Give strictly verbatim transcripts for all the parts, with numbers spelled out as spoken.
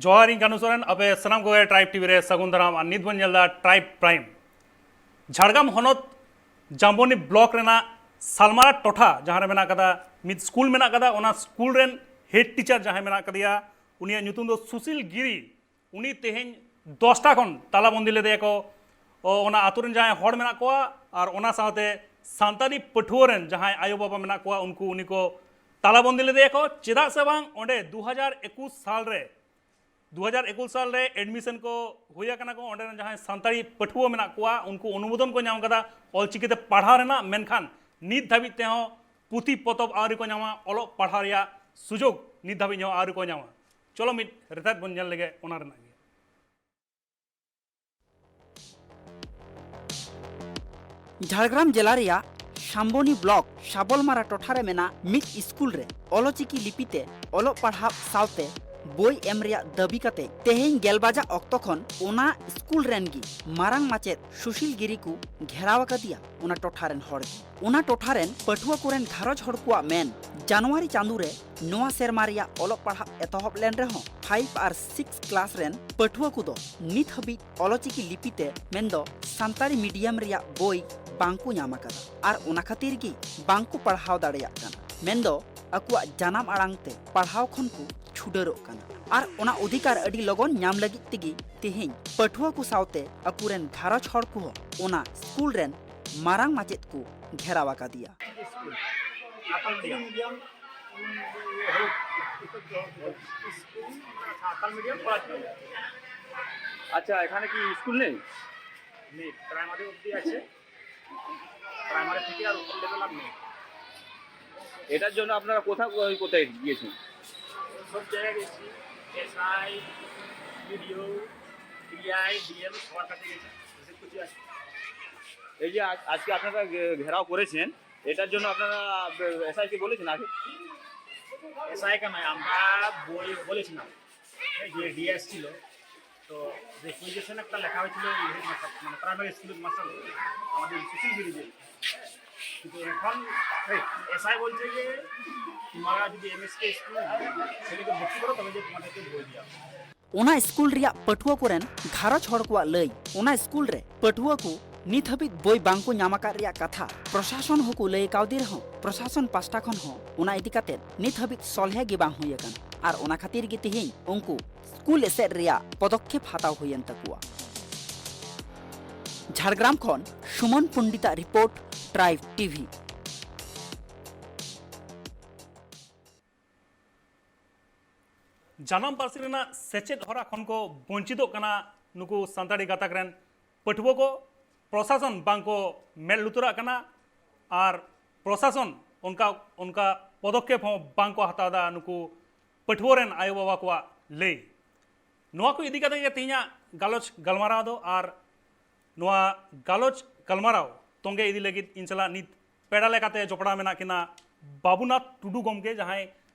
ᱡᱚᱦᱟᱨ, ᱤᱧ ᱠᱟᱹᱱᱩ ᱥᱚᱨᱮᱱ᱾ ᱟᱯᱮ ᱥᱟᱱᱟᱢ ᱠᱚᱜᱮ ᱴᱨᱟᱭᱤᱵᱽ ᱴᱤᱵᱷᱤ ᱨᱮ ᱥᱟᱹᱜᱩᱱ ᱫᱟᱨᱟᱢ᱾ ᱟᱨ ᱱᱤᱛ ᱵᱚᱱ ᱧᱮᱞ ᱮᱫᱟ ᱴᱨᱟᱭᱤᱵᱽ ᱯᱨᱟᱭᱤᱢ᱾ ᱡᱷᱟᱲᱜᱨᱟᱢ ᱦᱚᱱᱚᱛ ᱡᱟᱢᱵᱚᱱᱤ ᱵᱞᱚᱠ ᱨᱮᱱᱟᱜ ᱥᱟᱞᱢᱟᱨᱟ ᱴᱚᱴᱷᱟ, ᱡᱟᱦᱟᱸ ᱨᱮ ᱢᱮᱱᱟᱜ ᱠᱟᱫᱟ, ᱢᱤᱫ ᱥᱠᱩᱞ ᱢᱮᱱᱟᱜ ᱠᱟᱫᱟ, ᱚᱱᱟ ᱥᱠᱩᱞ ᱨᱮᱱ ᱦᱮᱰ ᱴᱤᱪᱟᱨ ᱡᱟᱦᱟᱸᱭ ᱢᱮᱱᱟᱜ ᱠᱟᱫᱮᱭᱟ, ᱩᱱᱤᱭᱟᱜ ᱧᱩᱛᱩᱢ ᱫᱚ ᱥᱩᱥᱤᱞ ᱜᱤᱨᱤ᱾ ᱩᱱᱤ ᱛᱮᱦᱮᱧ ᱫᱚᱥᱴᱟ ᱠᱷᱚᱱ ᱛᱟᱞᱟᱵᱚᱱᱫᱤ ᱞᱮᱫᱮᱭᱟᱠᱚ᱾ ᱚ, ᱚᱱᱟ ᱟᱛᱳ ᱨᱮᱱ ᱡᱟᱦᱟᱸᱭ ᱦᱚᱲ ᱢᱮᱱᱟᱜ ᱠᱚᱣᱟ ᱟᱨ ᱚᱱᱟ ᱥᱟᱶᱛᱮ ᱥᱟᱱᱛᱟᱲᱤ ᱯᱟᱹᱴᱷᱩᱣᱟᱹ ᱨᱮᱱ ᱡᱟᱦᱟᱸᱭ ᱟᱭᱳᱼᱵᱟᱵᱟ ᱢᱮᱱᱟᱜ ᱠᱚᱣᱟ, ᱩᱱᱠᱩ ᱩᱱᱤ ᱠᱚ ᱛᱟᱞᱟᱵᱚᱱᱫᱤ ᱞᱮᱫᱮᱭᱟᱠᱚ᱾ ᱪᱮᱫᱟᱜ ᱥᱮ ᱵᱟᱝ, ᱚᱸᱰᱮ ᱫᱩ ᱦᱟᱡᱟᱨ ᱮᱠᱩᱥ ᱥᱟᱞ ᱨᱮ, ᱫᱩ ᱦᱟᱡᱟᱨ ᱮᱠᱩᱥ ᱥᱟᱞ ᱨᱮ ᱮᱰᱢᱤᱥᱚᱱ ᱠᱚ ᱦᱩᱭ ᱟᱠᱟᱱᱟ ᱠᱚ᱾ ᱚᱸᱰᱮ ᱨᱮᱱ ᱡᱟᱦᱟᱸᱭ ᱥᱟᱱᱛᱟᱲᱤ ᱯᱟᱹᱴᱷᱩᱣᱟᱹ ᱢᱮᱱᱟᱜ ᱠᱚᱣᱟ, ᱩᱱᱠᱩ ᱚᱱᱩᱢᱳᱫᱚᱱ ᱠᱚ ᱧᱟᱢ ᱠᱟᱫᱟ ᱚᱞᱪᱤᱠᱤ ᱛᱮ ᱯᱟᱲᱦᱟᱣ ᱨᱮᱱᱟᱜ, ᱢᱮᱱᱠᱷᱟᱱ ᱱᱤᱛ ᱫᱷᱟᱹᱵᱤᱡ ᱛᱮᱦᱚᱸ ᱯᱩᱛᱷᱤ ᱯᱚᱛᱚᱵ ᱟᱹᱣᱨᱤ ᱠᱚ ᱧᱟᱢᱟ, ᱚᱞᱚᱜ ᱯᱟᱲᱦᱟᱣ ᱨᱮᱭᱟᱜ ᱥᱩᱡᱳᱜᱽ ᱱᱤᱛ ᱫᱷᱟᱹᱵᱤᱡ ᱦᱚᱸ ᱟᱹᱣᱨᱤ ᱠᱚ ᱧᱟᱢᱟ᱾ ᱪᱚᱞᱚ, ᱢᱤᱫ ᱨᱮᱛᱟᱫ ᱵᱚᱱ ᱧᱮᱞ ᱞᱮᱜᱮ ᱚᱱᱟ ᱨᱮᱱᱟᱜ ᱜᱮ᱾ ᱡᱷᱟᱲᱜᱨᱟᱢ ᱡᱮᱞᱟ ᱨᱮᱭᱟᱜ ᱥᱟᱢᱵᱚᱱᱤ ᱵᱞᱚᱠ ᱥᱟᱵᱚᱞᱢᱟᱨᱟ ᱴᱚᱴᱷᱟ ᱨᱮ ᱢᱮᱱᱟᱜ ᱢᱤᱫ ᱥᱠᱩᱞ ᱨᱮ ᱚᱞᱚᱪᱤᱠᱤ ᱞᱤᱯᱤ ᱛᱮ ᱚᱞᱚᱜ ᱯᱟᱲᱦᱟᱣ ᱥᱟᱶᱛᱮ ᱵᱳᱭ ᱮᱢ ᱨᱮᱭᱟᱜ ᱫᱟᱹᱵᱤ ᱠᱟᱛᱮ ᱛᱮᱦᱮᱧ ᱜᱮᱞ ᱵᱟᱡᱟᱜ ᱚᱠᱛᱚ ᱠᱷᱚᱱ ᱚᱱᱟ ᱥᱠᱩᱞ ᱨᱮᱱ ᱜᱮ ᱢᱟᱨᱟᱝ ᱢᱟᱪᱮᱫ ᱥᱩᱥᱤᱞ ᱜᱤᱨᱤ ᱠᱚ ᱜᱷᱮᱨᱟᱣ ᱟᱠᱟᱫᱮᱭᱟ ᱚᱱᱟ ᱴᱚᱴᱷᱟ ᱨᱮᱱ ᱦᱚᱲ ᱜᱮ᱾ ᱚᱱᱟ ᱴᱚᱴᱷᱟ ᱨᱮᱱ ᱯᱟᱹᱴᱷᱩᱣᱟᱹ ᱠᱚᱨᱮᱱ ᱜᱷᱟᱨᱚᱸᱡᱽ ᱦᱚᱲ ᱠᱚᱣᱟᱜ ᱢᱮᱱ, ᱡᱟᱱᱩᱣᱟᱨᱤ ᱪᱟᱸᱫᱳ ᱨᱮ ᱱᱚᱣᱟ ᱥᱮᱨᱢᱟ ᱨᱮᱭᱟᱜ ᱚᱞᱚᱜ ᱯᱟᱲᱦᱟᱜ ᱮᱛᱚᱦᱚᱵ ᱞᱮᱱ ᱨᱮᱦᱚᱸ, ᱯᱷᱟᱭᱤᱵᱷ ᱟᱨ ᱥᱤᱠᱥ ᱠᱞᱟᱥ ᱨᱮᱱ ᱯᱟᱹᱴᱷᱩᱣᱟᱹ ᱠᱚᱫᱚ ᱱᱤᱛ ᱦᱟᱹᱵᱤᱡ ᱚᱞᱚᱪᱤᱠᱤ ᱞᱤᱯᱤ ᱛᱮ, ᱢᱮᱱᱫᱚ ᱥᱟᱱᱛᱟᱲᱤ ᱢᱤᱰᱤᱭᱟᱢ ᱨᱮᱭᱟᱜ ᱵᱳᱭ ᱵᱟᱝ ᱠᱚ ᱧᱟᱢ ᱟᱠᱟᱫᱟ ᱟᱨ ᱚᱱᱟ ᱠᱷᱟᱹᱛᱤᱨ ᱜᱮ ᱵᱟᱝ ᱠᱚ ᱯᱟᱲᱦᱟᱣ ᱫᱟᱲᱮᱭᱟᱜ ᱠᱟᱱᱟ, ᱢᱮᱱᱫᱚ ᱟᱠᱚᱣᱟᱜ ᱡᱟᱱᱟᱢ ᱟᱲᱟᱝ ᱛᱮ ᱯᱟᱲᱦᱟᱣ ᱠᱷᱚᱱ ᱠᱚ ᱪᱷᱩᱰᱟᱹᱨᱚᱜ ᱠᱟᱱᱟ᱾ ᱟᱨ ᱚᱱᱟ ᱚᱫᱷᱤᱠᱟᱨ ᱟᱹᱰᱤ ᱞᱚᱜᱚᱱ ᱧᱟᱢ ᱞᱟᱹᱜᱤᱫ ᱛᱮᱜᱮ ᱛᱮᱦᱮᱧ ᱯᱟᱹᱴᱷᱩᱣᱟᱹ ᱠᱚ ᱥᱟᱶᱛᱮ ᱟᱠᱚᱨᱮᱱ ᱜᱷᱟᱨᱚᱸᱡᱽ ᱦᱚᱲ ᱠᱚᱦᱚᱸ ᱚᱱᱟ ᱥᱠᱩᱞ ᱨᱮᱱ ᱢᱟᱨᱟᱝ ᱢᱟᱪᱮᱫ ᱠᱚ ᱜᱷᱮᱨᱟᱣ ᱟᱠᱟᱫᱮᱭᱟ᱾ ᱥᱟᱱᱛᱟᱲᱤ ᱢᱤᱰᱤᱭᱟᱢ, ᱩᱸ, ᱦᱳᱠ, ᱥᱠᱩᱞ, ᱥᱟᱱᱛᱟᱲ ᱢᱤᱰᱤᱭᱟᱢ ᱯᱟᱲᱦᱟᱜ ᱠᱟᱱᱟ। আচ্ছা, এখানে কি স্কুল নেই? নেই, প্রাইমারি অবধি আছে, প্রাইমারি থেকে আর উপর লেভেল আর নেই। এটার জন্য আপনারা কোথায়, কোথায় গিয়েছেন? সব জায়গায় গেছি, এসআই, বিডিও, ডিআই, ডিএম, সবার কাছে গেছি, কিছু আছে। এই যে আজ-, আজকে আপনারা ঘে-, ঘেরাও করেছেন, এটার জন্য আপনারা, আহ, এসআইকে বলেছেন আগে? এসআই কেন, আমরা বই বলেছিলাম, এই যে ডিএস ছিল, তো রিকুইজিশন একটা লেখা হয়েছিল, এই হেডমাস্টার, মানে প্রাইমারি স্কুলের মাস্টার, আমাদের সুশীল গিরি যে। কিন্তু এখন এই এসআই বলছে যে তোমরা যদি এমএসকে স্কুল ছেলেকে ভর্তি করো, তবে যে তোমাদেরকে বই দেওয়া হবে। ᱚᱱᱟ ᱥᱠᱩᱞ ᱨᱮᱭᱟᱜ ᱯᱟᱹᱴᱷᱩᱣᱟᱹ ᱠᱚᱨᱮᱱ ᱜᱷᱟᱨᱚᱸᱡᱽ ᱦᱚᱲ ᱠᱚᱣᱟᱜ ᱞᱟᱹᱭ, ᱚᱱᱟ ᱥᱠᱩᱞ ᱨᱮ ᱯᱟᱹᱴᱷᱩᱣᱟᱹ ᱠᱚ ᱱᱤᱛ ᱦᱟᱹᱵᱤᱡ ᱵᱳᱭ ᱵᱟᱝ ᱠᱚ ᱧᱟᱢ ᱟᱠᱟᱫ ᱨᱮᱭᱟᱜ ᱠᱟᱛᱷᱟ ᱯᱨᱚᱥᱟᱥᱚᱱ ᱦᱚᱸᱠᱚ ᱞᱟᱹᱭ ᱠᱟᱣᱫᱮ ᱨᱮᱦᱚᱸ, ᱯᱨᱚᱥᱟᱥᱚᱱ ᱯᱟᱥᱴᱟ ᱠᱷᱚᱱ ᱦᱚᱸ ᱚᱱᱟ ᱤᱫᱤ ᱠᱟᱛᱮ ᱱᱤᱛ ᱦᱟᱹᱵᱤᱡ ᱥᱚᱞᱦᱮ ᱜᱮ ᱵᱟᱝ ᱦᱩᱭ ᱟᱠᱟᱱᱟ᱾ ᱟᱨ ᱚᱱᱟ ᱠᱷᱟᱹᱛᱤᱨ ᱜᱮ ᱛᱮᱦᱮᱧ ᱩᱱᱠᱩ ᱥᱠᱩᱞ ᱮᱥᱮᱫ ᱨᱮᱭᱟᱜ ᱯᱚᱫᱚᱠᱷᱮᱯ ᱦᱟᱛᱟᱣ ᱦᱩᱭᱮᱱ ᱛᱟᱠᱚᱣᱟ᱾ ᱡᱷᱟᱲᱜᱨᱟᱢ ᱠᱷᱚᱱ ᱥᱩᱢᱚᱱ ᱯᱚᱱᱰᱤᱛᱟᱜ ᱨᱤᱯᱳᱨᱴ, ᱴᱨᱟᱭᱤᱵᱽ ᱴᱤᱵᱷᱤ᱾ ᱡᱟᱱᱟᱢ ᱯᱟᱹᱨᱥᱤ ᱨᱮᱱᱟᱜ ᱥᱮᱪᱮᱫ ᱦᱚᱨᱟ ᱠᱷᱚᱱ ᱠᱚ ᱵᱚᱧᱪᱤᱛᱚᱜ ᱠᱟᱱᱟ ᱱᱩᱠᱩ ᱥᱟᱱᱛᱟᱲᱤ ᱜᱟᱛᱟᱠ ᱨᱮᱱ ᱯᱟᱹᱴᱷᱩᱣᱟᱹ ᱠᱚ᱾ ᱯᱨᱚᱥᱟᱥᱚᱱ ᱵᱟᱝ ᱠᱚ ᱢᱮᱫ ᱞᱩᱛᱩᱨᱟᱜ ᱠᱟᱱᱟ ᱟᱨ ᱯᱨᱚᱥᱟᱥᱚᱱ ᱚᱱᱠᱟ, ᱚᱱᱠᱟ ᱯᱚᱫᱚᱠᱷᱮᱯ ᱦᱚᱸ ᱵᱟᱝ ᱠᱚ ᱦᱟᱛᱟᱣ ᱮᱫᱟ ᱱᱩᱠᱩ ᱯᱟᱹᱴᱷᱩᱣᱟᱹ ᱨᱮᱱ ᱟᱭᱳᱼᱵᱟᱵᱟ ᱠᱚᱣᱟᱜ ᱞᱟᱹᱭ᱾ ᱱᱚᱣᱟ ᱠᱚ ᱤᱫᱤ ᱠᱟᱛᱮ ᱜᱮ ᱛᱮᱦᱮᱧᱟᱜ ᱜᱟᱞᱚᱪ ᱜᱟᱞᱢᱟᱨᱟᱣ ᱫᱚ᱾ ᱟᱨ ᱱᱚᱣᱟ ᱜᱟᱞᱚᱪ ᱜᱟᱞᱢᱟᱨᱟᱣ ᱛᱚᱸᱜᱮ ᱤᱫᱤ ᱞᱟᱹᱜᱤᱫ ᱤᱧ ᱥᱟᱞᱟᱜ ᱱᱤᱛ ᱯᱮᱲᱟ ᱞᱮᱠᱟᱛᱮ ᱡᱚᱯᱲᱟᱣ ᱢᱮᱱᱟᱜ ᱠᱤᱱᱟ ᱵᱟᱵᱩᱱᱟᱛᱷ ᱴᱩᱰᱩ ᱜᱚᱢᱠᱮ, ᱡᱟᱦᱟᱸᱭ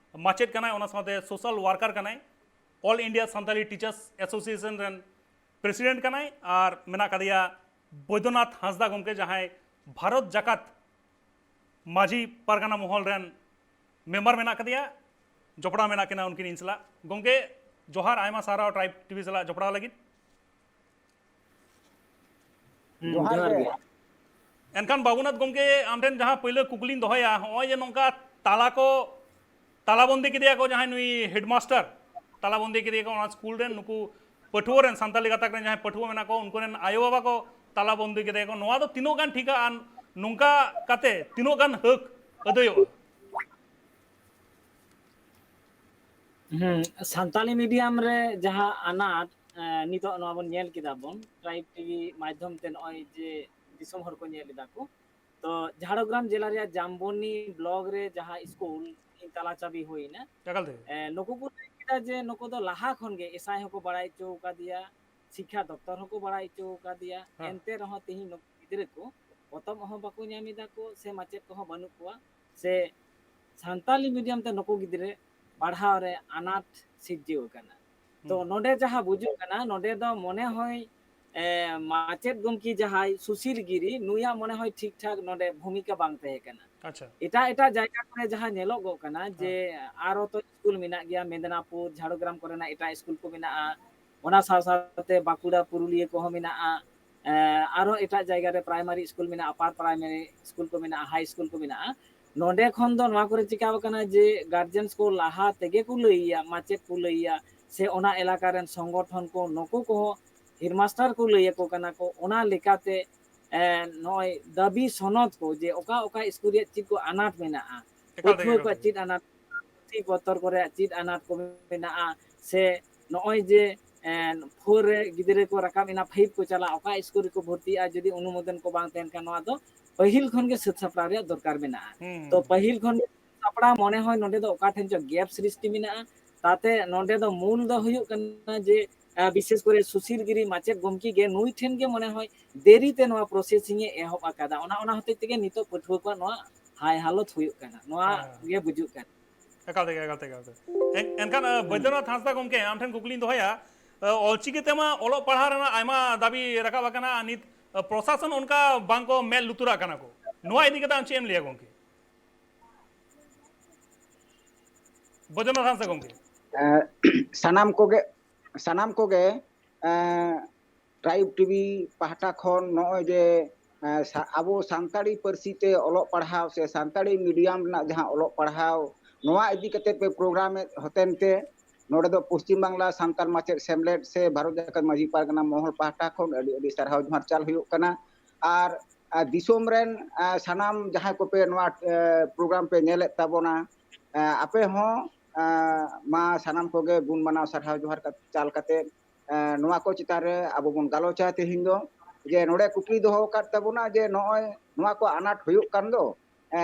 ᱢᱟᱪᱮᱫ ᱠᱟᱱᱟᱭ, ᱚᱱᱟ ᱥᱟᱶᱛᱮ ᱥᱳᱥᱟᱞ ᱣᱟᱨᱠᱟᱨ ᱠᱟᱱᱟᱭ, All India Santali Teachers Association ᱨᱮᱱ ᱯᱨᱮᱥᱤᱰᱮᱱᱴ ᱠᱟᱱᱟᱭ, ᱟᱨ ᱢᱮᱱᱟᱜ ᱠᱟᱫᱮᱭᱟ ᱵᱳᱭᱫᱚᱱᱟᱛᱷ ᱦᱟᱸᱥᱫᱟ ᱜᱚᱢᱠᱮ, ᱡᱟᱦᱟᱸᱭ ᱵᱷᱟᱨᱚᱛ ᱡᱟᱠᱟᱛ ᱢᱟᱹᱡᱷᱤ ᱯᱟᱨᱜᱟᱱᱟ ᱢᱚᱦᱚᱞ ᱨᱮᱱ ᱢᱮᱢᱵᱟᱨ ᱢᱮᱱᱟᱜ ᱠᱟᱫᱮᱭᱟ᱾ ᱡᱚᱯᱲᱟᱣ ᱢᱮᱱᱟᱜ ᱠᱤᱱᱟ ᱩᱱᱠᱤᱱ ᱤᱧ ᱥᱟᱞᱟᱜ᱾ ᱜᱚᱢᱠᱮ, ᱡᱚᱦᱟᱨ, ᱟᱭᱢᱟ ᱥᱟᱨᱦᱟᱣ ᱴᱨᱟᱭᱤᱵᱽ ᱴᱤᱵᱷᱤ ᱥᱟᱞᱟᱜ ᱡᱚᱯᱲᱟᱣ ᱞᱟᱹᱜᱤᱫ᱾ ᱦᱩᱸ, ᱡᱚᱦᱟᱨ ᱡᱚᱦᱟᱨ ᱜᱮ᱾ ᱜᱮ᱾ ᱮᱱᱠᱷᱟᱱ ᱵᱟᱵᱩᱱᱟᱛᱷ ᱜᱚᱢᱠᱮ, ᱟᱢ ᱴᱷᱮᱱ ᱡᱟᱦᱟᱸ ᱯᱳᱭᱞᱳ ᱠᱩᱠᱞᱤᱧ ᱫᱚᱦᱚᱭᱟ, ᱦᱚᱸᱜᱼᱚᱭ ᱡᱮ ᱱᱚᱝᱠᱟ ᱛᱟᱞᱟ ᱠᱚ, ᱛᱟᱞᱟᱵᱚᱱᱫᱤ ᱠᱮᱫᱮᱭᱟ ᱠᱚ ᱡᱟᱦᱟᱸᱭ ᱱᱩᱭ ᱦᱮᱰᱢᱟᱥᱴᱟᱨ, ᱛᱟᱞᱟᱵᱚᱱᱫᱤ ᱠᱮᱫᱮᱭᱟ ᱠᱚ ᱚᱱᱟ ᱥᱠᱩᱞ ᱨᱮᱱ, ᱱᱩᱠᱩ ᱯᱟᱹᱴᱷᱩᱣᱟᱹ ᱨᱮᱱ, ᱥᱟᱱᱛᱟᱞᱤ ᱜᱟᱛᱟᱠ ᱨᱮᱱ ᱡᱟᱦᱟᱸᱭ ᱯᱟᱹᱴᱷᱩᱣᱟᱹ ᱢᱮᱱᱟᱜ ᱠᱚ, ᱩᱱᱠᱩ ᱨᱮᱱ ᱟᱭᱳᱼᱵᱟᱵᱟ ᱠᱚ ᱛᱟᱞᱟᱵᱚᱱᱫᱤ ᱠᱮᱫᱮᱭᱟ ᱠᱚ, ᱱᱚᱣᱟ ᱫᱚ ᱛᱤᱱᱟᱹᱜ ᱜᱟᱱ ᱴᱷᱤᱠᱟ ᱟᱨ ᱱᱚᱝᱠᱟ ᱠᱟᱛᱮ ᱛᱤᱱᱟᱹᱜ ᱜᱟᱱ ᱦᱟᱹᱠ ᱟᱹᱫᱟᱹᱭᱚᱜᱼᱟ? ᱦᱩᱸ, ᱥᱟᱱᱛᱟᱞᱤ ᱢᱤᱰᱤᱭᱟᱢ ᱨᱮ ᱡᱟᱦᱟᱸ ᱟᱱᱟᱴ, ᱮᱸ, ᱱᱤᱛᱚᱜ ᱱᱚᱣᱟ ᱵᱚᱱ ᱧᱮᱞ ᱠᱮᱫᱟ ᱵᱚᱱ, ᱴᱨᱟᱭᱤᱵᱽ ᱴᱤᱵᱷᱤ ᱢᱟᱫᱽᱫᱷᱚᱢ ᱛᱮ ᱱᱚᱜᱼᱚᱭ ᱡᱮ ᱫᱤᱥᱚᱢ ᱦᱚᱲ ᱠᱚ ᱧᱮᱞ ᱮᱫᱟ ᱠᱚ, ᱛᱚ ᱡᱷᱟᱲᱜᱨᱟᱢ ᱡᱮᱞᱟ ᱨᱮᱭᱟᱜ ᱡᱟᱢᱵᱚᱱᱤ ᱵᱞᱚᱠ ᱨᱮ ᱡᱟᱦᱟᱸ ᱥᱠᱩᱞ ᱛᱤᱦᱤᱧ ᱛᱟᱞᱟ ᱪᱟᱵᱤ ᱦᱩᱭᱱᱟ, ᱮᱠᱟᱞ ᱛᱮ᱾ ᱮᱸ, ᱱᱩᱠᱩ ᱠᱚ ᱞᱟᱹᱭ ᱠᱮᱫᱟ ᱡᱮ ᱱᱩᱠᱩ ᱫᱚ ᱞᱟᱦᱟ ᱠᱷᱚᱱ ᱜᱮ ᱮᱥ ᱟᱭ ᱦᱚᱸᱠᱚ ᱵᱟᱲᱟᱭ ᱦᱚᱪᱚ ᱟᱠᱟᱫᱮᱭᱟ, ᱥᱤᱠᱠᱷᱟ ᱫᱚᱯᱛᱚᱨ ᱦᱚᱸᱠᱚ ᱵᱟᱲᱟᱭ ᱦᱚᱪᱚ ᱟᱠᱟᱫᱮᱭᱟ, ᱦᱮᱸ᱾ ᱮᱱᱛᱮ ᱨᱮᱦᱚᱸ ᱛᱤᱦᱤᱧ ᱱᱩᱠᱩ ᱜᱤᱫᱽᱨᱟᱹ ᱠᱚ ᱯᱚᱛᱚᱵ ᱦᱚᱸ ᱵᱟᱠᱚ ᱧᱟᱢ ᱮᱫᱟ ᱠᱚ, ᱥᱮ ᱢᱟᱪᱮᱫ ᱠᱚᱦᱚᱸ ᱵᱟᱹᱱᱩᱜ ᱠᱚᱣᱟ, ᱥᱮ ᱥᱟᱱᱛᱟᱞᱤ ᱢᱤᱰᱤᱭᱟᱢ ᱛᱮ ᱱᱩᱠᱩ ᱜᱤᱫᱽᱨᱟᱹ ᱯᱟᱲᱦᱟᱣ ᱨᱮ ᱟᱱᱟᱴ ᱥᱤᱨᱡᱟᱹᱣ ᱟᱠᱟᱱᱟ᱾ ᱛᱚ ᱦᱩᱸ᱾ ᱱᱚᱰᱮ ᱡᱟᱦᱟᱸ ᱵᱩᱡᱩᱜ ᱠᱟᱱᱟ, ᱱᱚᱰᱮ ᱫᱚ ᱢᱚᱱᱮ ᱦᱚᱭ ᱮ, ᱢᱟᱪᱮᱫ ᱜᱚᱢᱠᱮ ᱡᱟᱦᱟᱸᱭ ᱥᱩᱥᱤᱞ ᱜᱤᱨᱤ, ᱱᱩᱭᱟᱜ ᱢᱚᱱᱮ ᱦᱚᱭ ᱴᱷᱤᱠ ᱴᱷᱟᱠ ᱱᱚᱰᱮ ᱵᱷᱩᱢᱤᱠᱟ ᱵᱟᱝ ᱛᱟᱦᱮᱸ ᱠᱟᱱᱟ᱾ ᱟᱪᱪᱷᱟ᱾ ᱮᱴᱟᱜ ᱮᱴᱟᱜ ᱡᱟᱭᱜᱟ ᱠᱚᱨᱮ ᱡᱟᱦᱟᱸ ᱧᱮᱞᱚᱜᱚᱜ ᱠᱟᱱᱟ ᱡᱮ ᱟᱨᱚ ᱛᱚ ᱥᱠᱩᱞ ᱢᱮᱱᱟᱜ ᱜᱮᱭᱟ, ᱢᱮᱫᱽᱱᱟᱯᱩᱨ, ᱡᱷᱟᱲᱜᱨᱟᱢ ᱠᱚᱨᱮᱱᱟᱜ ᱮᱴᱟᱜ ᱥᱠᱩᱞ ᱠᱚ ᱢᱮᱱᱟᱜᱼᱟ, ᱚᱱᱟ ᱥᱟᱶ ᱥᱟᱶᱛᱮ ᱵᱟᱸᱠᱩᱲᱟ, ᱯᱩᱨᱩᱞᱤᱭᱟᱹ ᱠᱚᱦᱚᱸ ᱢᱮᱱᱟᱜᱼᱟ, ᱮ, ᱟᱨᱦᱚᱸ ᱮᱴᱟᱜ ᱡᱟᱭᱜᱟ ᱨᱮ ᱯᱨᱟᱭᱢᱟᱨᱤ ᱥᱠᱩᱞ ᱢᱮᱱᱟᱜᱼᱟ, ᱟᱯᱟᱨ ᱯᱨᱟᱭᱢᱟᱨᱤ ᱥᱠᱩᱞ ᱠᱚ ᱢᱮᱱᱟᱜᱼᱟ, ᱦᱟᱭ ᱥᱠᱩᱞ ᱠᱚ ᱢᱮᱱᱟᱜᱼᱟ᱾ ᱱᱚᱰᱮ ᱠᱷᱚᱱ ᱫᱚ ᱱᱚᱣᱟ ᱠᱚᱨᱮ ᱪᱤᱠᱟᱣ ᱠᱟᱱᱟ ᱡᱮ ᱜᱟᱨᱡᱮᱱᱥ ᱠᱚ ᱞᱟᱦᱟ ᱛᱮᱜᱮ ᱠᱚ ᱞᱟᱹᱭᱟ, ᱢᱟᱪᱮᱫ ᱠᱚ ᱞᱟᱹᱭᱟ, ᱥᱮ ᱚᱱᱟ ᱮᱞᱟᱠᱟ ᱨᱮᱱ ᱥᱚᱝᱜᱚᱴᱷᱚᱱ ᱠᱚ, ᱱᱩᱠᱩ ᱠᱚᱦᱚᱸ ᱦᱮᱰᱢᱟᱥᱴᱟᱨ ᱠᱚ ᱞᱟᱹᱭ ᱟᱠᱚ ᱠᱟᱱᱟ ᱠᱚ, ᱚᱱᱟ ᱞᱮᱠᱟᱛᱮ ᱮ, ᱱᱚᱜᱼᱚᱭ ᱫᱟᱹᱵᱤ ᱥᱚᱱᱚᱛ ᱠᱚ ᱡᱮ ᱚᱠᱟ ᱚᱠᱟ ᱥᱠᱩᱞ ᱨᱮᱭᱟᱜ ᱪᱮᱫ ᱠᱚ ᱟᱱᱟᱴ ᱢᱮᱱᱟᱜᱼᱟ, ᱮᱠᱟᱞ ᱛᱮᱜᱮ, ᱯᱟᱹᱴᱷᱩᱣᱟᱹ ᱮᱠᱟᱞ ᱠᱚᱣᱟᱜ ᱛᱮᱜᱮ᱾ ᱪᱮᱫ ᱟᱱᱟᱴ, ᱯᱩᱛᱷᱤ ᱯᱚᱛᱚᱨ ᱠᱚᱨᱮ ᱪᱮᱫ ᱟᱱᱟᱴ ᱠᱚ ᱢᱮᱱᱟᱜᱼᱟ, ᱥᱮ ᱱᱚᱜᱼᱚᱭ ᱡᱮ ᱮ, ᱯᱷᱳᱨ ᱨᱮ ᱜᱤᱫᱽᱨᱟᱹ ᱠᱚ ᱨᱟᱠᱟᱵ ᱮᱱᱟ, ᱯᱷᱟᱭᱤᱵᱷ ᱠᱚ ᱪᱟᱞᱟᱜᱼᱟ, ᱚᱠᱟ ᱥᱠᱩᱞ ᱨᱮᱠᱚ ᱵᱷᱚᱨᱛᱤᱜᱼᱟ, ᱡᱩᱫᱤ ᱚᱱᱩᱢᱳᱫᱚᱱ ᱠᱚ ᱵᱟᱝ ᱛᱟᱦᱮᱱ ᱠᱷᱟᱱ ᱱᱚᱣᱟ ᱫᱚ ᱯᱟᱹᱦᱤᱞ ᱠᱷᱚᱱ ᱜᱮ ᱥᱟᱹᱛ ᱥᱟᱯᱲᱟᱣ ᱨᱮᱭᱟᱜ ᱫᱚᱨᱠᱟᱨ ᱢᱮᱱᱟᱜᱼᱟ᱾ ᱦᱩᱸ, ᱛᱚ ᱦᱩᱸ᱾ ᱯᱟᱹᱦᱤᱞ ᱠᱷᱚᱱ ᱜᱮ ᱥᱟᱯᱲᱟᱣ ᱢᱚᱱᱮ ᱦᱚᱭ ᱱᱚᱰᱮ ᱫᱚ ᱚᱠᱟ ᱴᱷᱮᱱ ᱪᱚ ᱜᱮᱯ ᱥᱨᱤᱥᱴᱤ ᱢᱮᱱᱟᱜᱼᱟ᱾ ᱛᱟᱛᱮ ᱱᱚᱰᱮ ᱫᱚ ᱢᱩᱞ ᱫᱚ ᱦᱩᱭᱩᱜ ᱠᱟᱱᱟ ᱡᱮ ᱮ, ᱵᱤᱥᱮᱥ ᱠᱚᱨᱮ ᱥᱩᱥᱤᱞ ᱜᱤᱨᱤ ᱢᱟᱪᱮᱫ ᱜᱚᱢᱠᱮ ᱜᱮ ᱱᱩᱭ ᱴᱷᱮᱱ ᱜᱮ ᱢᱚᱱᱮ ᱦᱚᱭ ᱫᱮᱨᱤ ᱛᱮ ᱱᱚᱣᱟ ᱯᱨᱚᱥᱮᱥᱤᱝ ᱮ ᱮᱦᱚᱵ ᱟᱠᱟᱫᱟ, ᱚᱱᱟ ᱚᱱᱟ ᱦᱚᱛᱮᱡ ᱛᱮᱜᱮ ᱱᱤᱛᱚᱜ ᱯᱟᱹᱴᱷᱩᱣᱟᱹ ᱠᱚᱣᱟᱜ ᱱᱚᱣᱟ ᱦᱟᱭ ᱦᱟᱞᱚᱛ ᱦᱩᱭᱩᱜ ᱠᱟᱱᱟ, ᱱᱚᱣᱟ ᱦᱮᱸ᱾ ᱜᱮ ᱵᱩᱡᱩᱜ ᱠᱟᱱᱟ᱾ ᱮᱠᱟᱞ ᱛᱮᱜᱮ, ᱮᱠᱟᱞ ᱛᱮᱜᱮ, ᱮᱠᱟᱞ ᱛᱮᱜᱮ᱾ ᱮᱱ-, ᱮᱱᱠᱷᱟᱱ, ᱮ, ᱵᱳᱭᱫᱚᱱᱟᱛᱷ ᱦᱟᱸᱥᱫᱟ ᱜᱚᱢᱠᱮ, ᱟᱢ ᱴᱷᱮᱱ ᱠᱩᱠᱞᱤᱧ ᱫᱚᱦᱚᱭᱟ, ᱮ, ᱚᱞᱪᱤᱠᱤ ᱛᱮᱢᱟ ᱚᱞᱚᱜ ᱯᱟᱲᱦᱟᱣ ᱨᱮᱱᱟᱜ ᱟᱭᱢᱟ ᱫᱟᱹᱵᱤ ᱨᱟᱠᱟᱵ ᱟᱠᱟᱱᱟ, ᱟᱨ ᱱᱤᱛ, ᱮ, ᱯᱨᱚᱥᱟᱥᱚᱱ ᱚᱱᱠᱟ ᱵᱟᱝ ᱠᱚ ᱢᱮᱫ ᱞᱩᱛᱩᱨᱟᱜ ᱠᱟᱱᱟ ᱠᱚ, ᱱᱚᱣᱟ ᱤᱫᱤ ᱠᱟᱛᱮ ᱟᱢ ᱪᱮᱫ ᱮᱢ ᱞᱟᱹᱭᱟ ᱜᱚᱢᱠᱮ? ᱵᱳᱭᱫᱚᱱᱟᱛᱷ ᱦᱟᱸᱥᱫᱟ ᱜᱚᱢᱠᱮ᱾ ᱮ, ᱥᱟᱱᱟᱢ ᱠᱚᱜᱮ, ᱥᱟᱱᱟᱢ ᱠᱚᱜᱮ, ᱮ, ᱴᱨᱟᱭᱤᱵᱽ ᱴᱤᱵᱷᱤ ᱯᱟᱦᱴᱟ ᱠᱷᱚᱱ ᱱᱚᱜᱼᱚᱭ ᱡᱮ, ᱮ, ᱥᱟ-, ᱟᱵᱚ ᱥᱟᱱᱛᱟᱲᱤ ᱯᱟᱹᱨᱥᱤ ᱛᱮ ᱚᱞᱚᱜ ᱯᱟᱲᱦᱟᱣ ᱥᱮ ᱥᱟᱱᱛᱟᱲᱤ ᱢᱤᱰᱤᱭᱟᱢ ᱨᱮᱱᱟᱜ ᱡᱟᱦᱟᱸ ᱚᱞᱚᱜ ᱯᱟᱲᱦᱟᱣ, ᱱᱚᱣᱟ ᱤᱫᱤ ᱠᱟᱛᱮ ᱯᱮ ᱯᱨᱳᱜᱨᱟᱢ ᱮᱫ ᱦᱚᱛᱮᱱ ᱛᱮ, ᱱᱚᱰᱮ ᱫᱚ ᱯᱚᱥᱪᱤᱢ ᱵᱟᱝᱞᱟ ᱥᱟᱱᱛᱟᱲ ᱢᱟᱪᱮᱫ ᱥᱮᱢᱞᱮᱫ ᱥᱮ ᱵᱷᱟᱨᱚᱛ ᱡᱟᱠᱟᱛ ᱢᱟᱹᱡᱷᱤ ᱯᱟᱨᱜᱟᱱᱟ ᱢᱚᱦᱚᱞ ᱯᱟᱦᱴᱟ ᱠᱷᱚᱱ ᱟᱹᱰᱤ ᱟᱹᱰᱤ ᱥᱟᱨᱦᱟᱣ ᱡᱚᱦᱟᱨ ᱪᱟᱞ ᱦᱩᱭᱩᱜ ᱠᱟᱱᱟ᱾ ᱟᱨ, ᱟᱨ ᱫᱤᱥᱚᱢ ᱨᱮᱱ, ᱟ, ᱥᱟᱱᱟᱢ ᱡᱟᱦᱟᱸᱭ ᱠᱚᱯᱮ ᱱᱚᱣᱟ, ᱮ, ᱯᱨᱳᱜᱨᱟᱢ ᱯᱮ ᱧᱮᱞᱮᱫ ᱛᱟᱵᱚᱱᱟ, ᱮ, ᱟᱯᱮ ᱦᱚᱸ, ᱮ, ᱢᱟ ᱥᱟᱱᱟᱢ ᱠᱚᱜᱮ ᱜᱩᱱ ᱢᱟᱱᱟᱣ ᱥᱟᱨᱦᱟᱣ ᱡᱚᱦᱟᱨ ᱠᱟ-, ᱪᱟᱞ ᱠᱟᱛᱮ, ᱮ, ᱱᱚᱣᱟ ᱠᱚ ᱪᱮᱛᱟᱱ ᱨᱮ ᱟᱵᱚ ᱵᱚᱱ ᱜᱟᱞᱚᱪᱟ ᱛᱮᱦᱮᱧ ᱫᱚ, ᱡᱮ ᱱᱚᱰᱮ ᱠᱩᱠᱞᱤ ᱫᱚᱦᱚ ᱟᱠᱟᱫ ᱛᱟᱵᱚᱱᱟ ᱡᱮ ᱱᱚᱜᱼᱚᱭ ᱱᱚᱣᱟ ᱠᱚ ᱟᱱᱟᱴ ᱦᱩᱭᱩᱜ ᱠᱟᱱ ᱫᱚ, ᱮ,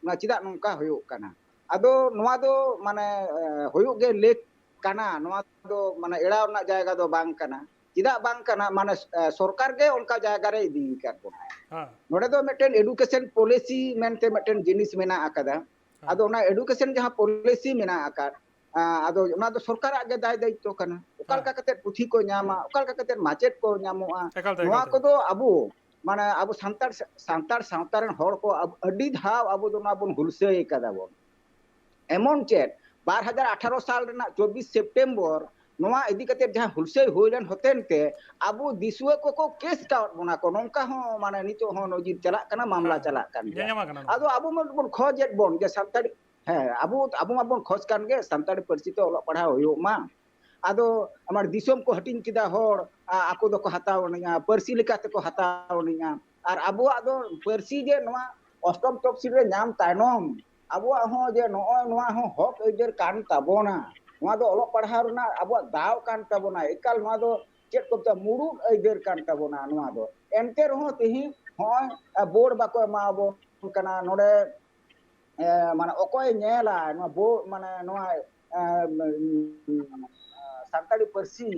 ᱱᱚᱣᱟ ᱪᱮᱫᱟᱜ ᱱᱚᱝᱠᱟ ᱦᱩᱭᱩᱜ ᱠᱟᱱᱟ? ᱟᱫᱚ ᱱᱚᱣᱟ ᱫᱚ ᱢᱟᱱᱮ, ᱮ, ᱦᱩᱭᱩᱜ ᱜᱮ ᱞᱮᱠ ᱠᱟᱱᱟ, ᱱᱚᱣᱟ ᱫᱚ ᱢᱟᱱᱮ ᱮᱲᱟᱣ ᱨᱮᱱᱟᱜ ᱡᱟᱭᱜᱟ ᱫᱚ ᱵᱟᱝ ᱠᱟᱱᱟ᱾ ᱪᱮᱫᱟᱜ ᱵᱟᱝ ᱠᱟᱱᱟ? ᱢᱟᱱᱮ, ᱮ, ᱥᱚᱨᱠᱟᱨ ᱜᱮ ᱚᱱᱠᱟ ᱡᱟᱭᱜᱟ ᱨᱮ ᱤᱫᱤ ᱟᱠᱟᱫ ᱵᱚᱱᱟ᱾ ᱦᱮᱸ᱾ ᱱᱚᱰᱮ ᱫᱚ ᱢᱤᱫᱴᱮᱱ ᱮᱰᱩᱠᱮᱥᱚᱱ ᱯᱚᱞᱤᱥᱤ ᱢᱮᱱᱛᱮ ᱢᱤᱫᱴᱮᱱ ᱡᱤᱱᱤᱥ ᱢᱮᱱᱟᱜ ᱟᱠᱟᱫᱟ᱾ ᱦᱮᱸ᱾ ᱟᱫᱚ ᱚᱱᱟ ᱮᱰᱩᱠᱮᱥᱚᱱ ᱡᱟᱦᱟᱸ ᱯᱚᱞᱤᱥᱤ ᱢᱮᱱᱟᱜ ᱟᱠᱟᱫ, ᱟᱫᱚ ᱚᱱᱟ ᱫᱚ ᱥᱚᱨᱠᱟᱨᱟᱜ ᱜᱮ ᱫᱟᱭ ᱫᱟᱭᱤᱛᱛᱚ ᱠᱟᱱᱟ᱾ ᱚᱠᱟ ᱞᱮᱠᱟ ᱠᱟᱛᱮ ᱯᱩᱛᱷᱤ ᱠᱚ ᱧᱟᱢᱟ, ᱚᱠᱟ ᱞᱮᱠᱟ ᱠᱟᱛᱮ ᱢᱟᱪᱮᱫ ᱠᱚ ᱧᱟᱢᱚᱜᱼᱟ, ᱮᱠᱟᱞ ᱛᱮ, ᱱᱚᱣᱟ ᱮᱠᱟᱞ ᱛᱮ᱾ ᱠᱚᱫᱚ ᱟᱵᱚ, ᱢᱟᱱᱮ, ᱟᱵᱚ ᱥᱟᱱᱛᱟᱲ, ᱥᱟᱱᱛᱟᱲ ᱥᱟᱶᱛᱟ ᱨᱮᱱ ᱦᱚᱲ ᱠᱚ ᱟᱵ-, ᱟᱹᱰᱤ ᱫᱷᱟᱣ ᱟᱵᱚ ᱫᱚ ᱱᱚᱣᱟ ᱵᱚᱱ ᱦᱩᱞᱥᱟᱹᱭ ᱠᱟᱫᱟ ᱵᱚᱱ᱾ ᱮᱢᱚᱱ ᱪᱮᱫ, ᱵᱟᱨ ᱦᱟᱡᱟᱨ ᱟᱴᱷᱟᱨᱚ ᱥᱟᱞ ᱨᱮᱱᱟᱜ ᱪᱚᱵᱵᱤᱥ ᱥᱮᱯᱴᱮᱢᱵᱚᱨ ᱱᱚᱣᱟ ᱤᱫᱤ ᱠᱟᱛᱮ ᱡᱟᱦᱟᱸ ᱦᱩᱞᱥᱟᱹᱭ ᱦᱩᱭ ᱞᱮᱱ ᱦᱚᱛᱮᱱ ᱛᱮ ᱟᱵᱚ ᱫᱤᱥᱩᱣᱟᱹ ᱠᱚᱠᱚ ᱠᱮᱥ ᱠᱟᱣᱟᱫ ᱵᱚᱱᱟ ᱠᱚ, ᱱᱚᱝᱠᱟ ᱦᱚᱸ, ᱢᱟᱱᱮ, ᱱᱤᱛᱚᱜ ᱦᱚᱸ ᱱᱚᱡᱤᱨ ᱪᱟᱞᱟᱜ ᱠᱟᱱᱟ, ᱢᱟᱢᱞᱟ ᱦᱮᱸ, ᱦᱮᱸ᱾ ᱪᱟᱞᱟᱜ ᱠᱟᱱ ᱜᱮᱭᱟ᱾ ᱧᱮᱞ ᱧᱟᱢ ᱟᱠᱟᱱᱟ ᱱᱚᱣᱟ᱾ ᱟᱫᱚ ᱟᱵᱚ ᱢᱟᱵᱚᱱ ᱠᱷᱚᱡᱮᱫ ᱵᱚᱱ ᱡᱮ ᱥᱟᱱᱛᱟᱲᱤ, ᱦᱮᱸ, ᱟᱵᱚ, ᱟᱵᱚ ᱢᱟᱵᱚᱱ ᱠᱷᱚᱡᱽ ᱠᱟᱱ ᱜᱮ ᱥᱟᱱᱛᱟᱲᱤ ᱯᱟᱹᱨᱥᱤ ᱛᱮ ᱚᱞᱚᱜ ᱯᱟᱲᱦᱟᱣ ᱦᱩᱭᱩᱜ ᱢᱟ᱾ ᱟᱫᱚ ᱟᱢᱟᱨ ᱫᱤᱥᱚᱢ ᱠᱚ ᱦᱟᱹᱴᱤᱧ ᱠᱮᱫᱟ ᱦᱚᱲ, ᱟ-, ᱟᱠᱚ ᱫᱚᱠᱚ ᱦᱟᱛᱟᱣ ᱟᱹᱱᱤᱡᱼᱟ, ᱯᱟᱹᱨᱥᱤ ᱞᱮᱠᱟ ᱛᱮᱠᱚ ᱦᱟᱛᱟᱣ ᱟᱹᱱᱤᱡᱼᱟ᱾ ᱟᱨ ᱟᱵᱚᱣᱟᱜ ᱫᱚ ᱯᱟᱹᱨᱥᱤ ᱡᱮ ᱱᱚᱣᱟ ᱚᱥᱴᱚᱢ ᱛᱚᱯᱥᱤᱞ ᱨᱮ ᱧᱟᱢ ᱛᱟᱭᱱᱚᱢ, ᱟᱵᱚᱣᱟᱜ ᱦᱚᱸ ᱡᱮ ᱱᱚᱜᱼᱚᱭ ᱱᱚᱣᱟ ᱦᱚᱸ ᱦᱚᱠ ᱟᱹᱭᱫᱟᱹᱨ ᱠᱟᱱ ᱛᱟᱵᱚᱱᱟ, ᱱᱚᱣᱟ ᱫᱚ ᱚᱞᱚᱜ ᱯᱟᱲᱦᱟᱣ ᱨᱮᱱᱟᱜ ᱟᱵᱚᱣᱟᱜ ᱫᱟᱣ ᱠᱟᱱ ᱛᱟᱵᱚᱱᱟ, ᱮᱠᱟᱞ ᱱᱚᱣᱟ ᱫᱚ ᱪᱮᱫ ᱠᱚ ᱢᱮᱛᱟᱜᱼᱟ, ᱢᱩᱲᱩᱫ ᱟᱹᱭᱫᱟᱹᱨ ᱠᱟᱱ ᱛᱟᱵᱚᱱᱟ ᱱᱚᱣᱟ ᱫᱚ᱾ ᱮᱱᱛᱮ ᱨᱮᱦᱚᱸ ᱛᱮᱦᱮᱧ ᱦᱚᱸᱜᱼᱚᱭ, ᱟ, ᱵᱳᱨᱰ ᱵᱟᱠᱚ ᱮᱢᱟ ᱟᱵᱚᱱ ᱠᱟᱱᱟ, ᱱᱚᱰᱮ ᱮ, ᱢᱟᱱᱮ ᱚᱠᱚᱭᱮ ᱧᱮᱞᱟ ᱱᱚᱣᱟ ᱵᱳ-, ᱢᱟᱱᱮ ᱱᱚᱣᱟ, ᱮ, ᱥᱟᱱᱛᱟᱲᱤ ᱯᱟᱹᱨᱥᱤ,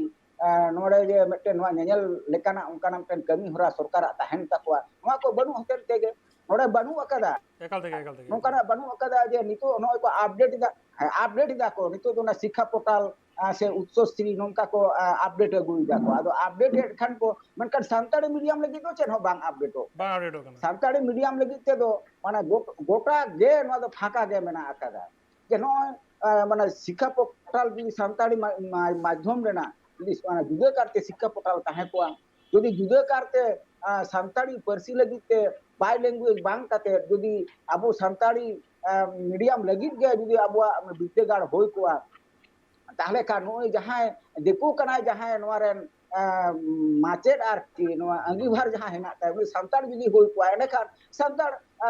ᱮ, ᱱᱚᱰᱮ ᱡᱮ ᱢᱤᱫᱴᱮᱱ ᱱᱚᱣᱟ ᱧᱮᱧᱮᱞ ᱞᱮᱠᱟᱱᱟᱜ ᱚᱱᱠᱟᱱᱟᱜ ᱢᱤᱫᱴᱮᱱ ᱠᱟᱹᱢᱤ ᱦᱚᱨᱟ ᱥᱚᱨᱠᱟᱨᱟᱜ ᱛᱟᱦᱮᱱ ᱛᱟᱠᱚᱣᱟ, ᱱᱚᱣᱟ ᱠᱚ ᱵᱟᱹᱱᱩᱜ ᱦᱚᱛᱮᱡ ᱛᱮᱜᱮ ᱱᱚᱰᱮ ᱵᱟᱹᱱᱩᱜ ᱟᱠᱟᱫᱟ᱾ ᱮᱠᱟᱞ ᱛᱮᱜᱮ, ᱮᱠᱟᱞ ᱛᱮᱜᱮ᱾ ᱱᱚᱝᱠᱟᱱᱟᱜ ᱵᱟᱹᱱᱩᱜ ᱟᱠᱟᱫᱟ ᱡᱮ ᱱᱤᱛᱚᱜ ᱱᱚᱜᱼᱚᱭ ᱠᱚ ᱟᱯᱰᱮᱴ ᱮᱫᱟ, ᱦᱮᱸ, ᱟᱯᱰᱮᱴ ᱮᱫᱟ ᱠᱚ ᱱᱤᱛᱚᱜ ᱫᱚ ᱚᱱᱟ ᱥᱤᱠᱠᱷᱟ ᱯᱳᱨᱴᱟᱞ, ᱟ, ᱥᱮ ᱩᱛᱥᱚᱥᱨᱤ ᱱᱚᱝᱠᱟ ᱠᱚ, ᱟ, ᱟᱯᱰᱮᱴ ᱟᱹᱜᱩᱭᱮᱫᱟ ᱠᱚ᱾ ᱟᱫᱚ ᱟᱯᱰᱮᱴ ᱮᱫ ᱠᱷᱟᱱ ᱠᱚ, ᱢᱮᱱᱠᱷᱟᱱ ᱥᱟᱱᱛᱟᱲᱤ ᱢᱤᱰᱤᱭᱟᱢ ᱞᱟᱹᱜᱤᱫ ᱫᱚ ᱪᱮᱫ ᱦᱚᱸ ᱵᱟᱝ ᱟᱯᱰᱮᱴᱚᱜ ᱠᱟᱱᱟ᱾ ᱵᱟᱝ ᱟᱯᱰᱮᱴᱚᱜ ᱠᱟᱱᱟ᱾ ᱥᱟᱱᱛᱟᱲᱤ ᱢᱤᱰᱤᱭᱟᱢ ᱞᱟᱹᱜᱤᱫ ᱛᱮᱫᱚ ᱢᱟᱱᱮ ᱜᱚᱴ-, ᱜᱚᱴᱟ ᱜᱮ ᱱᱚᱣᱟ ᱫᱚ ᱯᱷᱟᱸᱠᱟ ᱜᱮ ᱢᱮᱱᱟᱜ ᱟᱠᱟᱫᱟ᱾ ᱡᱮ ᱱᱚᱜᱼᱚᱭ, ᱟ, ᱢᱟᱱᱮ ᱥᱤᱠᱠᱷᱟ ᱯᱳᱨᱴᱟᱞ ᱡᱩᱫᱤ ᱥᱟᱱᱛᱟᱲᱤ ᱢᱟ-, ᱢᱟ-, ᱢᱟᱫᱽᱫᱷᱚᱢ ᱨᱮᱱᱟᱜ ᱡᱩᱫᱤ ᱚᱱᱟ ᱡᱩᱫᱟᱹ ᱠᱟᱨᱛᱮ ᱥᱤᱠᱠᱷᱟ ᱯᱳᱨᱴᱟᱞ ᱛᱟᱦᱮᱸ ᱠᱚᱜᱼᱟ, ᱡᱩᱫᱤ ᱡᱩᱫᱟᱹ ᱠᱟᱨᱛᱮ, ᱟ, ᱥᱟᱱᱛᱟᱲᱤ ᱯᱟᱹᱨᱥᱤ ᱞᱟᱹᱜᱤᱫ ᱛᱮ ᱵᱟᱭ ᱞᱮᱝᱜᱩᱭᱮᱡᱽ ᱵᱟᱝ ᱠᱟᱛᱮ ᱡᱩᱫᱤ ᱟᱵᱚ ᱥᱟᱱᱛᱟᱲᱤ, ᱟ, ᱢᱤᱰᱤᱭᱟᱢ ᱞᱟᱹᱜᱤᱫ ᱜᱮ ᱡᱩᱫᱤ ᱟᱵᱚᱣᱟᱜ ᱵᱤᱨᱫᱟᱹᱜᱟᱲ ᱦᱩᱭ ᱠᱚᱜᱼᱟ, ᱛᱟᱦᱚᱞᱮ ᱠᱷᱟᱱ ᱱᱩᱜᱼᱩᱭ ᱡᱟᱦᱟᱸᱭ ᱫᱤᱠᱩ ᱠᱟᱱᱟᱭ, ᱡᱟᱦᱟᱸᱭ ᱱᱚᱣᱟ ᱨᱮᱱ, ᱮ, ᱢᱟᱪᱮᱫ ᱟᱨᱠᱤ, ᱱᱚᱣᱟ ᱟᱸᱜᱤᱵᱷᱟᱨ ᱡᱟᱦᱟᱸ ᱦᱮᱱᱟᱜ ᱛᱟᱭᱟ, ᱩᱱᱤ ᱥᱟᱱᱛᱟᱲ ᱡᱩᱫᱤ ᱦᱩᱭ ᱠᱚᱜᱼᱟ, ᱮᱸᱰᱮᱠᱷᱟᱱ ᱥᱟᱱᱛᱟᱲ, ᱟ,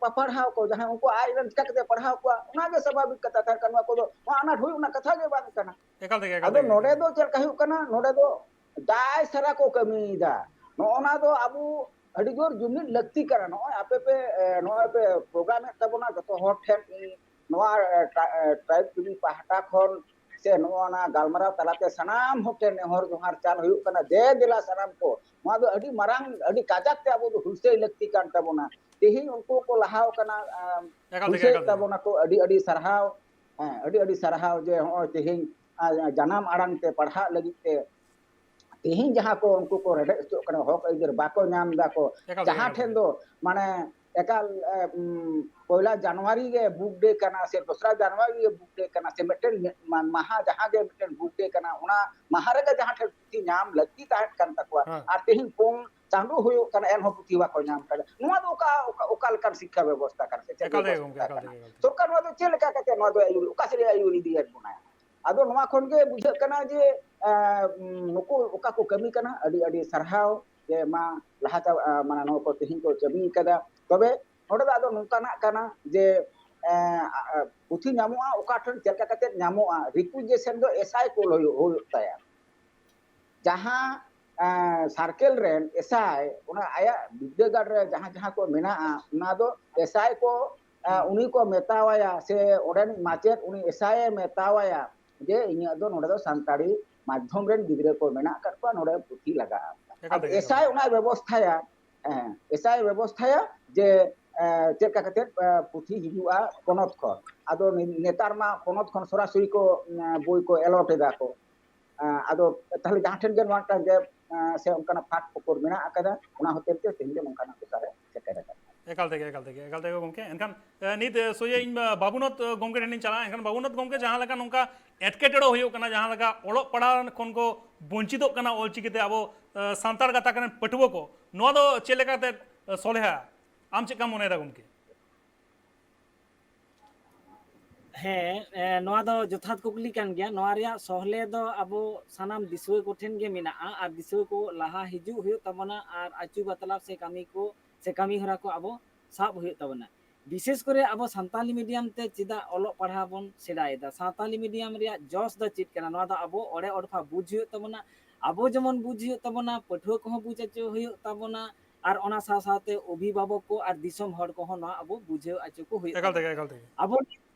ᱯᱟ-, ᱯᱟᱲᱦᱟᱣ ᱠᱚ ᱡᱟᱦᱟᱸᱭ, ᱩᱱᱠᱩ ᱟᱡ ᱨᱮᱱ ᱪᱤᱠᱟ ᱠᱟᱛᱮ ᱯᱟᱲᱦᱟᱣ ᱠᱚᱣᱟ, ᱚᱱᱟ ᱜᱮ ᱥᱟᱵᱷᱟᱵᱤᱠ ᱠᱟᱛᱷᱟ ᱛᱟᱦᱮᱸ ᱠᱟᱱᱟ᱾ ᱱᱚᱣᱟ ᱠᱚᱫᱚ, ᱱᱚᱣᱟ ᱟᱱᱟᱴ ᱦᱩᱭᱩᱜ ᱨᱮᱱᱟᱜ ᱠᱟᱛᱷᱟ ᱜᱮ ᱵᱟᱝ ᱠᱟᱱᱟ᱾ ᱮᱠᱟᱞ ᱛᱮᱜᱮ, ᱮᱠᱟᱞ ᱟᱫᱚ ᱛᱮᱜᱮ, ᱱᱚᱰᱮ ᱮᱠᱟᱞ ᱫᱚ ᱛᱮᱜᱮ᱾ ᱪᱮᱫ ᱞᱮᱠᱟ ᱦᱩᱭᱩᱜ ᱠᱟᱱᱟ, ᱱᱚᱰᱮ ᱫᱚ ᱫᱟᱭ ᱥᱟᱨᱟ ᱠᱚ ᱠᱟᱹᱢᱤᱭᱮᱫᱟ᱾ ᱱᱚᱜᱼᱚ ᱱᱟ ᱫᱚ ᱟᱵᱚ ᱟᱹᱰᱤ ᱡᱳᱨ ᱡᱩᱢᱤᱫ ᱞᱟᱹᱠᱛᱤ ᱠᱟᱱᱟ᱾ ᱱᱚᱜᱼᱚᱭ ᱟᱯᱮ ᱯᱮ, ᱮ, ᱱᱚᱜᱼᱚᱭ ᱯᱮ ᱯᱨᱳᱜᱨᱟᱢᱮᱫ ᱛᱟᱵᱚᱱᱟ, ᱡᱚᱛᱚ ᱦᱚᱲ ᱴᱷᱮᱱ ᱱᱚᱣᱟ, ᱮ, ᱴᱨᱟ-, ᱮ, ᱴᱨᱟᱭᱤᱵᱽ ᱴᱤᱵᱷᱤ ᱯᱟᱦᱴᱟ ᱠᱷᱚᱱ ᱥᱮ ᱱᱚᱜᱼᱚ ᱱᱟ ᱜᱟᱞᱢᱟᱨᱟᱣ ᱛᱟᱞᱟᱛᱮ ᱥᱟᱱᱟᱢ ᱦᱚᱲ ᱴᱷᱮᱱ ᱱᱮᱦᱚᱨ ᱡᱚᱦᱟᱨ ᱪᱟᱞ ᱦᱩᱭᱩᱜ ᱠᱟᱱᱟ, ᱫᱮ ᱫᱮᱞᱟ ᱥᱟᱱᱟᱢ ᱠᱚ, ᱱᱚᱣᱟ ᱫᱚ ᱟᱹᱰᱤ ᱢᱟᱨᱟᱝ, ᱟᱹᱰᱤ ᱠᱟᱡᱟᱠ ᱛᱮ ᱟᱵᱚ ᱫᱚ ᱦᱩᱞᱥᱟᱹᱭ ᱞᱟᱹᱠᱛᱤ ᱠᱟᱱ ᱛᱟᱵᱚᱱᱟ᱾ ᱛᱮᱦᱮᱧ ᱩᱱᱠᱩ ᱠᱚ ᱞᱟᱦᱟᱣ ᱠᱟᱱᱟ, ᱮ, ᱮᱠᱟᱞ ᱛᱮᱜᱮ, ᱦᱩᱞᱥᱟᱹᱭᱮᱫ ᱮᱠᱟᱞ ᱛᱮᱜᱮ᱾ ᱛᱟᱵᱚᱱᱟ ᱠᱚ, ᱟᱹᱰᱤ ᱟᱹᱰᱤ ᱥᱟᱨᱦᱟᱣ᱾ ᱦᱮᱸ, ᱟᱹᱰᱤ ᱟᱹᱰᱤ ᱥᱟᱨᱦᱟᱣ ᱡᱮ ᱦᱚᱸᱜᱼᱚᱭ ᱛᱮᱦᱮᱧ, ᱟ, ᱡᱟᱱᱟᱢ ᱟᱲᱟᱝ ᱛᱮ ᱯᱟᱲᱦᱟᱜ ᱞᱟᱹᱜᱤᱫ ᱛᱮ ᱛᱮᱦᱮᱧ ᱡᱟᱦᱟᱸ ᱠᱚ ᱩᱱᱠᱩ ᱠᱚ ᱨᱮᱰᱮᱫ ᱦᱚᱪᱚᱜ ᱠᱟᱱᱟ, ᱦᱚᱠ ᱟᱹᱭᱫᱟᱹᱨ ᱵᱟᱠᱚ ᱧᱟᱢ ᱮᱫᱟ ᱠᱚ, ᱮᱠᱟᱞ ᱛᱮ, ᱡᱟᱦᱟᱸ ᱮᱠᱟᱞ ᱴᱷᱮᱱ ᱛᱮ᱾ ᱫᱚ ᱢᱟᱱᱮ ᱮᱠᱟᱞ, ᱮ, ᱩᱢ, ᱯᱚᱭᱞᱟ ᱡᱟᱱᱩᱣᱟᱨᱤ ᱜᱮ ᱵᱩᱠ ᱰᱮ ᱠᱟᱱᱟ ᱥᱮ ᱫᱚᱥᱨᱟ ᱡᱟᱱᱩᱣᱟᱨᱤ ᱜᱮ ᱵᱩᱠ ᱰᱮ ᱠᱟᱱᱟ ᱥᱮ ᱢᱤᱫᱴᱮᱱ ᱢᱟ-, ᱢᱟᱦᱟ ᱡᱟᱦᱟᱸ ᱜᱮ ᱢᱤᱫᱴᱮᱱ ᱵᱩᱠ ᱰᱮ ᱠᱟᱱᱟ, ᱚᱱᱟ ᱢᱟᱦᱟ ᱨᱮᱜᱮ ᱡᱟᱦᱟᱸ ᱴᱷᱮᱱ ᱯᱩᱛᱷᱤ ᱧᱟᱢ ᱞᱟᱹᱠᱛᱤ ᱛᱟᱦᱮᱸ ᱠᱟᱱ ᱛᱟᱠᱚᱣᱟ, ᱦᱮᱸ᱾ ᱟᱨ ᱛᱮᱦᱮᱧ ᱯᱩᱱ ᱪᱟᱸᱫᱚ ᱦᱩᱭᱩᱜ ᱠᱟᱱᱟ, ᱮᱱᱦᱚᱸ ᱯᱩᱛᱷᱤ ᱵᱟᱠᱚ ᱧᱟᱢ ᱠᱟᱫᱟ᱾ ᱱᱚᱣᱟ ᱫᱚ ᱚᱠᱟ, ᱚᱠᱟ, ᱚᱠᱟ ᱞᱮᱠᱟᱱ ᱥᱤᱠᱠᱷᱟ ᱵᱮᱵᱚᱥᱛᱷᱟ ᱠᱟᱱᱟ ᱥᱮ ᱪᱮᱫ ᱮᱠᱟᱞ ᱛᱮᱜᱮ ᱵᱮᱵᱚᱥᱛᱷᱟ ᱜᱚᱢᱠᱮ, ᱮᱠᱟᱞ ᱠᱟᱱᱟ? ᱛᱮᱜᱮ, ᱮᱠᱟᱞ ᱛᱮᱜᱮ᱾ ᱥᱚᱨᱠᱟᱨ ᱱᱚᱣᱟ ᱫᱚ ᱪᱮᱫ ᱞᱮᱠᱟ ᱠᱟᱛᱮ ᱱᱚᱣᱟ ᱫᱚ ᱟᱹᱭᱩᱨ, ᱚᱠᱟ ᱥᱮᱫ ᱮ ᱟᱹᱭᱩᱨ ᱤᱫᱤᱭᱮᱫ ᱵᱚᱱᱟᱭ? ᱟᱫᱚ ᱱᱚᱣᱟ ᱠᱷᱚᱱ ᱜᱮ ᱵᱩᱡᱷᱟᱹᱜ ᱠᱟᱱᱟ ᱡᱮ, ᱮ, ᱩᱢ, ᱱᱩᱠᱩ ᱚᱠᱟ ᱠᱚ ᱠᱟᱹᱢᱤ ᱠᱟᱱᱟ, ᱟᱹᱰᱤ ᱟᱹᱰᱤ ᱥᱟᱨᱦᱟᱣ ᱡᱮ ᱢᱟ ᱞᱟᱦᱟ ᱪᱟ-, ᱮ, ᱢᱟᱱᱮ ᱱᱚᱣᱟ ᱠᱚ ᱛᱮᱦᱮᱧ ᱠᱚ ᱠᱟᱹᱢᱤ ᱠᱟᱫᱟ᱾ ᱛᱚᱵᱮ ᱱᱚᱰᱮ ᱫᱚ ᱟᱫᱚ ᱱᱚᱝᱠᱟᱱᱟᱜ ᱠᱟᱱᱟ ᱡᱮ, ᱮ, ᱟ, ᱟ, ᱯᱩᱛᱷᱤ ᱧᱟᱢᱚᱜᱼᱟ, ᱚᱠᱟ ᱴᱷᱮᱱ ᱪᱮᱫ ᱞᱮᱠᱟ ᱠᱟᱛᱮ ᱧᱟᱢᱚᱜᱼᱟ, ᱨᱤᱠᱩᱭᱤᱡᱮᱥᱚᱱ ᱫᱚ ᱮᱥᱟᱭ ᱠᱚ ᱦᱩᱭᱩᱜ, ᱦᱩᱭᱩᱜ ᱛᱟᱭᱟ᱾ ᱡᱟᱦᱟᱸ, ᱮ, ᱥᱟᱨᱠᱮᱞ ᱨᱮᱱ ᱮᱥᱟᱭ, ᱚᱱᱟ ᱟᱭᱟᱜ ᱵᱤᱫᱽᱫᱟᱹᱜᱟᱲ ᱨᱮ ᱡᱟᱦᱟᱸ ᱡᱟᱦᱟᱸ ᱠᱚ ᱢᱮᱱᱟᱜᱼᱟ, ᱚᱱᱟ ᱫᱚ ᱮᱥᱟᱭ ᱠᱚ, ᱮ, ᱦᱩᱸ᱾ ᱩᱱᱤ ᱠᱚ ᱢᱮᱛᱟᱣᱟᱭᱟ ᱥᱮ ᱚᱸᱰᱮᱱᱤᱡ ᱢᱟᱪᱮᱫ ᱩᱱᱤ ᱮᱥᱟᱭ ᱮ ᱢᱮᱛᱟᱣᱟᱭᱟ ᱡᱮ ᱤᱧᱟᱹᱜ ᱫᱚ ᱱᱚᱰᱮ ᱫᱚ ᱥᱟᱱᱛᱟᱲᱤ ᱢᱟᱫᱽᱫᱷᱚᱢ ᱨᱮᱱ ᱜᱤᱫᱽᱨᱟᱹ ᱠᱚ ᱢᱮᱱᱟᱜ ᱟᱠᱟᱫ ᱠᱚᱣᱟ, ᱱᱚᱰᱮ ᱯᱩᱛᱷᱤ ᱞᱟᱜᱟᱜᱼᱟ᱾ ᱮᱠᱟᱞ ᱟᱫᱚ ᱛᱮᱜᱮ, ᱮᱠᱟᱞ ᱮᱥᱟᱭ ᱛᱮᱜᱮ᱾ ᱚᱱᱟᱭ ᱵᱮᱵᱚᱥᱛᱷᱟᱭᱟ, ᱦᱮᱸ, ᱮᱥᱟᱭ ᱵᱮᱵᱚᱥᱛᱷᱟᱭᱟ ᱡᱮ, ᱮ, ᱪᱮᱫ ᱞᱮᱠᱟ ᱠᱟᱛᱮ, ᱮ, ᱯᱩᱛᱷᱤ ᱦᱤᱡᱩᱜᱼᱟ ᱯᱚᱱᱚᱛ ᱠᱷᱚᱱ᱾ ᱟᱫᱚ ᱱᱮ-, ᱱᱮᱛᱟᱨ ᱢᱟ ᱯᱚᱱᱚᱛ ᱠᱷᱚᱱ ᱥᱚᱨᱟᱥᱚᱨᱤ ᱠᱚ, ᱮ, ᱵᱳᱭ ᱠᱚ ᱮᱞᱚᱴ ᱮᱫᱟ ᱠᱚ᱾ ᱮ, ᱟᱫᱚ ᱛᱟᱦᱞᱮ ᱡᱟᱦᱟᱸ ᱴᱷᱮᱱ ᱜᱮ ᱱᱚᱣᱟ ᱢᱤᱫᱴᱟᱝ ᱜᱮᱯ, ᱮ, ᱥᱮ ᱚᱱᱠᱟᱱᱟᱜ ᱯᱷᱟᱴ ᱯᱷᱚᱠᱚᱨ ᱢᱮᱱᱟᱜ ᱟᱠᱟᱫᱟ, ᱚᱱᱟ ᱦᱚᱛᱮᱡ ᱛᱮ ᱛᱮᱦᱮᱧ ᱫᱚ ᱱᱚᱝᱠᱟᱱᱟᱜ ᱫᱚᱥᱟ ᱨᱮ ᱥᱮᱴᱮᱨ ᱟᱠᱟᱱᱟ᱾ ᱮᱠᱟᱞ ᱛᱮᱜᱮ, ᱮᱠᱟᱞ ᱛᱮᱜᱮ, ᱮᱠᱟᱞ ᱛᱮᱜᱮ ᱜᱚᱢᱠᱮ᱾ ᱮᱱᱠᱷᱟᱱ, ᱮ, ᱱᱤᱛ, ᱮ, ᱥᱚᱡᱷᱮ ᱤᱧ, ᱮ, ᱵᱟᱵᱩᱱᱟᱛᱷ, ᱮ, ᱜᱚᱢᱠᱮ ᱴᱷᱮᱱ ᱤᱧ ᱪᱟᱞᱟᱜᱼᱟ᱾ ᱮᱱᱠᱷᱟᱱ ᱵᱟᱵᱩᱱᱟᱛᱷ ᱜᱚᱢᱠᱮ, ᱡᱟᱦᱟᱸ ᱞᱮᱠᱟ ᱱᱚᱝᱠᱟ ᱮᱴᱠᱮᱴᱚᱬᱮ ᱦᱩᱭᱩᱜ ᱠᱟᱱᱟ, ᱡᱟᱦᱟᱸ ᱞᱮᱠᱟ ᱚᱞᱚᱜ ᱯᱟᱲᱦᱟᱣ ᱠᱷᱚᱱ ᱠᱚ ᱵᱚᱧᱪᱤᱛᱚᱜ ᱠᱟᱱᱟ ᱚᱞᱪᱤᱠᱤ ᱛᱮ ᱟᱵᱚ, ᱮ, ᱥᱟᱱᱛᱟᱲ ᱜᱟᱛᱟᱠ ᱨᱮᱱ ᱯᱟᱹᱴᱷᱩᱣᱟᱹ ᱠᱚ, ᱱᱚᱣᱟ ᱫᱚ ᱪᱮᱫ ᱞᱮᱠᱟᱛᱮ, ᱮ, ᱥᱚᱞᱦᱮᱜᱼᱟ? ᱟᱢ ᱪᱮᱫ ᱞᱮᱠᱟᱢ ᱢᱚᱱᱮᱭᱮᱫᱟ ᱜᱚᱢᱠᱮ? ᱦᱮᱸ, ᱮ, ᱱᱚᱣᱟ ᱫᱚ ᱡᱚᱛᱷᱟᱛ ᱠᱩᱠᱞᱤ ᱠᱟᱱ ᱜᱮᱭᱟ᱾ ᱱᱚᱣᱟ ᱨᱮᱭᱟᱜ ᱥᱚᱦᱞᱮ ᱫᱚ ᱟᱵᱚ ᱥᱟᱱᱟᱢ ᱫᱤᱥᱩᱣᱟᱹ ᱠᱚᱴᱷᱮᱱ ᱜᱮ ᱢᱮᱱᱟᱜᱼᱟ, ᱟᱨ ᱫᱤᱥᱩᱣᱟᱹ ᱠᱚ ᱞᱟᱦᱟ ᱦᱤᱡᱩᱜ ᱦᱩᱭᱩᱜ ᱛᱟᱵᱚᱱᱟ, ᱟᱨ ᱟᱹᱪᱩ ᱵᱟᱛᱞᱟᱣ ᱥᱮ ᱠᱟᱹᱢᱤ ᱠᱚ ᱥᱮ ᱠᱟᱹᱢᱤ ᱦᱚᱨᱟ ᱠᱚ ᱟᱵᱚ ᱥᱟᱵ ᱦᱩᱭᱩᱜ ᱛᱟᱵᱚᱱᱟ᱾ ᱵᱤᱥᱮᱥ ᱠᱚᱨᱮ ᱟᱵᱚ ᱥᱟᱱᱛᱟᱞᱤ ᱢᱤᱰᱤᱭᱟᱢ ᱛᱮ ᱪᱮᱫᱟᱜ ᱚᱞᱚᱜ ᱯᱟᱲᱦᱟᱣ ᱵᱚᱱ ᱥᱮᱬᱟᱭᱮᱫᱟ? ᱥᱟᱱᱛᱟᱞᱤ ᱢᱤᱰᱤᱭᱟᱢ ᱨᱮᱭᱟᱜ ᱡᱚᱥ ᱫᱚ ᱪᱮᱫ ᱠᱟᱱᱟ? ᱱᱚᱣᱟ ᱫᱚ ᱟᱵᱚ ᱚᱲᱮ ᱚᱲᱯᱷᱟ ᱵᱩᱡᱽ ᱦᱩᱭᱩᱜ ᱛᱟᱵᱚᱱᱟ, ᱟᱵᱚ ᱡᱮᱢᱚᱱ ᱵᱩᱡᱽ ᱦᱩᱭᱩᱜ ᱛᱟᱵᱚᱱᱟ, ᱯᱟᱹᱴᱷᱩᱣᱟᱹ ᱠᱚᱦᱚᱸ ᱵᱩᱡᱽ ᱦᱚᱪᱚ ᱦᱩᱭᱩᱜ ᱛᱟᱵᱚᱱᱟ, ᱟᱨ ᱚᱱᱟ ᱥᱟᱶ ᱥᱟᱶᱛᱮ ᱚᱵᱷᱤᱵᱷᱟᱵᱚᱠ ᱠᱚ ᱟᱨ ᱫᱤᱥᱚᱢ ᱦᱚᱲ ᱠᱚᱦᱚᱸ ᱱᱚᱣᱟ ᱟᱵᱚ ᱵᱩᱡᱷᱟᱹᱣ ᱦᱚᱪᱚ ᱠᱚ ᱦᱩᱭᱩᱜ ᱮᱠᱟᱞ ᱛᱟᱵᱚᱱᱟ᱾ ᱛᱮᱜᱮ, ᱮᱠᱟᱞ ᱛᱮᱜᱮ᱾ ᱟᱵᱚ,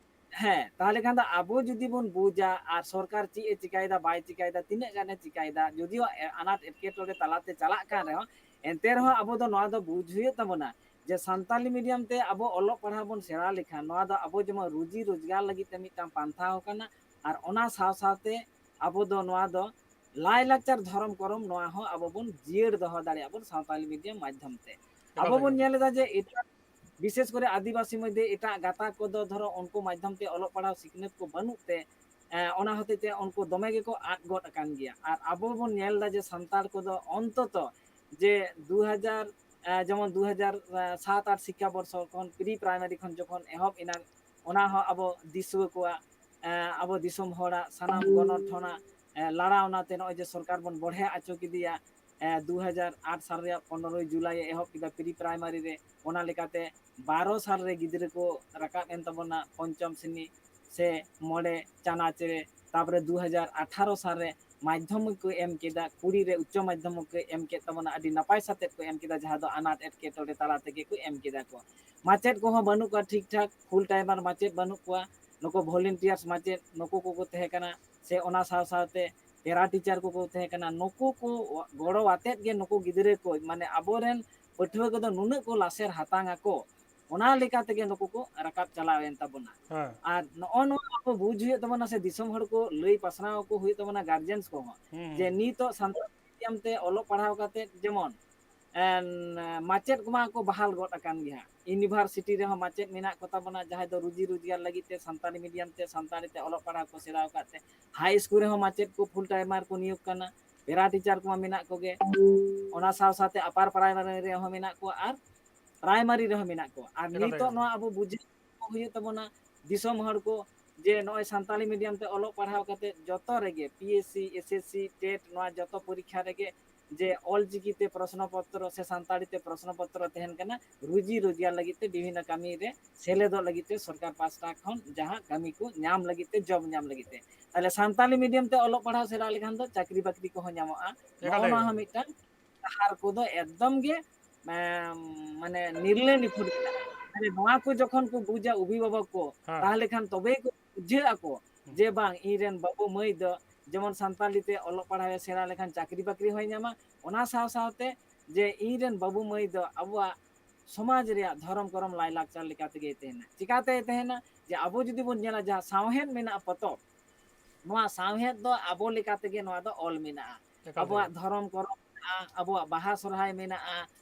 ᱦᱮᱸ, ᱛᱟᱦᱚᱞᱮ ᱠᱷᱟᱱ ᱫᱚ ᱟᱵᱚ ᱡᱩᱫᱤ ᱵᱚᱱ ᱵᱩᱡᱟ ᱟᱨ ᱥᱚᱨᱠᱟᱨ ᱪᱮᱫ ᱮ ᱪᱤᱠᱟᱭᱮᱫᱟ, ᱵᱟᱭ ᱪᱤᱠᱟᱭᱮᱫᱟ, ᱛᱤᱱᱟᱹᱜ ᱜᱟᱱᱮ ᱪᱤᱠᱟᱭᱮᱫᱟ, ᱡᱩᱫᱤᱭᱳ ᱮ-, ᱟᱱᱟᱴ ᱮᱴᱠᱮᱴᱚᱬᱮ ᱛᱟᱞᱟᱛᱮ ᱪᱟᱞᱟᱜ ᱠᱟᱱ ᱨᱮᱦᱚᱸ, ᱮᱱᱛᱮ ᱨᱮᱦᱚᱸ ᱟᱵᱚ ᱫᱚ ᱱᱚᱣᱟ ᱫᱚ ᱵᱩᱡᱽ ᱦᱩᱭᱩᱜ ᱛᱟᱵᱚᱱᱟ ᱡᱮ ᱥᱟᱱᱛᱟᱞᱤ ᱢᱤᱰᱤᱭᱟᱢ ᱛᱮ ᱟᱵᱚ ᱚᱞᱚᱜ ᱯᱟᱲᱦᱟᱣ ᱵᱚᱱ ᱥᱮᱬᱟ ᱞᱮᱠᱷᱟᱱ ᱱᱚᱣᱟ ᱫᱚ ᱟᱵᱚ ᱡᱮᱢᱚᱱ ᱨᱩᱡᱤ ᱨᱳᱡᱽᱜᱟᱨ ᱞᱟᱹᱜᱤᱫ ᱛᱮ ᱢᱤᱫᱴᱟᱝ ᱯᱟᱱᱛᱷᱟ ᱦᱚᱸ ᱠᱟᱱᱟ, ᱟᱨ ᱚᱱᱟ ᱥᱟᱶ ᱥᱟᱶᱛᱮ ᱟᱵᱚ ᱫᱚ ᱱᱚᱣᱟ ᱫᱚ ᱞᱟᱭᱼᱞᱟᱠᱪᱟᱨ, ᱫᱷᱚᱨᱚᱢ ᱠᱚᱨᱚᱢ, ᱱᱚᱣᱟ ᱦᱚᱸ ᱟᱵᱚ ᱵᱚᱱ ᱡᱤᱭᱟᱹᱲ ᱫᱚᱦᱚ ᱫᱟᱲᱮᱭᱟᱜᱼᱟ ᱵᱚᱱ ᱥᱟᱱᱛᱟᱞᱤ ᱢᱤᱰᱤᱭᱟᱢ ᱢᱟᱫᱽᱫᱷᱚᱢ ᱛᱮ᱾ ᱮᱠᱟᱞ ᱟᱵᱚ ᱵᱚᱱ ᱛᱮᱜᱮ᱾ ᱧᱮᱞ ᱮᱫᱟ ᱡᱮ ᱮᱴᱟᱜ, ᱵᱤᱥᱮᱥ ᱠᱚᱨᱮ ᱟᱹᱫᱤᱵᱟᱹᱥᱤ ᱢᱚᱫᱽᱫᱷᱮ ᱮᱴᱟᱜ ᱜᱟᱛᱟᱠ ᱠᱚᱫᱚ ᱫᱷᱚᱨᱚ ᱩᱱᱠᱩ ᱢᱟᱫᱽᱫᱷᱚᱢ ᱛᱮ ᱚᱞᱚᱜ ᱯᱟᱲᱦᱟᱣ ᱥᱤᱠᱷᱱᱟᱹᱛ ᱠᱚ ᱵᱟᱹᱱᱩᱜ ᱛᱮ, ᱮᱸ, ᱚᱱᱟ ᱦᱚᱛᱮᱡ ᱛᱮ ᱩᱱᱠᱩ ᱫᱚᱢᱮ ᱜᱮᱠᱚ ᱟᱫ ᱜᱚᱫ ᱟᱠᱟᱱ ᱜᱮᱭᱟ᱾ ᱟᱨ ᱟᱵᱚ ᱵᱚᱱ ᱧᱮᱞ ᱮᱫᱟ ᱡᱮ ᱥᱟᱱᱛᱟᱲ ᱠᱚᱫᱚ ᱚᱱᱛᱚᱛᱚ ᱡᱮ ᱫᱩ ᱦᱟᱡᱟᱨ, ᱮᱸ, ᱡᱮᱢᱚᱱ ᱫᱩ ᱦᱟᱡᱟᱨ ᱥᱟᱛ ᱟᱴ ᱥᱤᱠᱠᱷᱟ ᱵᱚᱨᱥᱚ ᱠᱷᱚᱱ pre primary ᱠᱷᱚᱱ ᱡᱚᱠᱷᱚᱱ ᱮᱦᱚᱵ ᱮᱱᱟ, ᱚᱱᱟ ᱦᱚᱸ ᱟᱵᱚ ᱫᱤᱥᱩᱣᱟᱹ ᱠᱚᱣᱟᱜ, ᱮᱸ, ᱟᱵᱚ ᱫᱤᱥᱚᱢ ᱦᱚᱲᱟᱜ ᱥᱟᱱᱟᱢ ᱜᱚᱱᱚᱴᱷᱚᱱᱟᱜ, ᱮᱸ, ᱞᱟᱲᱟᱣᱱᱟ ᱛᱮ ᱱᱚᱜᱼᱚᱭ ᱡᱮ ᱥᱚᱨᱠᱟᱨ ᱵᱚᱱ ᱵᱚᱲᱦᱮ ᱦᱚᱪᱚ ᱠᱮᱫᱮᱭᱟ, ᱮᱸ, ᱫᱩ ᱦᱟᱡᱟᱨ ᱟᱴ ᱥᱟᱞ ᱨᱮᱭᱟᱜ ᱯᱚᱱᱨᱚᱭ ᱡᱩᱞᱟᱭ ᱮ ᱮᱦᱚᱵ ᱠᱮᱫᱟ pre primary ᱨᱮ᱾ ᱚᱱᱟ ᱞᱮᱠᱟᱛᱮ ᱵᱟᱨᱚ ᱥᱟᱞ ᱨᱮ ᱜᱤᱫᱽᱨᱟᱹ ᱠᱚ ᱨᱟᱠᱟᱵ ᱮᱱ ᱛᱟᱵᱚᱱᱟ ᱯᱚᱧᱪᱚᱢ ᱥᱨᱮᱱᱤ ᱥᱮ ᱢᱚᱬᱮ ᱪᱟᱱᱟᱪ ᱨᱮ᱾ ᱛᱟᱯᱚᱨᱮ ᱫᱩ ᱦᱟᱡᱟᱨ ᱟᱴᱷᱟᱨᱚ ᱥᱟᱞ ᱨᱮ ᱢᱟᱫᱽᱫᱷᱚᱢᱤᱠ ᱠᱚ ᱮᱢ ᱠᱮᱫᱟ, ᱠᱩᱲᱤ ᱨᱮ ᱩᱪᱪᱚ ᱢᱟᱫᱽᱫᱷᱚᱢᱤᱠ ᱠᱚ ᱮᱢ ᱠᱮᱫ ᱛᱟᱵᱚᱱᱟ, ᱟᱹᱰᱤ ᱱᱟᱯᱟᱭ ᱥᱟᱛᱮᱫ ᱠᱚ ᱮᱢ ᱠᱮᱫᱟ, ᱡᱟᱦᱟᱸ ᱫᱚ ᱟᱱᱟᱴ ᱮᱴᱠᱮᱴᱚᱬᱮ ᱛᱟᱞᱟ ᱛᱮᱜᱮ ᱠᱚ ᱮᱢ ᱠᱮᱫᱟ ᱠᱚ᱾ ᱢᱟᱪᱮᱫ ᱠᱚᱦᱚᱸ ᱵᱟᱹᱱᱩᱜ ᱠᱚᱣᱟ ᱴᱷᱤᱠ ᱴᱷᱟᱠ, full timer ᱢᱟᱪᱮᱫ ᱵᱟᱹᱱᱩᱜ ᱠᱚᱣᱟ, ᱱᱩᱠᱩ volunteers ᱢᱟᱪᱮᱫ ᱱᱩᱠᱩ ᱠᱚᱠᱚ ᱛᱟᱦᱮᱸ ᱠᱟᱱᱟ, ᱥᱮ ᱚᱱᱟ ᱥᱟᱶ ᱥᱟᱶᱛᱮ ᱯᱮᱨᱟ ᱴᱤᱪᱟᱨ ᱠᱚᱠᱚ ᱛᱟᱦᱮᱸ ᱠᱟᱱᱟ᱾ ᱱᱩᱠᱩ ᱠᱚ ᱜᱚᱲᱚ ᱟᱛᱮᱫ ᱜᱮ ᱱᱩᱠᱩ ᱜᱤᱫᱽᱨᱟᱹ ᱠᱚ, ᱢᱟᱱᱮ ᱟᱵᱚᱨᱮᱱ ᱯᱟᱹᱴᱷᱩᱣᱟᱹ ᱠᱚᱫᱚ ᱱᱩᱱᱟᱹᱜ ᱠᱚ ᱞᱟᱥᱮᱨ ᱦᱟᱛᱟᱝ ᱟᱠᱚ, ᱚᱱᱟ ᱞᱮᱠᱟ ᱛᱮᱜᱮ ᱱᱩᱠᱩ ᱠᱚ ᱨᱟᱠᱟᱵ ᱪᱟᱞᱟᱣ ᱮᱱ ᱛᱟᱵᱚᱱᱟ᱾ ᱦᱮᱸ᱾ ᱟᱨ ᱱᱚᱜᱼᱚ ᱱᱚᱣᱟ ᱟᱵᱚ ᱵᱩᱡᱽ ᱦᱩᱭᱩᱜ ᱛᱟᱵᱚᱱᱟ, ᱥᱮ ᱫᱤᱥᱚᱢ ᱦᱚᱲ ᱠᱚ ᱞᱟᱹᱭ ᱯᱟᱥᱱᱟᱣ ᱟᱠᱚ ᱦᱩᱭᱩᱜ ᱛᱟᱵᱚᱱᱟ, guardians ᱠᱚᱦᱚᱸ, ᱦᱩᱸ, ᱡᱮ ᱦᱩᱸ᱾ ᱱᱤᱛᱚᱜ ᱥᱟᱱᱛᱟᱲᱤ ᱢᱤᱰᱤᱭᱟᱢ ᱛᱮ ᱚᱞᱚᱜ ᱯᱟᱲᱦᱟᱣ ᱠᱟᱛᱮᱫ ᱡᱮᱢᱚᱱ ᱮᱱ, ᱢᱟᱪᱮᱫ ᱠᱚᱢᱟ ᱠᱚ ᱵᱟᱦᱟᱞ ᱜᱚᱫ ᱟᱠᱟᱱ ᱜᱮ ᱦᱟᱸᱜ᱾ University ᱨᱮᱦᱚᱸ ᱢᱟᱪᱮᱫ ᱢᱮᱱᱟᱜ ᱠᱚᱛᱟ ᱵᱚᱱᱟ, ᱡᱟᱦᱟᱸᱭ ᱫᱚ ᱨᱩᱡᱤ ᱨᱳᱡᱽᱜᱟᱨ ᱞᱟᱹᱜᱤᱫ ᱛᱮ ᱥᱟᱱᱛᱟᱲᱤ ᱢᱤᱰᱤᱭᱟᱢ ᱛᱮ ᱥᱟᱱᱛᱟᱲᱤ ᱛᱮ ᱚᱞᱚᱜ ᱯᱟᱲᱦᱟᱣ ᱠᱚ ᱥᱮᱬᱟ ᱟᱠᱟᱫ ᱛᱮ᱾ High School ᱨᱮᱦᱚᱸ ᱢᱟᱪᱮᱫ ᱠᱚ full timer ᱠᱚ ᱱᱤᱭᱳᱜᱽ ᱠᱟᱱᱟ, ᱯᱮᱨᱟ ᱴᱤᱪᱟᱨ ᱠᱚᱢᱟ ᱢᱮᱱᱟᱜ ᱠᱚᱜᱮ, ᱚᱱᱟ ᱥᱟᱶ ᱥᱟᱶᱛᱮ upper primary ᱨᱮᱦᱚᱸ ᱢᱮᱱᱟᱜ ᱠᱚᱣᱟ ᱟᱨ primary ᱨᱮᱦᱚᱸ ᱢᱮᱱᱟᱜ ᱠᱚᱣᱟ᱾ ᱟᱨ ᱮᱠᱟᱞ ᱛᱮᱜᱮ᱾ ᱱᱤᱛᱚᱜ ᱱᱚᱣᱟ ᱟᱵᱚ ᱵᱩᱡᱷᱟᱹᱣ ᱦᱩᱭᱩᱜ ᱛᱟᱵᱚᱱᱟ ᱫᱤᱥᱚᱢ ᱦᱚᱲ ᱠᱚ, ᱡᱮ ᱱᱚᱜᱼᱚᱭ ᱥᱟᱱᱛᱟᱲᱤ ᱢᱤᱰᱤᱭᱟᱢ ᱛᱮ ᱚᱞᱚᱜ ᱯᱟᱲᱦᱟᱣ ᱠᱟᱛᱮ ᱡᱚᱛᱚ ᱨᱮᱜᱮ P S C, S S C, TET, ᱱᱚᱣᱟ ᱡᱚᱛᱚ ᱯᱚᱨᱤᱠᱠᱷᱟ ᱨᱮᱜᱮ ᱡᱮ ᱚᱞ ᱪᱤᱠᱤ ᱛᱮ ᱯᱨᱚᱥᱱᱚ ᱯᱚᱛᱨᱚ ᱥᱮ ᱥᱟᱱᱛᱟᱲᱤ ᱛᱮ ᱯᱨᱚᱥᱱᱚ ᱯᱚᱛᱨᱚ ᱛᱟᱦᱮᱱ ᱠᱟᱱᱟ, ᱨᱩᱡᱤ ᱨᱳᱡᱽᱜᱟᱨ ᱞᱟᱹᱜᱤᱫ ᱛᱮ ᱵᱤᱵᱷᱤᱱᱱᱚ ᱠᱟᱹᱢᱤ ᱨᱮ ᱥᱮᱞᱮᱫᱚᱜ ᱞᱟᱹᱜᱤᱫ ᱛᱮ ᱥᱚᱨᱠᱟᱨ ᱯᱟᱥᱴᱟ ᱠᱷᱚᱱ ᱡᱟᱦᱟᱸ ᱠᱟᱹᱢᱤ ᱠᱚ ᱧᱟᱢ ᱞᱟᱹᱜᱤᱫ ᱛᱮ, job ᱧᱟᱢ ᱞᱟᱹᱜᱤᱫ ᱛᱮ᱾ ᱛᱟᱦᱞᱮ ᱥᱟᱱᱛᱟᱲᱤ ᱢᱤᱰᱤᱭᱟᱢ ᱛᱮ ᱚᱞᱚᱜ ᱯᱟᱲᱦᱟᱣ ᱥᱮᱬᱟ ᱞᱮᱠᱷᱟᱱ ᱫᱚ ᱪᱟᱹᱠᱨᱤ ᱵᱟᱹᱠᱨᱤ ᱠᱚᱦᱚᱸ ᱧᱟᱢᱚᱜᱼᱟ᱾ ᱮᱠᱟᱞ ᱱᱚᱜᱼᱚ ᱱᱚᱣᱟ ᱮᱠᱟᱞ᱾ ᱦᱚᱸ ᱢᱤᱫᱴᱟᱝ ᱰᱟᱦᱟᱨ ᱠᱚᱫᱚ ᱮᱠᱫᱚᱢ ᱜᱮ, ᱮᱢ, ᱢᱟᱱᱮ ᱱᱤᱨᱞᱟᱹ ᱱᱤᱯᱷᱩᱴ ᱢᱮᱱᱟᱜᱼᱟ᱾ ᱢᱟᱱᱮ ᱱᱚᱣᱟ ᱠᱚ ᱡᱚᱠᱷᱚᱱ ᱠᱚ ᱵᱩᱡᱟ ᱚᱵᱷᱤᱵᱷᱟᱵᱚᱠ ᱠᱚ, ᱦᱮᱸ᱾ ᱛᱟᱦᱞᱮ ᱠᱷᱟᱱ ᱛᱚᱵᱮ ᱠᱚ ᱵᱩᱡᱷᱟᱹᱜ ᱟᱠᱚ ᱦᱩᱸ᱾ ᱡᱮ ᱵᱟᱝ, ᱤᱧ ᱨᱮᱱ ᱵᱟᱹᱵᱩ ᱢᱟᱹᱭ ᱫᱚ ᱡᱮᱢᱚᱱ ᱥᱟᱱᱛᱟᱲᱤ ᱛᱮ ᱚᱞᱚᱜ ᱯᱟᱲᱦᱟᱣ ᱮ ᱥᱮᱬᱟ ᱞᱮᱠᱷᱟᱱ ᱪᱟᱹᱠᱨᱤ ᱵᱟᱹᱠᱨᱤ ᱦᱚᱸᱭ ᱧᱟᱢᱟ, ᱚᱱᱟ ᱥᱟᱶ ᱥᱟᱶᱛᱮ ᱡᱮ ᱤᱧ ᱨᱮᱱ ᱵᱟᱹᱵᱩ ᱢᱟᱹᱭ ᱫᱚ ᱟᱵᱚᱣᱟᱜ ᱥᱚᱢᱟᱡᱽ ᱨᱮᱭᱟᱜ ᱫᱷᱚᱨᱚᱢ ᱠᱚᱨᱚᱢ ᱞᱟᱭᱞᱟᱠᱪᱟᱨ ᱞᱮᱠᱟ ᱛᱮᱜᱮ ᱛᱟᱦᱮᱱᱟ᱾ ᱪᱤᱠᱟᱛᱮ ᱛᱟᱦᱮᱱᱟ? ᱡᱮ ᱟᱵᱚ ᱡᱩᱫᱤ ᱵᱚᱱ ᱧᱮᱞᱟ, ᱡᱟᱦᱟᱸ ᱥᱟᱶᱦᱮᱫ ᱢᱮᱱᱟᱜᱼᱟ, ᱯᱚᱛᱚᱵ, ᱱᱚᱣᱟ ᱥᱟᱶᱦᱮᱫ ᱫᱚ ᱟᱵᱚ ᱞᱮᱠᱟ ᱛᱮᱜᱮ ᱱᱚᱣᱟ ᱫᱚ ᱚᱞ ᱢᱮᱱᱟᱜᱼᱟ᱾ ᱮᱠᱟᱞ ᱛᱮᱜᱮ᱾ ᱟᱵᱚᱣᱟᱜ ᱫᱷᱚᱨᱚᱢ ᱠᱚᱨᱚᱢ ᱢᱮᱱᱟᱜᱼᱟ, ᱟᱵᱚᱣᱟᱜ ᱵᱟᱦᱟ ᱥᱚᱨᱦᱟᱭ ᱢᱮᱱᱟᱜᱼᱟ,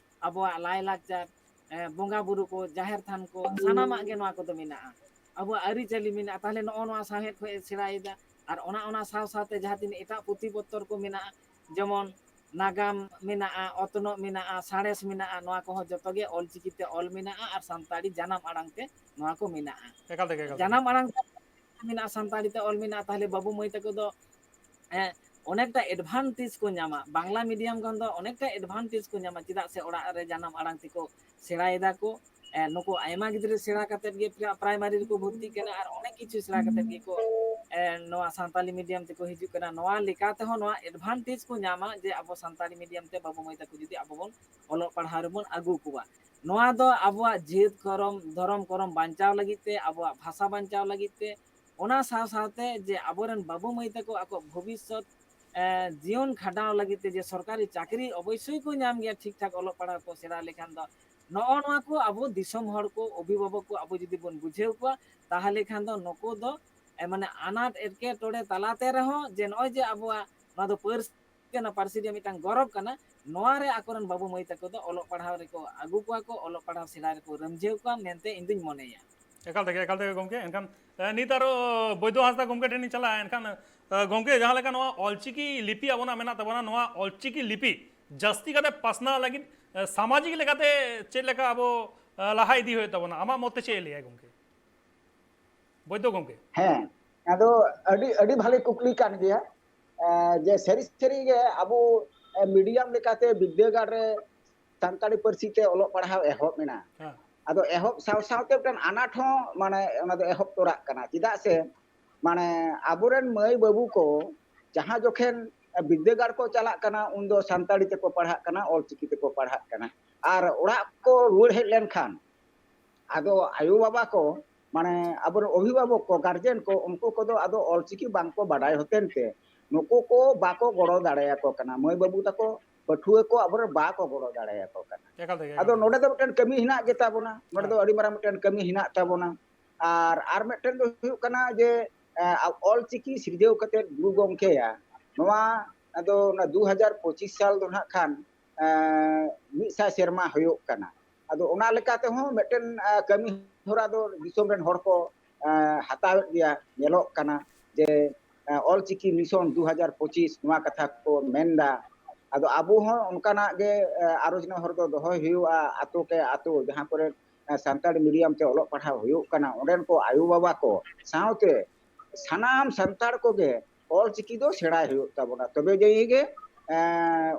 ᱟᱵᱚᱣᱟᱜ ᱞᱟᱭᱞᱟᱠᱪᱟᱨ, ᱮ, ᱵᱚᱸᱜᱟ ᱵᱩᱨᱩ ᱠᱚ, ᱡᱟᱦᱮᱨ ᱛᱷᱟᱱ ᱠᱚ, ᱥᱟᱱᱟᱢᱟᱜ ᱜᱮ ᱱᱚᱣᱟ ᱠᱚᱫᱚ ᱢᱮᱱᱟᱜᱼᱟ᱾ ᱟᱵᱚᱣᱟᱜ ᱟᱹᱨᱤᱪᱟᱹᱞᱤ ᱢᱮᱱᱟᱜᱼᱟ᱾ ᱛᱟᱦᱚᱞᱮ ᱱᱚᱜᱼᱚ ᱱᱚᱣᱟ ᱥᱟᱶᱦᱮᱫ ᱠᱷᱚᱱ ᱮ ᱥᱮᱬᱟᱭᱮᱫᱟ᱾ ᱟᱨ ᱚᱱᱟ, ᱚᱱᱟ ᱥᱟᱶ ᱥᱟᱶᱛᱮ ᱡᱟᱦᱟᱸ ᱛᱤᱱᱟᱹᱜ ᱮᱴᱟᱜ ᱯᱩᱛᱷᱤ ᱯᱚᱛᱚᱨ ᱠᱚ ᱢᱮᱱᱟᱜᱼᱟ, ᱡᱮᱢᱚᱱ ᱱᱟᱜᱟᱢ ᱢᱮᱱᱟᱜᱼᱟ, ᱚᱛᱱᱚᱜ ᱢᱮᱱᱟᱜᱼᱟ, ᱥᱟᱬᱮᱥ ᱢᱮᱱᱟᱜᱼᱟ, ᱱᱚᱣᱟ ᱠᱚᱦᱚᱸ ᱡᱚᱛᱚ ᱜᱮ ᱚᱞᱪᱤᱠᱤ ᱛᱮ ᱚᱞ ᱢᱮᱱᱟᱜᱼᱟ ᱟᱨ ᱥᱟᱱᱛᱟᱲᱤ ᱡᱟᱱᱟᱢ ᱟᱲᱟᱝ ᱛᱮ ᱱᱚᱣᱟ ᱠᱚ ᱢᱮᱱᱟᱜᱼᱟ᱾ ᱮᱠᱟᱞ ᱛᱮᱜᱮ, ᱮᱠᱟᱞ ᱛᱮᱜᱮ᱾ ᱡᱟᱱᱟᱢ ᱟᱲᱟᱝ ᱛᱮ ᱢᱮᱱᱟᱜᱼᱟ, ᱥᱟᱱᱛᱟᱲᱤ ᱛᱮ ᱚᱞ ᱢᱮᱱᱟᱜᱼᱟ, ᱛᱟᱦᱚᱞᱮ ᱵᱟᱹᱵᱩ ᱢᱟᱹᱭ ᱛᱟᱠᱚ ᱫᱚ, ᱮ, ᱚᱱᱮᱠᱴᱟ advantage ᱠᱚ ᱧᱟᱢᱟ᱾ ᱵᱟᱝᱞᱟ medium ᱠᱷᱚᱱ ᱫᱚ ᱚᱱᱮᱠᱴᱟ advantage ᱠᱚ ᱧᱟᱢᱟ, ᱪᱮᱫᱟᱜ ᱥᱮ ᱚᱲᱟᱜ ᱨᱮ ᱡᱟᱱᱟᱢ ᱟᱲᱟᱝ ᱛᱮᱠᱚ ᱥᱮᱬᱟᱭᱮᱫᱟ ᱠᱚ᱾ ᱮ, ᱱᱩᱠᱩ ᱟᱭᱢᱟ ᱜᱤᱫᱽᱨᱟᱹ ᱥᱮᱬᱟ ᱠᱟᱛᱮᱫ ᱜᱮ ᱯᱨᱟ-, primary ᱨᱮᱠᱚ ᱵᱷᱚᱨᱛᱤᱜ ᱠᱟᱱᱟ ᱟᱨ ᱚᱱᱮᱠ ᱠᱤᱪᱷᱩ ᱥᱮᱬᱟ ᱠᱟᱛᱮᱫ ᱜᱮᱠᱚ, ᱮ, ᱱᱚᱣᱟ ᱥᱟᱱᱛᱟᱞᱤ medium ᱛᱮᱠᱚ ᱦᱤᱡᱩᱜ ᱠᱟᱱᱟ᱾ ᱱᱚᱣᱟ ᱞᱮᱠᱟ ᱛᱮᱦᱚᱸ ᱱᱚᱣᱟ advantage ᱠᱚ ᱧᱟᱢᱟ ᱡᱮ ᱟᱵᱚ ᱥᱟᱱᱛᱟᱲᱤ medium ᱛᱮ ᱵᱟᱹᱵᱩ ᱢᱟᱹᱭ ᱛᱟᱠᱚ ᱡᱩᱫᱤ ᱟᱵᱚ ᱵᱚᱱ ᱚᱞᱚᱜ ᱯᱟᱲᱦᱟᱣ ᱨᱮᱵᱚᱱ ᱟᱹᱜᱩ ᱠᱚᱣᱟ᱾ ᱱᱚᱣᱟ ᱫᱚ ᱟᱵᱚᱣᱟᱜ ᱡᱟᱹᱛ ᱠᱚᱨᱚᱢ, ᱫᱷᱚᱨᱚᱢ ᱠᱚᱨᱚᱢ ᱵᱟᱧᱪᱟᱣ ᱞᱟᱹᱜᱤᱫ ᱛᱮ, ᱟᱵᱚᱣᱟᱜ ᱵᱷᱟᱥᱟ ᱵᱟᱧᱪᱟᱣ ᱞᱟᱹᱜᱤᱫ ᱛᱮ, ᱚᱱᱟ ᱥᱟᱶ ᱥᱟᱶᱛᱮ ᱡᱮ ᱟᱵᱚᱨᱮᱱ ᱵᱟᱹᱵᱩ ᱢᱟᱹᱭ ᱛᱟᱠᱚ ᱟᱠᱚ ᱵᱷᱚᱵᱤᱥᱥᱚᱛ, ᱮ, ᱡᱤᱭᱚᱱ ᱠᱷᱟᱸᱰᱟᱣ ᱞᱟᱹᱜᱤᱫ ᱛᱮ ᱡᱮ ᱥᱚᱨᱠᱟᱨᱤ ᱪᱟᱹᱠᱨᱤ ᱚᱵᱚᱥᱥᱳᱭ ᱠᱚ ᱧᱟᱢ ᱜᱮᱭᱟ, ᱴᱷᱤᱠ ᱴᱷᱟᱠ ᱚᱞᱚᱜ ᱯᱟᱲᱦᱟᱣ ᱠᱚ ᱥᱮᱬᱟ ᱞᱮᱠᱷᱟᱱ ᱫᱚ᱾ ᱱᱚᱜᱼᱚ ᱱᱚᱣᱟ ᱠᱚ ᱟᱵᱚ ᱫᱤᱥᱚᱢ ᱦᱚᱲ ᱠᱚ, ᱚᱵᱷᱤᱵᱷᱟᱵᱚᱠ ᱠᱚ ᱟᱵᱚ ᱡᱩᱫᱤ ᱵᱚᱱ ᱵᱩᱡᱷᱟᱹᱣ ᱠᱚᱣᱟ, ᱛᱟᱦᱚᱞᱮ ᱠᱷᱟᱱ ᱫᱚ ᱱᱩᱠᱩ ᱫᱚ, ᱮ, ᱢᱟᱱᱮ ᱟᱱᱟᱴ ᱮᱴᱠᱮᱴᱚᱬᱮ ᱛᱟᱞᱟᱛᱮ ᱨᱮᱦᱚᱸ ᱡᱮ ᱱᱚᱜᱼᱚᱭ ᱡᱮ ᱟᱵᱚᱣᱟᱜ ᱱᱚᱣᱟ ᱫᱚ ᱯᱟᱹᱨᱥᱤ ᱠᱟᱱᱟ, ᱯᱟᱹᱨᱥᱤ ᱨᱮᱭᱟᱜ ᱢᱤᱫᱴᱟᱝ ᱜᱚᱨᱚᱵᱽ ᱠᱟᱱᱟ, ᱱᱚᱣᱟ ᱨᱮ ᱟᱠᱚᱨᱮᱱ ᱵᱟᱹᱵᱩ ᱢᱟᱹᱭ ᱛᱟᱠᱚ ᱫᱚ ᱚᱞᱚᱜ ᱯᱟᱲᱦᱟᱣ ᱨᱮᱠᱚ ᱟᱹᱜᱩ ᱠᱚᱣᱟ ᱠᱚ, ᱚᱞᱚᱜ ᱯᱟᱲᱦᱟᱣ ᱥᱮᱬᱟ ᱨᱮᱠᱚ ᱨᱟᱹᱢᱡᱷᱟᱹᱣ ᱠᱚᱣᱟ ᱢᱮᱱᱛᱮ ᱤᱧ ᱫᱩᱧ ᱢᱚᱱᱮᱭᱟ᱾ ᱮᱠᱟᱞ ᱛᱮᱜᱮ, ᱮᱠᱟᱞ ᱛᱮᱜᱮ ᱜᱚᱢᱠᱮ᱾ ᱮᱱᱠᱷᱟᱱ, ᱮ, ᱱᱤᱛ ᱟᱨᱚ ᱵᱳᱭᱫᱚ ᱦᱟᱸᱥᱫᱟ ᱜᱚᱢᱠᱮ ᱴᱷᱮᱱ ᱤᱧ ᱪᱟᱞᱟᱜᱼᱟ᱾ ᱮᱱᱠᱷᱟᱱ, ᱮ, ᱜᱚᱢᱠᱮ, ᱡᱟᱦᱟᱸ ᱞᱮᱠᱟ ᱱᱚᱣᱟ ᱚᱞᱪᱤᱠᱤ ᱞᱤᱯᱤ ᱟᱵᱚᱱᱟᱜ ᱢᱮᱱᱟᱜ ᱛᱟᱵᱚᱱᱟ, ᱱᱚᱣᱟ ᱚᱞᱪᱤᱠᱤ ᱞᱤᱯᱤ ᱡᱟᱹᱥᱛᱤ ᱠᱟᱛᱮ ᱯᱟᱥᱱᱟᱣ ᱞᱟᱹᱜᱤᱫ, ᱮ, ᱥᱟᱢᱟᱡᱤᱠ ᱞᱮᱠᱟᱛᱮ ᱪᱮᱫ ᱞᱮᱠᱟ ᱟᱵᱚ, ᱮ, ᱞᱟᱦᱟ ᱤᱫᱤ ᱦᱩᱭᱩᱜ ᱛᱟᱵᱚᱱᱟ? ᱟᱢᱟᱜ ᱢᱚᱛ ᱛᱮ ᱪᱮᱫ ᱮ ᱞᱟᱹᱭᱟ ᱜᱚᱢᱠᱮ? ᱵᱳᱭᱫᱚ ᱜᱚᱢᱠᱮ᱾ ᱦᱮᱸ, ᱟᱫᱚ ᱟᱹᱰᱤ, ᱟᱹᱰᱤ ᱵᱷᱟᱞᱮ ᱠᱩᱠᱞᱤ ᱠᱟᱱ ᱜᱮᱭᱟ᱾ ᱮ, ᱡᱮ ᱥᱟᱹᱨᱤ ᱥᱟᱹᱨᱤ ᱜᱮ ᱟᱵᱚ, ᱮ, medium ᱞᱮᱠᱟᱛᱮ ᱵᱤᱨᱫᱟᱹᱜᱟᱲ ᱨᱮ ᱥᱟᱱᱛᱟᱲᱤ ᱯᱟᱹᱨᱥᱤ ᱛᱮ ᱚᱞᱚᱜ ᱯᱟᱲᱦᱟᱣ ᱮᱦᱚᱵ ᱮᱱᱟ᱾ ᱦᱮᱸ᱾ ᱟᱫᱚ ᱮᱦᱚᱵ ᱥᱟᱶ ᱥᱟᱶᱛᱮ ᱢᱤᱫᱴᱟᱝ ᱟᱱᱟᱴ ᱦᱚᱸ, ᱢᱟᱱᱮ, ᱚᱱᱟ ᱫᱚ ᱮᱦᱚᱵ ᱛᱚᱨᱟᱜ ᱠᱟᱱᱟ᱾ ᱪᱮᱫᱟᱜ ᱥᱮ, ᱢᱟᱱᱮ, ᱟᱵᱚᱨᱮᱱ ᱢᱟᱹᱭ ᱵᱟᱹᱵᱩ ᱠᱚ ᱡᱟᱦᱟᱸ ᱡᱚᱠᱷᱮᱱ ᱵᱤᱨᱫᱟᱹᱜᱟᱲ ᱠᱚ ᱪᱟᱞᱟᱜ ᱠᱟᱱᱟ, ᱩᱱᱫᱚ ᱥᱟᱱᱛᱟᱲᱤ ᱛᱮᱠᱚ ᱯᱟᱲᱦᱟᱜ ᱠᱟᱱᱟ, ᱚᱞᱪᱤᱠᱤ ᱛᱮᱠᱚ ᱯᱟᱲᱦᱟᱜ ᱠᱟᱱᱟ᱾ ᱟᱨ ᱚᱲᱟᱜ ᱠᱚ ᱨᱩᱣᱟᱹᱲ ᱦᱮᱡ ᱞᱮᱱᱠᱷᱟᱱ, ᱟᱫᱚ ᱟᱭᱳ ᱵᱟᱵᱟ ᱠᱚ, ᱢᱟᱱᱮ, ᱟᱵᱚᱨᱮᱱ ᱚᱵᱷᱤᱵᱷᱟᱵᱚᱠ ᱠᱚ, ᱜᱟᱨᱡᱮᱱ ᱠᱚ, ᱩᱱᱠᱩ ᱠᱚᱫᱚ ᱟᱫᱚ ᱚᱞᱪᱤᱠᱤ ᱵᱟᱝᱠᱚ ᱵᱟᱰᱟᱭ ᱦᱚᱛᱮᱱ ᱛᱮ ᱱᱩᱠᱩ ᱠᱚ ᱵᱟᱠᱚ ᱜᱚᱲᱚ ᱫᱟᱲᱮᱭᱟᱠᱚ ᱠᱟᱱᱟ᱾ ᱢᱟᱹᱭ ᱵᱟᱹᱵᱩ ᱛᱟᱠᱚ ᱯᱟᱹᱴᱷᱩᱣᱟᱹ ᱠᱚ ᱟᱵᱚᱨᱮᱱ ᱵᱟᱠᱚ ᱜᱚᱲᱚ ᱫᱟᱲᱮᱭᱟᱠᱚ ᱠᱟᱱᱟ᱾ ᱮᱠᱟᱞ ᱛᱮᱜᱮ, ᱟᱫᱚ ᱮᱠᱟᱞ ᱛᱮᱜᱮ᱾ ᱱᱚᱰᱮ ᱫᱚ ᱢᱤᱫᱴᱮᱱ ᱠᱟᱹᱢᱤ ᱦᱮᱱᱟᱜ ᱜᱮᱛᱟ ᱵᱚᱱᱟ, ᱱᱚᱰᱮ ᱫᱚ ᱦᱮᱸ᱾ ᱟᱹᱰᱤ ᱢᱟᱨᱟᱝ ᱢᱤᱫᱴᱮᱱ ᱠᱟᱹᱢᱤ ᱦᱮᱱᱟᱜ ᱛᱟᱵᱚᱱᱟ᱾ ᱟᱨ ᱟᱨ ᱢᱤᱫᱴᱮᱱ ᱫᱚ ᱦᱩᱭᱩᱜ ᱠᱟᱱᱟ ᱡᱮ, ᱮ, ᱟ-, ᱚᱞᱪᱤᱠᱤ ᱥᱤᱨᱡᱟᱹᱣ ᱠᱟᱛᱮᱫ ᱜᱩᱨᱩ ᱜᱚᱢᱠᱮᱭᱟ ᱱᱚᱣᱟ ᱟᱫᱚ ᱚᱱᱟ ᱫᱩ ᱦᱟᱡᱟᱨ ᱯᱚᱸᱪᱤᱥ ᱥᱟᱞ ᱫᱚ ᱱᱟᱦᱟᱜ ᱠᱷᱟᱱ, ᱮ, ᱢᱤᱫ ᱥᱟᱭ ᱥᱮᱨᱢᱟ ᱦᱩᱭᱩᱜ ᱠᱟᱱᱟ᱾ ᱟᱫᱚ ᱚᱱᱟ ᱞᱮᱠᱟ ᱛᱮᱦᱚᱸ ᱢᱤᱫᱴᱮᱱ, ᱮ, ᱠᱟᱹᱢᱤ ᱦᱚᱨᱟ ᱫᱚ ᱫᱤᱥᱚᱢ ᱨᱮᱱ ᱦᱚᱲ ᱠᱚ, ᱮ, ᱦᱟᱛᱟᱣᱮᱫ ᱜᱮᱭᱟ, ᱧᱮᱞᱚᱜ ᱠᱟᱱᱟ ᱡᱮ, ᱮ, ᱚᱞᱪᱤᱠᱤ ᱢᱤᱥᱚᱱ ᱫᱩ ᱦᱟᱡᱟᱨ ᱯᱚᱸᱪᱤᱥ ᱱᱚᱣᱟ ᱠᱟᱛᱷᱟ ᱠᱚ ᱢᱮᱱᱫᱟ᱾ ᱟᱫᱚ ᱟᱵᱚ ᱦᱚᱸ ᱚᱱᱠᱟᱱᱟᱜ ᱜᱮ, ᱮ, ᱟᱨᱚ ᱡᱤᱱᱟᱹ ᱦᱚᱨ ᱫᱚ ᱫᱚᱦᱚᱭ ᱦᱩᱭᱩᱜᱼᱟ, ᱟᱛᱳ ᱠᱮ ᱟᱛᱳ ᱡᱟᱦᱟᱸ ᱠᱚᱨᱮ, ᱮ, ᱥᱟᱱᱛᱟᱲᱤ ᱢᱤᱰᱤᱭᱟᱢ ᱛᱮ ᱚᱞᱚᱜ ᱯᱟᱲᱦᱟᱣ ᱦᱩᱭᱩᱜ ᱠᱟᱱᱟ, ᱚᱸᱰᱮᱱ ᱠᱚ ᱟᱭᱳ ᱵᱟᱵᱟ ᱠᱚ ᱥᱟᱶᱛᱮ ᱥᱟᱱᱟᱢ ᱥᱟᱱᱛᱟᱲ ᱠᱚᱜᱮ ᱚᱞᱪᱤᱠᱤ ᱫᱚ ᱥᱮᱬᱟᱭ ᱦᱩᱭᱩᱜ ᱛᱟᱵᱚᱱᱟ, ᱛᱚᱵᱮ ᱡᱟᱹᱱᱤᱡ ᱜᱮ, ᱮ,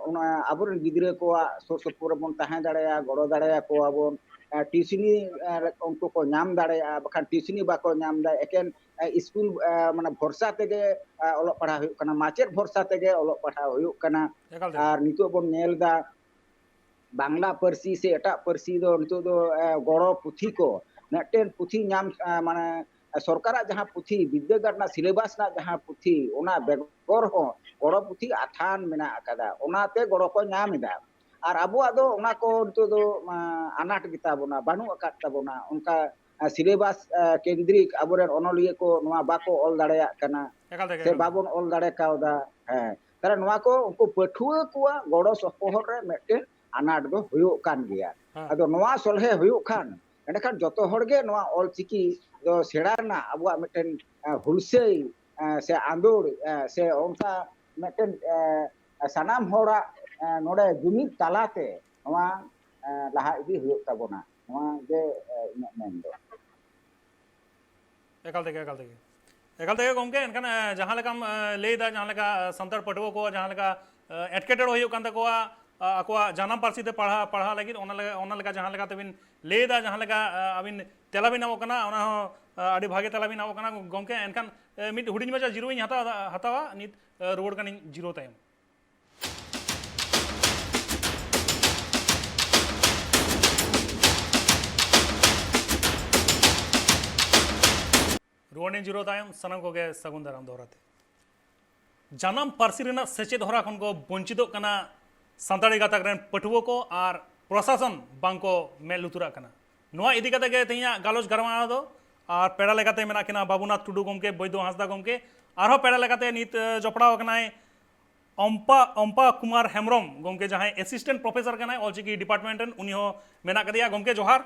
ᱚᱱᱟ ᱟᱵᱚᱨᱮᱱ ᱜᱤᱫᱽᱨᱟᱹ ᱠᱚᱣᱟᱜ ᱥᱩᱨ ᱥᱩᱯᱩᱨ ᱨᱮᱵᱚᱱ ᱛᱟᱦᱮᱸ ᱫᱟᱲᱮᱭᱟᱜᱼᱟ, ᱜᱚᱲᱚ ᱫᱟᱲᱮᱭᱟᱠᱚᱣᱟ ᱵᱚᱱ᱾ ᱮ, ᱴᱤᱭᱩᱥᱤᱱᱤ, ᱮ, ᱩᱱᱠᱩ ᱠᱚ ᱧᱟᱢ ᱫᱟᱲᱮᱭᱟᱜᱼᱟ, ᱵᱟᱠᱷᱟᱱ ᱴᱤᱭᱩᱥᱤᱱᱤ ᱵᱟᱠᱚ ᱧᱟᱢ ᱮᱫᱟ, ᱮᱠᱮᱱ, ᱮ, ᱥᱠᱩᱞ, ᱮ, ᱢᱟᱱᱮ ᱵᱷᱚᱨᱥᱟ ᱛᱮᱜᱮ, ᱮ, ᱚᱞᱚᱜ ᱯᱟᱲᱦᱟᱣ ᱦᱩᱭᱩᱜ ᱠᱟᱱᱟ, ᱢᱟᱪᱮᱫ ᱵᱷᱚᱨᱥᱟ ᱛᱮᱜᱮ ᱚᱞᱚᱜ ᱯᱟᱲᱦᱟᱣ ᱦᱩᱭᱩᱜ ᱠᱟᱱᱟ᱾ ᱮᱠᱟᱞ ᱛᱮ᱾ ᱟᱨ ᱱᱤᱛᱚᱜ ᱵᱚᱱ ᱧᱮᱞ ᱮᱫᱟ ᱵᱟᱝᱞᱟ ᱯᱟᱹᱨᱥᱤ ᱥᱮ ᱮᱴᱟᱜ ᱯᱟᱹᱨᱥᱤ ᱫᱚ ᱱᱤᱛᱚᱜ ᱫᱚ, ᱮ, ᱜᱚᱲᱚ ᱯᱩᱛᱷᱤ ᱠᱚ, ᱢᱤᱫᱴᱮᱱ ᱯᱩᱛᱷᱤ ᱧᱟᱢ, ᱮ, ᱢᱟᱱᱮ ᱥᱚᱨᱠᱟᱨᱟᱜ ᱡᱟᱦᱟᱸ ᱯᱩᱛᱷᱤ, ᱵᱤᱫᱽᱫᱟᱹᱜᱟᱲ ᱨᱮᱱᱟᱜ ᱥᱤᱞᱮᱵᱟᱥ ᱨᱮᱱᱟᱜ ᱡᱟᱦᱟᱸ ᱯᱩᱛᱷᱤ, ᱚᱱᱟ ᱵᱮᱜᱚᱨ ᱦᱚᱸ ᱜᱚᱲᱚ ᱯᱩᱛᱷᱤ ᱟᱛᱷᱟᱱ ᱢᱮᱱᱟᱜ ᱟᱠᱟᱫᱟ, ᱚᱱᱟᱛᱮ ᱜᱚᱲᱚ ᱠᱚ ᱧᱟᱢ ᱮᱫᱟ᱾ ᱟᱨ ᱟᱵᱚᱣᱟᱜ ᱫᱚ ᱚᱱᱟ ᱠᱚ ᱱᱤᱛᱚᱜ ᱫᱚ, ᱟ, ᱟᱱᱟᱴ ᱜᱮᱛᱟ ᱵᱚᱱᱟ, ᱵᱟᱹᱱᱩᱜ ᱟᱠᱟᱫ ᱛᱟᱵᱚᱱᱟ ᱚᱱᱠᱟ, ᱟ, ᱥᱤᱞᱮᱵᱟᱥ, ᱟ, ᱠᱮᱱᱫᱨᱤᱠ ᱟᱵᱚᱨᱮᱱ ᱚᱱᱚᱞᱤᱭᱟᱹ ᱠᱚ ᱱᱚᱣᱟ ᱵᱟᱠᱚ ᱚᱞ ᱫᱟᱲᱮᱭᱟᱜ ᱠᱟᱱᱟ ᱮᱠᱟᱞ ᱛᱮᱜᱮ, ᱥᱮ ᱮᱠᱟᱞ ᱛᱮᱜᱮ᱾ ᱵᱟᱵᱚᱱ ᱚᱞ ᱫᱟᱲᱮ ᱠᱟᱣᱫᱟ᱾ ᱦᱮᱸ, ᱛᱟᱦᱞᱮ ᱱᱚᱣᱟ ᱠᱚ ᱩᱱᱠᱩ ᱯᱟᱹᱴᱷᱩᱣᱟᱹ ᱠᱚᱣᱟᱜ ᱜᱚᱲᱚ ᱥᱚᱯᱚᱦᱚᱫ ᱨᱮ ᱢᱤᱫᱴᱮᱱ ᱟᱱᱟᱴ ᱫᱚ ᱦᱩᱭᱩᱜ ᱠᱟᱱ ᱜᱮᱭᱟ᱾ ᱦᱮᱸ᱾ ᱟᱫᱚ ᱱᱚᱣᱟ ᱥᱚᱞᱦᱮ ᱦᱩᱭᱩᱜ ᱠᱷᱟᱱ, ᱮᱸᱰᱮᱠᱷᱟᱱ ᱡᱚᱛᱚ ᱦᱚᱲ ᱜᱮ ᱱᱚᱣᱟ ᱚᱞᱪᱤᱠᱤ ᱫᱚ ᱥᱮᱬᱟ ᱨᱮᱱᱟᱜ ᱟᱵᱚᱣᱟᱜ ᱢᱤᱫᱴᱮᱱ, ᱮ, ᱦᱩᱞᱥᱟᱹᱭ, ᱮ, ᱥᱮ ᱟᱸᱫᱳᱲ, ᱮ, ᱥᱮ ᱚᱱᱠᱟ ᱢᱤᱫᱴᱮᱱ, ᱮ, ᱥᱟᱱᱟᱢ ᱦᱚᱲᱟᱜ, ᱮ, ᱱᱚᱰᱮ ᱡᱩᱢᱤᱫ ᱛᱟᱞᱟᱛᱮ ᱱᱚᱣᱟ, ᱮ, ᱞᱟᱦᱟ ᱤᱫᱤ ᱦᱩᱭᱩᱜ ᱛᱟᱵᱚᱱᱟ᱾ ᱱᱚᱣᱟ ᱜᱮ, ᱮ, ᱤᱧᱟᱹᱜ ᱢᱮᱱ ᱫᱚ᱾ ᱮᱠᱟᱞ ᱛᱮᱜᱮ, ᱮᱠᱟᱞ ᱛᱮᱜᱮ᱾ ᱮᱠᱟᱞ ᱛᱮᱜᱮ ᱜᱚᱢᱠᱮ, ᱮᱱᱠᱷᱟᱱ, ᱮ, ᱡᱟᱦᱟᱸ ᱞᱮᱠᱟᱢ, ᱮ, ᱞᱟᱹᱭᱫᱟ, ᱡᱟᱦᱟᱸ ᱞᱮᱠᱟ, ᱮ, ᱥᱟᱱᱛᱟᱲ ᱯᱟᱹᱴᱷᱩᱣᱟᱹ ᱠᱚ ᱡᱟᱦᱟᱸ ᱞᱮᱠᱟ, ᱮ, ᱮᱴᱠᱮᱴᱚᱬᱮ ᱦᱩᱭᱩᱜ ᱠᱟᱱ ᱛᱟᱠᱚᱣᱟ, ᱟ, ᱟᱠᱚᱣᱟᱜ ᱡᱟᱱᱟᱢ ᱯᱟᱹᱨᱥᱤ ᱛᱮ ᱯᱟᱲᱦᱟᱣ, ᱯᱟᱲᱦᱟᱣ ᱞᱟᱹᱜᱤᱫ, ᱚᱱᱟ ᱞᱮ-, ᱚᱱᱟ ᱞᱮᱠᱟ ᱡᱟᱦᱟᱸ ᱞᱮᱠᱟ ᱛᱮᱵᱤᱱ ᱞᱟᱹᱭᱫᱟ, ᱡᱟᱦᱟᱸ ᱞᱮᱠᱟ, ᱟ, ᱟᱹᱵᱤᱱ ᱛᱮᱞᱟ ᱵᱤᱱ ᱮᱢᱚᱜ ᱠᱟᱱᱟ, ᱚᱱᱟ ᱦᱚᱸ, ᱟ, ᱟᱹᱰᱤ ᱵᱷᱟᱜᱮ ᱛᱮᱞᱟ ᱵᱤᱱ ᱮᱢᱚᱜ ᱠᱟᱱᱟ ᱜᱚᱢᱠᱮ᱾ ᱮᱱᱠᱷᱟᱱ, ᱮ, ᱢᱤᱫ ᱦᱩᱰᱤᱧ ᱢᱟᱪᱷᱟ ᱡᱤᱨᱟᱹᱣ ᱤᱧ ᱦᱟᱛᱟᱣ, ᱦᱟᱛᱟᱣᱟ, ᱱᱤᱛ, ᱮ, ᱨᱩᱣᱟᱹᱲ ᱠᱟᱹᱱᱟᱹᱧ ᱡᱤᱨᱟᱹᱣ ᱛᱟᱭᱚᱢ᱾ ᱨᱩᱣᱟᱹᱲ ᱮᱱ ᱡᱤᱨᱟᱹᱣ ᱛᱟᱭᱚᱢ ᱥᱟᱱᱟᱢ ᱠᱚᱜᱮ ᱥᱟᱹᱜᱩᱱ ᱫᱟᱨᱟᱢ ᱫᱚᱦᱲᱟ ᱛᱮ᱾ ᱡᱟᱱᱟᱢ ᱯᱟᱹᱨᱥᱤ ᱨᱮᱱᱟᱜ ᱥᱮᱪᱮᱫ ᱦᱚᱨᱟ ᱠᱷᱚᱱ ᱠᱚ ᱵᱚᱧᱪᱤᱛᱚᱜ ᱠᱟᱱᱟ ᱥᱟᱱᱛᱟᱲᱤ ᱜᱟᱛᱟᱠ ᱨᱮᱱ ᱯᱟᱹᱴᱷᱩᱣᱟᱹ ᱠᱚ ᱟᱨ ᱯᱨᱚᱥᱟᱥᱚᱱ ᱵᱟᱝ ᱠᱚ ᱢᱮᱫ ᱞᱩᱛᱩᱨᱟᱜ ᱠᱟᱱᱟ᱾ ᱱᱚᱣᱟ ᱤᱫᱤ ᱠᱟᱛᱮ ᱜᱮ ᱛᱮᱦᱮᱧᱟᱜ ᱜᱟᱞᱚᱪ ᱜᱟᱞᱢᱟᱨᱟᱣ ᱫᱚ᱾ ᱟᱨ ᱯᱮᱲᱟ ᱞᱮᱠᱟᱛᱮ ᱢᱮᱱᱟᱜ ᱠᱤᱱᱟ ᱵᱟᱵᱩᱱᱟᱛᱷ ᱴᱩᱰᱩ ᱜᱚᱢᱠᱮ, ᱵᱳᱭᱫᱚ ᱦᱟᱸᱥᱫᱟ ᱜᱚᱢᱠᱮ, ᱟᱨᱦᱚᱸ ᱯᱮᱲᱟ ᱞᱮᱠᱟᱛᱮ ᱱᱤᱛ ᱮ, ᱡᱚᱯᱲᱟᱣ ᱟᱠᱟᱱᱟᱭ ᱚᱢᱯᱟ ᱚᱢᱯᱟ ᱠᱩᱢᱟᱨ ᱦᱮᱢᱵᱨᱚᱢ ᱜᱚᱢᱠᱮ, ᱡᱟᱦᱟᱸᱭ ᱮᱥᱤᱥᱴᱮᱱᱴ ᱯᱨᱚᱯᱷᱮᱥᱚᱨ ᱠᱟᱱᱟᱭ ᱚᱞᱪᱤᱠᱤ ᱰᱤᱯᱟᱨᱴᱢᱮᱱᱴ ᱨᱮᱱ, ᱩᱱᱤ ᱦᱚᱸ ᱢᱮᱱᱟᱜ ᱠᱟᱫᱮᱭᱟ᱾ ᱜᱚᱢᱠᱮ ᱡᱚᱦᱟᱨ᱾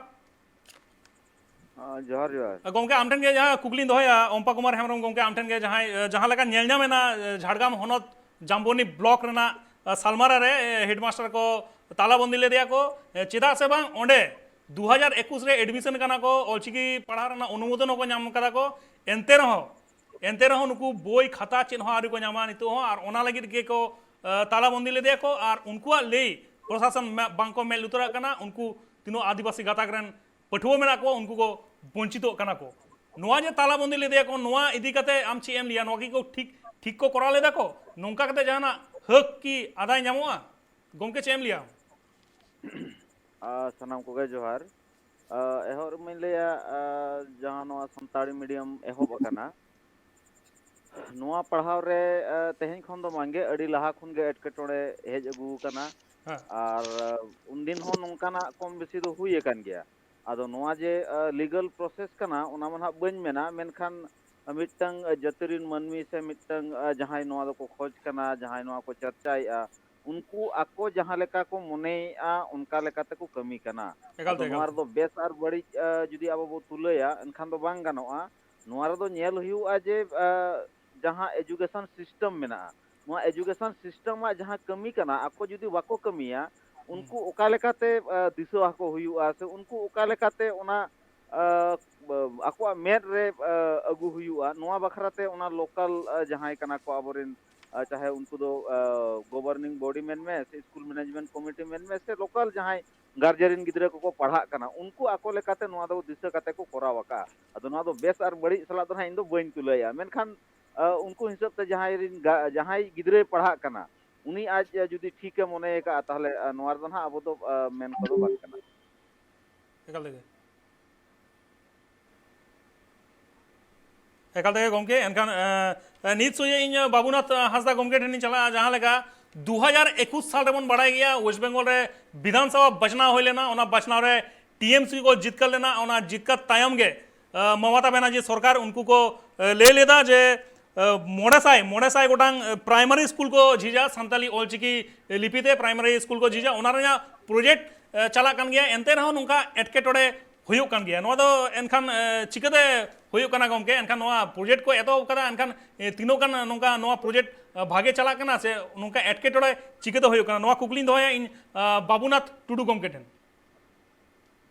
ᱦᱮᱸ, ᱡᱚᱦᱟᱨ ᱡᱚᱦᱟᱨ᱾ ᱜᱚᱢᱠᱮ, ᱟᱢ ᱴᱷᱮᱱ ᱜᱮ ᱡᱟᱦᱟᱸ ᱠᱩᱠᱞᱤᱧ ᱫᱚᱦᱚᱭᱟ, ᱚᱢᱯᱟ ᱠᱩᱢᱟᱨ ᱦᱮᱢᱵᱨᱚᱢ ᱜᱚᱢᱠᱮ, ᱟᱢ ᱴᱷᱮᱱ ᱜᱮ ᱡᱟᱦᱟᱸᱭ, ᱡᱟᱦᱟᱸ ᱞᱮᱠᱟ ᱧᱮᱞ ᱧᱟᱢ ᱮᱱᱟ, ᱡᱷᱟᱲᱜᱨᱟᱢ ᱦᱚᱱᱚᱛ ᱡᱟᱢᱵᱚᱱᱤ ᱵᱞᱚᱠ ᱨᱮᱱᱟᱜ ᱥᱟᱞᱢᱟᱨᱟ ᱨᱮ ᱦᱮᱰᱢᱟᱥᱴᱟᱨ ᱠᱚ ᱛᱟᱞᱟᱵᱚᱱᱫᱤ ᱞᱮᱫᱮᱭᱟ ᱠᱚ, ᱪᱮᱫᱟᱜ ᱥᱮ ᱵᱟᱝ ᱚᱸᱰᱮ ᱫᱩ ᱦᱟᱡᱟᱨ ᱮᱠᱩᱥ ᱨᱮ ᱮᱰᱢᱤᱥᱚᱱ ᱠᱟᱱᱟ ᱠᱚ, ᱚᱞᱪᱤᱠᱤ ᱯᱟᱲᱦᱟᱣ ᱨᱮᱱᱟᱜ ᱚᱱᱩᱢᱳᱫᱚᱱ ᱦᱚᱸᱠᱚ ᱧᱟᱢ ᱠᱟᱫᱟ ᱠᱚ, ᱮᱱᱛᱮ ᱨᱮᱦᱚᱸ ᱮᱱᱛᱮ ᱨᱮᱦᱚᱸ ᱱᱩᱠᱩ ᱵᱳᱭ ᱠᱷᱟᱛᱟ ᱪᱮᱫ ᱦᱚᱸ ᱟᱹᱣᱨᱤ ᱠᱚ ᱧᱟᱢᱟ ᱱᱤᱛᱚᱜ ᱦᱚᱸ, ᱟᱨ ᱚᱱᱟ ᱞᱟᱹᱜᱤᱫ ᱜᱮᱠᱚ ᱮ, ᱛᱟᱞᱟᱵᱚᱱᱫᱤ ᱞᱮᱫᱮᱭᱟ ᱠᱚ, ᱟᱨ ᱩᱱᱠᱩᱣᱟᱜ ᱞᱟᱹᱭ ᱯᱨᱚᱥᱟᱥᱚᱱ ᱢᱮ-, ᱵᱟᱝᱠᱚ ᱢᱮᱫ ᱞᱩᱛᱩᱨᱟᱜ ᱠᱟᱱᱟ᱾ ᱩᱱᱠᱩ ᱛᱤᱱᱟᱹᱜ ᱟᱹᱫᱤᱵᱟᱹᱥᱤ ᱜᱟᱛᱟᱠ ᱨᱮᱱ ᱯᱟᱹᱴᱷᱩᱣᱟᱹ ᱢᱮᱱᱟᱜ ᱠᱚᱣᱟ, ᱩᱱᱠᱩ ᱠᱚ ᱵᱚᱧᱪᱤᱛᱚᱜ ᱠᱟᱱᱟ ᱠᱚ᱾ ᱱᱚᱣᱟ ᱡᱮ ᱛᱟᱞᱟᱵᱚᱱᱫᱤ ᱞᱮᱫᱮᱭᱟ ᱠᱚ, ᱱᱚᱣᱟ ᱤᱫᱤ ᱠᱟᱛᱮ ᱟᱢ ᱪᱮᱫ ᱮᱢ ᱞᱟᱹᱭᱟ? ᱱᱚᱣᱟ ᱠᱤ ᱠᱚ ᱴᱷᱤᱠ, ᱴᱷᱤᱠ ᱠᱚ ᱠᱚᱨᱟᱣ ᱞᱮᱫᱟ ᱠᱚ? ᱱᱚᱝᱠᱟ ᱠᱟᱛᱮ ᱡᱟᱦᱟᱱᱟᱜ ᱦᱟᱹᱠ ᱠᱤ ᱟᱫᱟᱭ ᱧᱟᱢᱚᱜᱼᱟ? ᱜᱚᱢᱠᱮ, ᱪᱮᱫ ᱮᱢ ᱞᱟᱹᱭᱟ? ᱟᱨ ᱥᱟᱱᱟᱢ ᱠᱚᱜᱮ ᱡᱚᱦᱟᱨ᱾ ᱟᱨ ᱮᱦᱚᱵ ᱨᱮᱢᱟᱧ ᱞᱟᱹᱭᱟ, ᱟᱨ ᱡᱟᱦᱟᱸ ᱱᱚᱣᱟ ᱥᱟᱱᱛᱟᱲᱤ ᱢᱤᱰᱤᱭᱟᱢ ᱮᱦᱚᱵ ᱟᱠᱟᱱᱟ, ᱱᱚᱣᱟ ᱯᱟᱲᱦᱟᱣ ᱨᱮ, ᱟᱨ ᱛᱮᱦᱮᱧ ᱠᱷᱚᱱ ᱫᱚ ᱵᱟᱝᱜᱮ, ᱟᱹᱰᱤ ᱞᱟᱦᱟ ᱠᱷᱚᱱ ᱜᱮ ᱮᱴᱠᱮᱴᱚᱬᱮ ᱦᱮᱡ ᱟᱹᱜᱩ ᱟᱠᱟᱱᱟ᱾ ᱦᱮᱸ᱾ ᱟᱨ, ᱟᱨ ᱩᱱᱫᱤᱱ ᱦᱚᱸ ᱱᱚᱝᱠᱟᱱᱟᱜ ᱠᱚᱢ ᱵᱮᱥᱤ ᱫᱚ ᱦᱩᱭ ᱟᱠᱟᱱ ᱜᱮᱭᱟ᱾ ᱟᱫᱚ ᱱᱚᱣᱟ ᱡᱮ, ᱟᱨ, ᱞᱤᱜᱟᱞ ᱯᱨᱚᱥᱮᱥ ᱠᱟᱱᱟ, ᱚᱱᱟ ᱢᱟ ᱱᱟᱦᱟᱜ ᱵᱟᱹᱧ ᱢᱮᱱᱟ, ᱢᱮᱱᱠᱷᱟᱱ ᱢᱤᱫᱴᱟᱝ ᱡᱟᱹᱛᱤ ᱨᱮᱱ ᱢᱟᱹᱱᱢᱤ ᱥᱮ ᱢᱤᱫᱴᱟᱝ, ᱟᱨ, ᱡᱟᱦᱟᱸᱭ ᱱᱚᱣᱟ ᱫᱚᱠᱚ ᱠᱷᱚᱡᱽ ᱠᱟᱱᱟ, ᱡᱟᱦᱟᱸᱭ ᱱᱚᱣᱟ ᱠᱚ ᱪᱟᱨᱪᱟᱭᱮᱫᱼᱟ, ᱩᱱᱠᱩ ᱟᱠᱚ ᱡᱟᱦᱟᱸ ᱞᱮᱠᱟ ᱠᱚ ᱢᱚᱱᱮᱭᱮᱫᱼᱟ, ᱚᱱᱠᱟ ᱞᱮᱠᱟ ᱛᱮᱠᱚ ᱠᱟᱹᱢᱤ ᱠᱟᱱᱟ᱾ ᱮᱠᱟᱞ ᱟᱫᱚ ᱛᱮ, ᱱᱚᱣᱟ ᱮᱠᱟᱞ ᱛᱮ᱾ ᱨᱮᱫᱚ ᱵᱮᱥ ᱟᱨ ᱵᱟᱹᱲᱤᱡ, ᱟᱨ, ᱡᱩᱫᱤ ᱟᱵᱚ ᱵᱚ ᱛᱩᱞᱟᱹᱭᱟ, ᱮᱱᱠᱷᱟᱱ ᱫᱚ ᱵᱟᱝ ᱜᱟᱱᱚᱜᱼᱟ᱾ ᱱᱚᱣᱟ ᱨᱮᱫᱚ ᱧᱮᱞ ᱦᱩᱭᱩᱜᱼᱟ ᱡᱮ, ᱟᱨ, ᱡᱟᱦᱟᱸ ᱮᱡᱩᱠᱮᱥᱚᱱ ᱥᱤᱥᱴᱮᱢ ᱢᱮᱱᱟᱜᱼᱟ, ᱱᱚᱣᱟ ᱮᱡᱩᱠᱮᱥᱚᱱ ᱥᱤᱥᱴᱮᱢ ᱟᱜ ᱡᱟᱦᱟᱸ ᱠᱟᱹᱢᱤ ᱠᱟᱱᱟ, ᱟᱠᱚ ᱡᱩᱫᱤ ᱵᱟᱠᱚ ᱠᱟᱹᱢᱤᱭᱟ, ᱦᱩᱸ᱾ ᱩᱱᱠᱩ ᱚᱠᱟ ᱞᱮᱠᱟᱛᱮ, ᱟᱨ, ᱫᱤᱥᱟᱹ ᱟᱠᱚ ᱦᱩᱭᱩᱜᱼᱟ, ᱥᱮ ᱩᱱᱠᱩ ᱚᱠᱟ ᱞᱮᱠᱟᱛᱮ ᱚᱱᱟ, ᱟᱨ, ᱟᱠᱚᱣᱟᱜ ᱢᱮᱫ ᱨᱮ, ᱟᱨ, ᱟᱹᱜᱩ ᱦᱩᱭᱩᱜᱼᱟ, ᱱᱚᱣᱟ ᱵᱟᱠᱷᱨᱟ ᱛᱮ ᱚᱱᱟ ᱞᱳᱠᱟᱞ, ᱟᱨ, ᱡᱟᱦᱟᱸᱭ ᱠᱟᱱᱟ ᱠᱚ ᱟᱵᱚᱨᱮᱱ, ᱟᱨ, ᱪᱟᱦᱮ ᱩᱱᱠᱩ ᱫᱚ, ᱟᱨ, ᱜᱚᱵᱷᱚᱨᱱᱤᱝ ᱵᱚᱰᱤ ᱢᱮᱱᱢᱮ, ᱥᱮ ᱥᱠᱩᱞ ᱢᱮᱱᱮᱡᱽᱢᱮᱱᱴ ᱠᱚᱢᱤᱴᱤ ᱢᱮᱱᱢᱮ, ᱥᱮ ᱞᱳᱠᱟᱞ ᱡᱟᱦᱟᱸᱭ ᱜᱟᱨᱡᱮᱱ ᱨᱮᱱ ᱜᱤᱫᱽᱨᱟᱹ ᱠᱚᱠᱚ ᱯᱟᱲᱦᱟᱜ ᱠᱟᱱᱟ, ᱩᱱᱠᱩ ᱟᱠᱚ ᱞᱮᱠᱟᱛᱮ ᱱᱚᱣᱟ ᱫᱚ ᱫᱤᱥᱟᱹ ᱠᱟᱛᱮ ᱠᱚ ᱠᱚᱨᱟᱣ ᱟᱠᱟᱫᱼᱟ᱾ ᱟᱫᱚ ᱱᱚᱣᱟ ᱫᱚ ᱵᱮᱥ ᱟᱨ ᱵᱟᱹᱲᱤᱡ ᱥᱟᱞᱟᱜ ᱫᱚ ᱱᱟᱦᱟᱜ ᱤᱧ ᱫᱚ ᱵᱟᱹᱧ ᱛᱩᱞᱟᱹᱭᱟ, ᱢᱮᱱᱠᱷᱟᱱ, ᱟᱨ, ᱩᱱᱠᱩ ᱦᱤᱥᱟᱹᱵ ᱛᱮ ᱡᱟᱦᱟᱸᱭ ᱨᱮᱱ ᱜᱟ-, ᱡᱟᱦᱟᱸᱭ ᱜᱤᱫᱽᱨᱟᱹᱭ ᱯᱟᱲᱦᱟᱜ ᱠᱟᱱᱟ, ᱩᱱᱤ ᱟᱡ ᱡᱩᱫᱤ ᱴᱷᱤᱠᱮ ᱢᱚᱱᱮ ᱟᱠᱟᱫᱼᱟ, ᱛᱟᱦᱚᱞᱮ, ᱟᱨ, ᱱᱚᱣᱟ ᱨᱮᱫᱚ ᱱᱟᱦᱟᱜ ᱟᱵᱚ ᱫᱚ, ᱟᱨ, ᱢᱮᱱ ᱠᱚᱫᱚ ᱵᱟᱝ ᱠᱟᱱᱟ᱾ ᱮᱠᱟᱞ ᱛᱮᱜᱮ᱾ ᱮᱠᱟᱞ ᱛᱮᱜᱮ ᱜᱚᱢᱠᱮ, ᱮᱱᱠᱷᱟᱱ, ᱮ, ᱮ, ᱱᱤᱛ ᱥᱚᱡᱷᱮ ᱤᱧ, ᱮ, ᱵᱟᱵᱩᱱᱟᱛᱷ, ᱮ, ᱦᱟᱸᱥᱫᱟ ᱜᱚᱢᱠᱮ ᱴᱷᱮᱱᱤᱧ ᱪᱟᱞᱟᱜᱼᱟ, ᱡᱟᱦᱟᱸ ᱞᱮᱠᱟ, ᱫᱩ ᱦᱟᱡᱟᱨ ᱮᱠᱩᱥ ᱥᱟᱞ ᱨᱮᱵᱚᱱ ᱵᱟᱲᱟᱭ ᱜᱮᱭᱟ, ᱳᱭᱮᱥᱴ ᱵᱮᱝᱜᱚᱞ ᱨᱮ ᱵᱤᱫᱷᱟᱱ ᱥᱚᱵᱷᱟ ᱵᱟᱪᱷᱱᱟᱣ ᱦᱩᱭ ᱞᱮᱱᱟ᱾ ᱚᱱᱟ ᱵᱟᱪᱷᱱᱟᱣ ᱨᱮ ᱴᱤᱮᱢᱥᱤ ᱠᱚ ᱡᱤᱛᱠᱟᱹᱨ ᱞᱮᱱᱟ᱾ ᱚᱱᱟ ᱡᱤᱛᱠᱟᱹᱨ ᱛᱟᱭᱚᱢ ᱜᱮ, ᱟᱸ, ᱢᱚᱢᱚᱛᱟ ᱵᱮᱱᱟᱨᱡᱤ ᱥᱚᱨᱠᱟᱨ ᱩᱱᱠᱩ ᱠᱚ, ᱟᱸ, ᱞᱟᱹᱭ ᱞᱮᱫᱟ ᱡᱮ, ᱟᱸ, ᱢᱚᱬᱮ ᱥᱟᱭ, ᱢᱚᱬᱮ ᱥᱟᱭ ᱜᱚᱴᱟᱝ, ᱟᱸ, ᱯᱨᱟᱭᱢᱟᱨᱤ ᱥᱠᱩᱞ ᱠᱚ ᱡᱷᱤᱡᱟ, ᱥᱟᱱᱛᱟᱞᱤ ᱚᱞᱪᱤᱠᱤ ᱞᱤᱯᱤ ᱛᱮ ᱯᱨᱟᱭᱢᱟᱨᱤ ᱥᱠᱩᱞ ᱠᱚ ᱡᱷᱤᱡᱟ᱾ ᱚᱱᱟ ᱨᱮᱱᱟᱜ ᱯᱨᱚᱡᱮᱠᱴ, ᱟᱸ, ᱪᱟᱞᱟᱜ ᱠᱟᱱ ᱜᱮᱭᱟ᱾ ᱮᱱᱛᱮ ᱨᱮᱦᱚᱸ ᱱᱚᱝᱠᱟ ᱮᱴᱠᱮᱴᱚᱬᱮ ᱦᱩᱭᱩᱜ ᱠᱟᱱ ᱜᱮᱭᱟ᱾ ᱱᱚᱣᱟ ᱫᱚ ᱮᱱᱠᱷᱟᱱ, ᱟᱸ, ᱪᱤᱠᱟᱹᱛᱮ ᱦᱩᱭᱩᱜ ᱠᱟᱱᱟ ᱜᱚᱢᱠᱮ? ᱮᱱᱠᱷᱟᱱ ᱱᱚᱣᱟ ᱯᱨᱚᱡᱮᱠᱴ ᱠᱚ ᱮᱛᱚᱦᱚᱵ ᱠᱟᱫᱟ, ᱮᱱᱠᱷᱟᱱ, ᱮ, ᱛᱤᱱᱟᱹᱜ ᱜᱟᱱ ᱱᱚᱝᱠᱟ ᱱᱚᱣᱟ ᱯᱨᱚᱡᱮᱠᱴ, ᱟᱸ, ᱵᱷᱟᱜᱮ ᱪᱟᱞᱟᱜ ᱠᱟᱱᱟ ᱥᱮ ᱱᱚᱝᱠᱟ ᱮᱴᱠᱮᱴᱚᱬᱮ ᱪᱤᱠᱟᱹᱛᱮ ᱦᱩᱭᱩᱜ ᱠᱟᱱᱟ? ᱱᱚᱣᱟ ᱠᱩᱠᱞᱤᱧ ᱫᱚᱦᱚᱭᱟ ᱤᱧ, ᱟᱸ, ᱵᱟᱵᱩᱱᱟᱛᱷ ᱴᱩᱰᱩ ᱜᱚᱢᱠᱮ ᱴᱷᱮᱱ᱾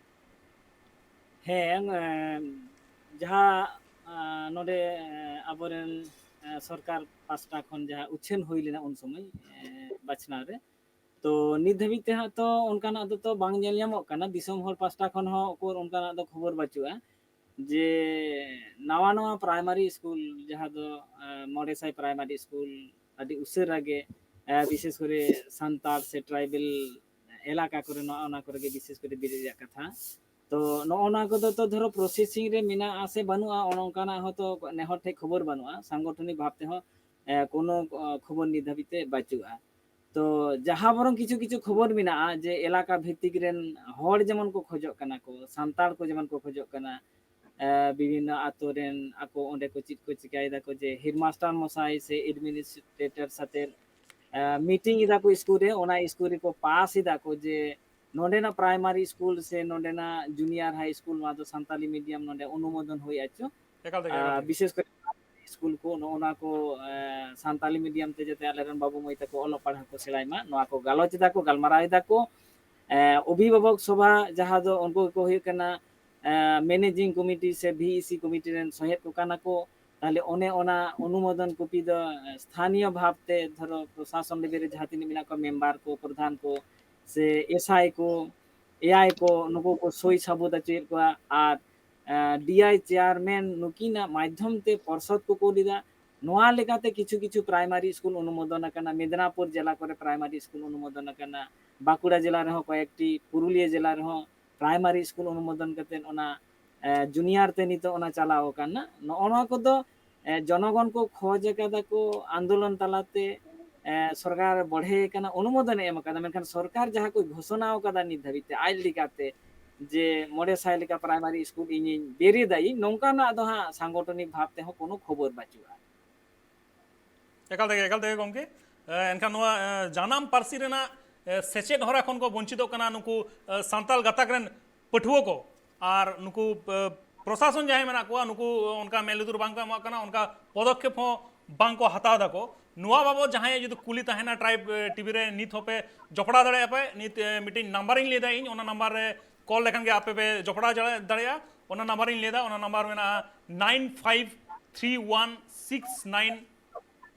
ᱦᱮᱸ, ᱮᱸ, ᱡᱟᱦᱟᱸ, ᱟᱸ, ᱱᱚᱰᱮ, ᱮᱸ, ᱟᱵᱚᱨᱮᱱ, ᱮᱸ, ᱥᱚᱨᱠᱟᱨ ᱯᱟᱥᱴᱟ ᱠᱷᱚᱱ ᱡᱟᱦᱟᱸ ᱩᱪᱷᱟᱹᱱ ᱦᱩᱭ ᱞᱮᱱᱟ ᱩᱱ ᱥᱚᱢᱚᱭ, ᱮᱸ, ᱵᱟᱪᱷᱱᱟᱣ ᱨᱮ, ᱛᱚ ᱱᱤᱛ ᱫᱷᱟᱹᱵᱤᱡ ᱛᱮ ᱦᱟᱸᱜ ᱛᱚ ᱚᱱᱠᱟᱱᱟᱜ ᱫᱚ ᱛᱚ ᱵᱟᱝ ᱧᱮᱞ ᱧᱟᱢᱚᱜ ᱠᱟᱱᱟ᱾ ᱫᱤᱥᱚᱢ ᱦᱚᱲ ᱯᱟᱥᱴᱟ ᱠᱷᱚᱱ ᱦᱚᱸ ᱩᱠᱩᱨ ᱚᱱᱠᱟᱱᱟᱜ ᱫᱚ ᱠᱷᱚᱵᱚᱨ ᱵᱟᱹᱪᱩᱜᱼᱟ ᱡᱮ ᱱᱟᱣᱟ ᱱᱟᱣᱟ ᱯᱨᱟᱭᱢᱟᱨᱤ ᱥᱠᱩᱞ, ᱡᱟᱦᱟᱸ ᱫᱚ, ᱮᱸ, ᱢᱚᱬᱮ ᱥᱟᱭ ᱯᱨᱟᱭᱢᱟᱨᱤ ᱥᱠᱩᱞ ᱟᱹᱰᱤ ᱩᱥᱟᱹᱨᱟ ᱜᱮ, ᱮᱸ, ᱵᱤᱥᱮᱥ ᱠᱚᱨᱮ ᱥᱟᱱᱛᱟᱲ ᱥᱮ ᱴᱨᱟᱭᱵᱮᱞ ᱮᱞᱟᱠᱟ ᱠᱚᱨᱮ, ᱱᱚᱣᱟ, ᱚᱱᱟ ᱠᱚᱨᱮ ᱜᱮ ᱵᱤᱥᱮᱥ ᱠᱚᱨᱮ ᱵᱮᱨᱮᱫ ᱨᱮᱭᱟᱜ ᱠᱟᱛᱷᱟ᱾ ᱛᱚ ᱱᱚᱜᱼᱚ ᱱᱚᱣᱟ ᱠᱚᱫᱚ ᱛᱚ ᱫᱷᱚᱨᱚ ᱯᱨᱚᱥᱮᱥᱤᱝ ᱨᱮ ᱢᱮᱱᱟᱜᱼᱟ ᱥᱮ ᱵᱟᱹᱱᱩᱜᱼᱟ, ᱚᱱᱮ ᱚᱱᱠᱟᱱᱟᱜ ᱦᱚᱸᱛᱚ ᱱᱮᱦᱚᱲ ᱴᱷᱮᱡ ᱠᱷᱚᱵᱚᱨ ᱵᱟᱹᱱᱩᱜᱼᱟ, ᱥᱟᱝᱜᱚᱴᱷᱚᱱᱤᱠ ᱵᱷᱟᱵᱽ ᱛᱮᱦᱚᱸ, ᱮᱸ, ᱠᱳᱱᱳ, ᱮᱸ, ᱠᱷᱚᱵᱚᱨ ᱱᱤᱛ ᱫᱷᱟᱹᱵᱤᱡ ᱛᱮ ᱵᱟᱹᱪᱩᱜᱼᱟ᱾ ᱛᱚ ᱡᱟᱦᱟᱸ ᱵᱚᱨᱚᱝ ᱠᱤᱪᱷᱩ ᱠᱤᱪᱷᱩ ᱠᱷᱚᱵᱚᱨ ᱢᱮᱱᱟᱜᱼᱟ ᱡᱮ ᱮᱞᱟᱠᱟ ᱵᱷᱤᱛᱛᱤᱠ ᱨᱮᱱ ᱦᱚᱲ ᱡᱮᱢᱚᱱ ᱠᱚ ᱠᱷᱚᱡᱚᱜ ᱠᱟᱱᱟ ᱠᱚ, ᱥᱟᱱᱛᱟᱲ ᱠᱚ ᱡᱮᱢᱚᱱ ᱠᱚ ᱠᱷᱚᱡᱚᱜ ᱠᱟᱱᱟ, ᱮ, ᱵᱤᱵᱷᱤᱱᱱᱚ ᱟᱛᱳ ᱨᱮᱱ ᱟᱠᱚ ᱚᱸᱰᱮ ᱠᱚ ᱪᱮᱫ ᱠᱚ ᱪᱤᱠᱟᱭ ᱫᱟᱠᱚ ᱡᱮ ᱦᱮᱰᱢᱟᱥᱴᱟᱨ ᱢᱚᱥᱟᱭ ᱥᱮ ᱮᱰᱢᱤᱱᱤᱥᱴᱨᱮᱴᱚᱨ ᱥᱟᱛᱮ, ᱮ, ᱢᱤᱴᱤᱝ ᱮᱫᱟ ᱠᱚ ᱥᱠᱩᱞ ᱨᱮ, ᱚᱱᱟ ᱥᱠᱩᱞ ᱨᱮᱠᱚ ᱯᱟᱥ ᱮᱫᱟ ᱠᱚ ᱡᱮ ᱱᱚᱸᱰᱮᱱᱟᱜ ᱯᱨᱟᱭᱢᱟᱨᱤ ᱥᱠᱩᱞ ᱥᱮ ᱱᱚᱸᱰᱮᱱᱟᱜ ᱡᱩᱱᱤᱭᱟᱨ ᱦᱟᱭ ᱥᱠᱩᱞ, ᱱᱚᱣᱟ ᱫᱚ ᱥᱟᱱᱛᱟᱞᱤ ᱢᱤᱰᱤᱭᱟᱢ ᱱᱚᱸᱰᱮ ᱚᱱᱩᱢᱳᱫᱚᱱ ᱦᱩᱭ ᱦᱚᱪᱚ᱾ ᱮᱠᱟᱞ ᱛᱮᱜᱮ, ᱟᱨ ᱮᱠᱟᱞ ᱛᱮᱜᱮ᱾ ᱵᱤᱥᱮᱥ ᱠᱚᱨᱮ ᱥᱠᱩᱞ ᱠᱚ, ᱱᱚᱜᱼᱚ ᱱᱚᱣᱟ ᱠᱚ, ᱮ, ᱥᱟᱱᱛᱟᱞᱤ ᱢᱤᱰᱤᱭᱟᱢ ᱛᱮ ᱡᱟᱛᱮ ᱟᱞᱮᱨᱮᱱ ᱵᱟᱹᱵᱩ ᱢᱟᱹᱭ ᱛᱟᱠᱚ ᱚᱞᱚᱜ ᱯᱟᱲᱦᱟᱜ ᱠᱚ ᱥᱮᱬᱟᱭ ᱢᱟ, ᱱᱚᱣᱟ ᱠᱚ ᱜᱟᱞᱚᱪ ᱮᱫᱟ ᱠᱚ, ᱜᱟᱞᱢᱟᱨᱟᱣ ᱮᱫᱟ ᱠᱚ᱾ ᱮ, ᱚᱵᱷᱤᱵᱷᱟᱵᱚᱠ ᱥᱚᱵᱷᱟ, ᱡᱟᱦᱟᱸ ᱫᱚ ᱩᱱᱠᱩ ᱜᱮᱠᱚ ᱦᱩᱭᱩᱜ ᱠᱟᱱᱟ, ᱮ, ᱢᱮᱱᱮᱡᱤᱝ ᱠᱚᱢᱤᱴᱤ ᱥᱮ ᱵᱷᱤ ᱤ ᱥᱤ ᱠᱚᱢᱤᱴᱤ ᱨᱮᱱ ᱥᱚᱦᱮᱫ ᱠᱚ ᱠᱟᱱᱟ ᱠᱚ, ᱛᱟᱦᱞᱮ ᱚᱱᱮ ᱚᱱᱟ ᱚᱱᱩᱢᱳᱫᱚᱱ ᱠᱚᱯᱤ ᱫᱚ, ᱮ, ᱥᱛᱷᱟᱱᱤᱭᱚ ᱵᱷᱟᱵᱽ ᱛᱮ ᱫᱷᱚᱨᱚ ᱯᱨᱚᱥᱟᱥᱚᱱ ᱞᱮᱵᱮᱞ ᱨᱮ ᱡᱟᱦᱟᱸ ᱛᱤᱱᱟᱹᱜ ᱢᱮᱱᱟᱜ ᱠᱚᱣᱟ, ᱢᱮᱢᱵᱟᱨ ᱠᱚ, ᱯᱨᱚᱫᱷᱟᱱ ᱠᱚ, ᱥᱮ ᱮᱥ ᱟᱭ ᱠᱚ, ᱮ ᱟᱭ ᱠᱚ, ᱱᱩᱠᱩ ᱠᱚ ᱥᱳᱭ ᱥᱟᱹᱵᱩᱫ ᱦᱚᱪᱚᱭᱮᱫ ᱠᱚᱣᱟ᱾ ᱟᱨ, ᱮ, ᱰᱤ ᱟᱭ ᱪᱮᱭᱟᱨᱢᱮᱱ ᱱᱩᱠᱤᱱᱟᱜ ᱢᱟᱫᱽᱫᱷᱚᱢ ᱛᱮ ᱯᱚᱨᱥᱚᱫ ᱠᱚ ᱠᱳᱞ ᱮᱫᱟ᱾ ᱱᱚᱣᱟ ᱞᱮᱠᱟᱛᱮ ᱠᱤᱪᱷᱩ ᱠᱤᱪᱷᱩ ᱯᱨᱟᱭᱢᱟᱨᱤ ᱥᱠᱩᱞ ᱚᱱᱩᱢᱳᱫᱚᱱ ᱟᱠᱟᱱᱟ, ᱢᱮᱫᱽᱱᱟᱯᱩᱨ ᱡᱮᱞᱟ ᱠᱚᱨᱮ ᱯᱨᱟᱭᱢᱟᱨᱤ ᱥᱠᱩᱞ ᱚᱱᱩᱢᱳᱫᱚᱱ ᱟᱠᱟᱱᱟ, ᱵᱟᱸᱠᱩᱲᱟ ᱡᱮᱞᱟ ᱨᱮᱦᱚᱸ ᱠᱚᱭᱮᱠᱴᱤ, ᱯᱩᱨᱩᱞᱤᱭᱟᱹ ᱡᱮᱞᱟ ᱨᱮᱦᱚᱸ ᱯᱨᱟᱭᱢᱟᱨᱤ ᱥᱠᱩᱞ ᱚᱱᱩᱢᱳᱫᱚᱱ ᱠᱟᱛᱮᱫ ᱚᱱᱟ, ᱮ, ᱡᱩᱱᱤᱭᱟᱨ ᱛᱮ ᱱᱤᱛᱚᱜ ᱚᱱᱟ ᱪᱟᱞᱟᱣ ᱟᱠᱟᱱᱟ᱾ ᱱᱚᱜᱼᱚ ᱱᱚᱣᱟ ᱠᱚᱫᱚ, ᱮ, ᱡᱚᱱᱚᱜᱚᱱ ᱠᱚ ᱠᱷᱚᱡᱽ ᱟᱠᱟᱫᱟ ᱠᱚ ᱟᱱᱫᱳᱞᱚᱱ ᱛᱟᱞᱟᱛᱮ, ᱮ, ᱥᱚᱨᱠᱟᱨ ᱵᱚᱲᱦᱮ ᱠᱟᱱᱟ, ᱚᱱᱩᱢᱳᱫᱚᱱᱮ ᱮᱢ ᱟᱠᱟᱫᱟ, ᱢᱮᱱᱠᱷᱟᱱ ᱥᱚᱨᱠᱟᱨ ᱡᱟᱦᱟᱸ ᱠᱚᱭ ᱜᱷᱳᱥᱚᱱᱟ ᱟᱠᱟᱫᱟ ᱱᱤᱛ ᱫᱷᱟᱹᱵᱤᱡ ᱛᱮ ᱟᱡ ᱞᱮᱠᱟᱛᱮ ᱡᱮ ᱢᱚᱬᱮ ᱥᱟᱭ ᱞᱮᱠᱟ ᱯᱨᱟᱭᱢᱟᱨᱤ ᱥᱠᱩᱞ ᱤᱧᱤᱧ ᱵᱮᱨᱮᱫᱟᱭᱤᱧ, ᱱᱚᱝᱠᱟᱱᱟᱜ ᱫᱚ ᱦᱟᱸᱜ ᱥᱟᱝᱜᱚᱴᱷᱚᱱᱤᱠ ᱵᱷᱟᱵᱽ ᱛᱮᱦᱚᱸ ᱠᱳᱱᱳ ᱠᱷᱚᱵᱚᱨ ᱵᱟᱹᱪᱩᱜᱼᱟ᱾ ᱮᱠᱟᱞ ᱛᱮᱜᱮ, ᱮᱠᱟᱞ ᱛᱮᱜᱮ ᱜᱚᱢᱠᱮ᱾ ᱮ, ᱮᱱᱠᱷᱟᱱ ᱱᱚᱣᱟ, ᱮ, ᱡᱟᱱᱟᱢ ᱯᱟᱹᱨᱥᱤ ᱨᱮᱱᱟᱜ, ᱮ, ᱥᱮᱪᱮᱫ ᱦᱚᱨᱟ ᱠᱷᱚᱱ ᱠᱚ ᱵᱚᱧᱪᱤᱛᱚᱜ ᱠᱟᱱᱟ ᱱᱩᱠᱩ, ᱮ, ᱥᱟᱱᱛᱟᱲ ᱜᱟᱛᱟᱠ ᱨᱮᱱ ᱯᱟᱹᱴᱷᱩᱣᱟᱹ ᱠᱚ ᱟᱨ ᱱᱩᱠᱩ, ᱮ, ᱯᱨᱚᱥᱟᱥᱚᱱ ᱡᱟᱦᱟᱸᱭ ᱢᱮᱱᱟᱜ ᱠᱚᱣᱟ, ᱱᱩᱠᱩ ᱚᱱᱠᱟ ᱢᱮᱫ ᱞᱩᱛᱩᱨ ᱵᱟᱝ ᱠᱚ ᱮᱢᱚᱜ ᱠᱟᱱᱟ, ᱚᱱᱠᱟ ᱯᱚᱫᱚᱠᱷᱮᱯ ᱦᱚᱸ ᱵᱟᱝ ᱠᱚ ᱦᱟᱛᱟᱣ ᱫᱟᱠᱚ᱾ ᱱᱚᱣᱟ ᱵᱟᱵᱚᱫ ᱡᱟᱦᱟᱸᱭ ᱡᱩᱫᱤ ᱠᱩᱞᱤ ᱛᱟᱦᱮᱱᱟ, ᱴᱨᱟᱭᱤᱵᱽ, ᱮ, ᱴᱤᱵᱷᱤ ᱨᱮ ᱱᱤᱛ ᱦᱚᱸᱯᱮ ᱡᱚᱯᱲᱟᱣ ᱫᱟᱲᱮᱭᱟᱜᱼᱟ ᱯᱮ᱾ ᱱᱤᱛ, ᱮ, ᱢᱤᱫᱴᱤᱡ ᱱᱟᱢᱵᱟᱨᱤᱧ ᱞᱟᱹᱭᱫᱟ ᱤᱧ, ᱚᱱᱟ ᱱᱟᱢᱵᱟᱨ ᱨᱮ ᱠᱚᱞ ᱞᱮᱠᱷᱟᱱ ᱜᱮ ᱟᱯᱮ ᱯᱮ ᱡᱚᱯᱲᱟᱣ ᱫᱟᱲᱮ-, ᱫᱟᱲᱮᱭᱟᱜᱼᱟ᱾ ᱚᱱᱟ ᱱᱟᱢᱵᱟᱨᱤᱧ ᱞᱟᱹᱭᱫᱟ, ᱚᱱᱟ ᱱᱟᱢᱵᱟᱨ ᱢᱮᱱᱟᱜᱼᱟ nine five three one six nine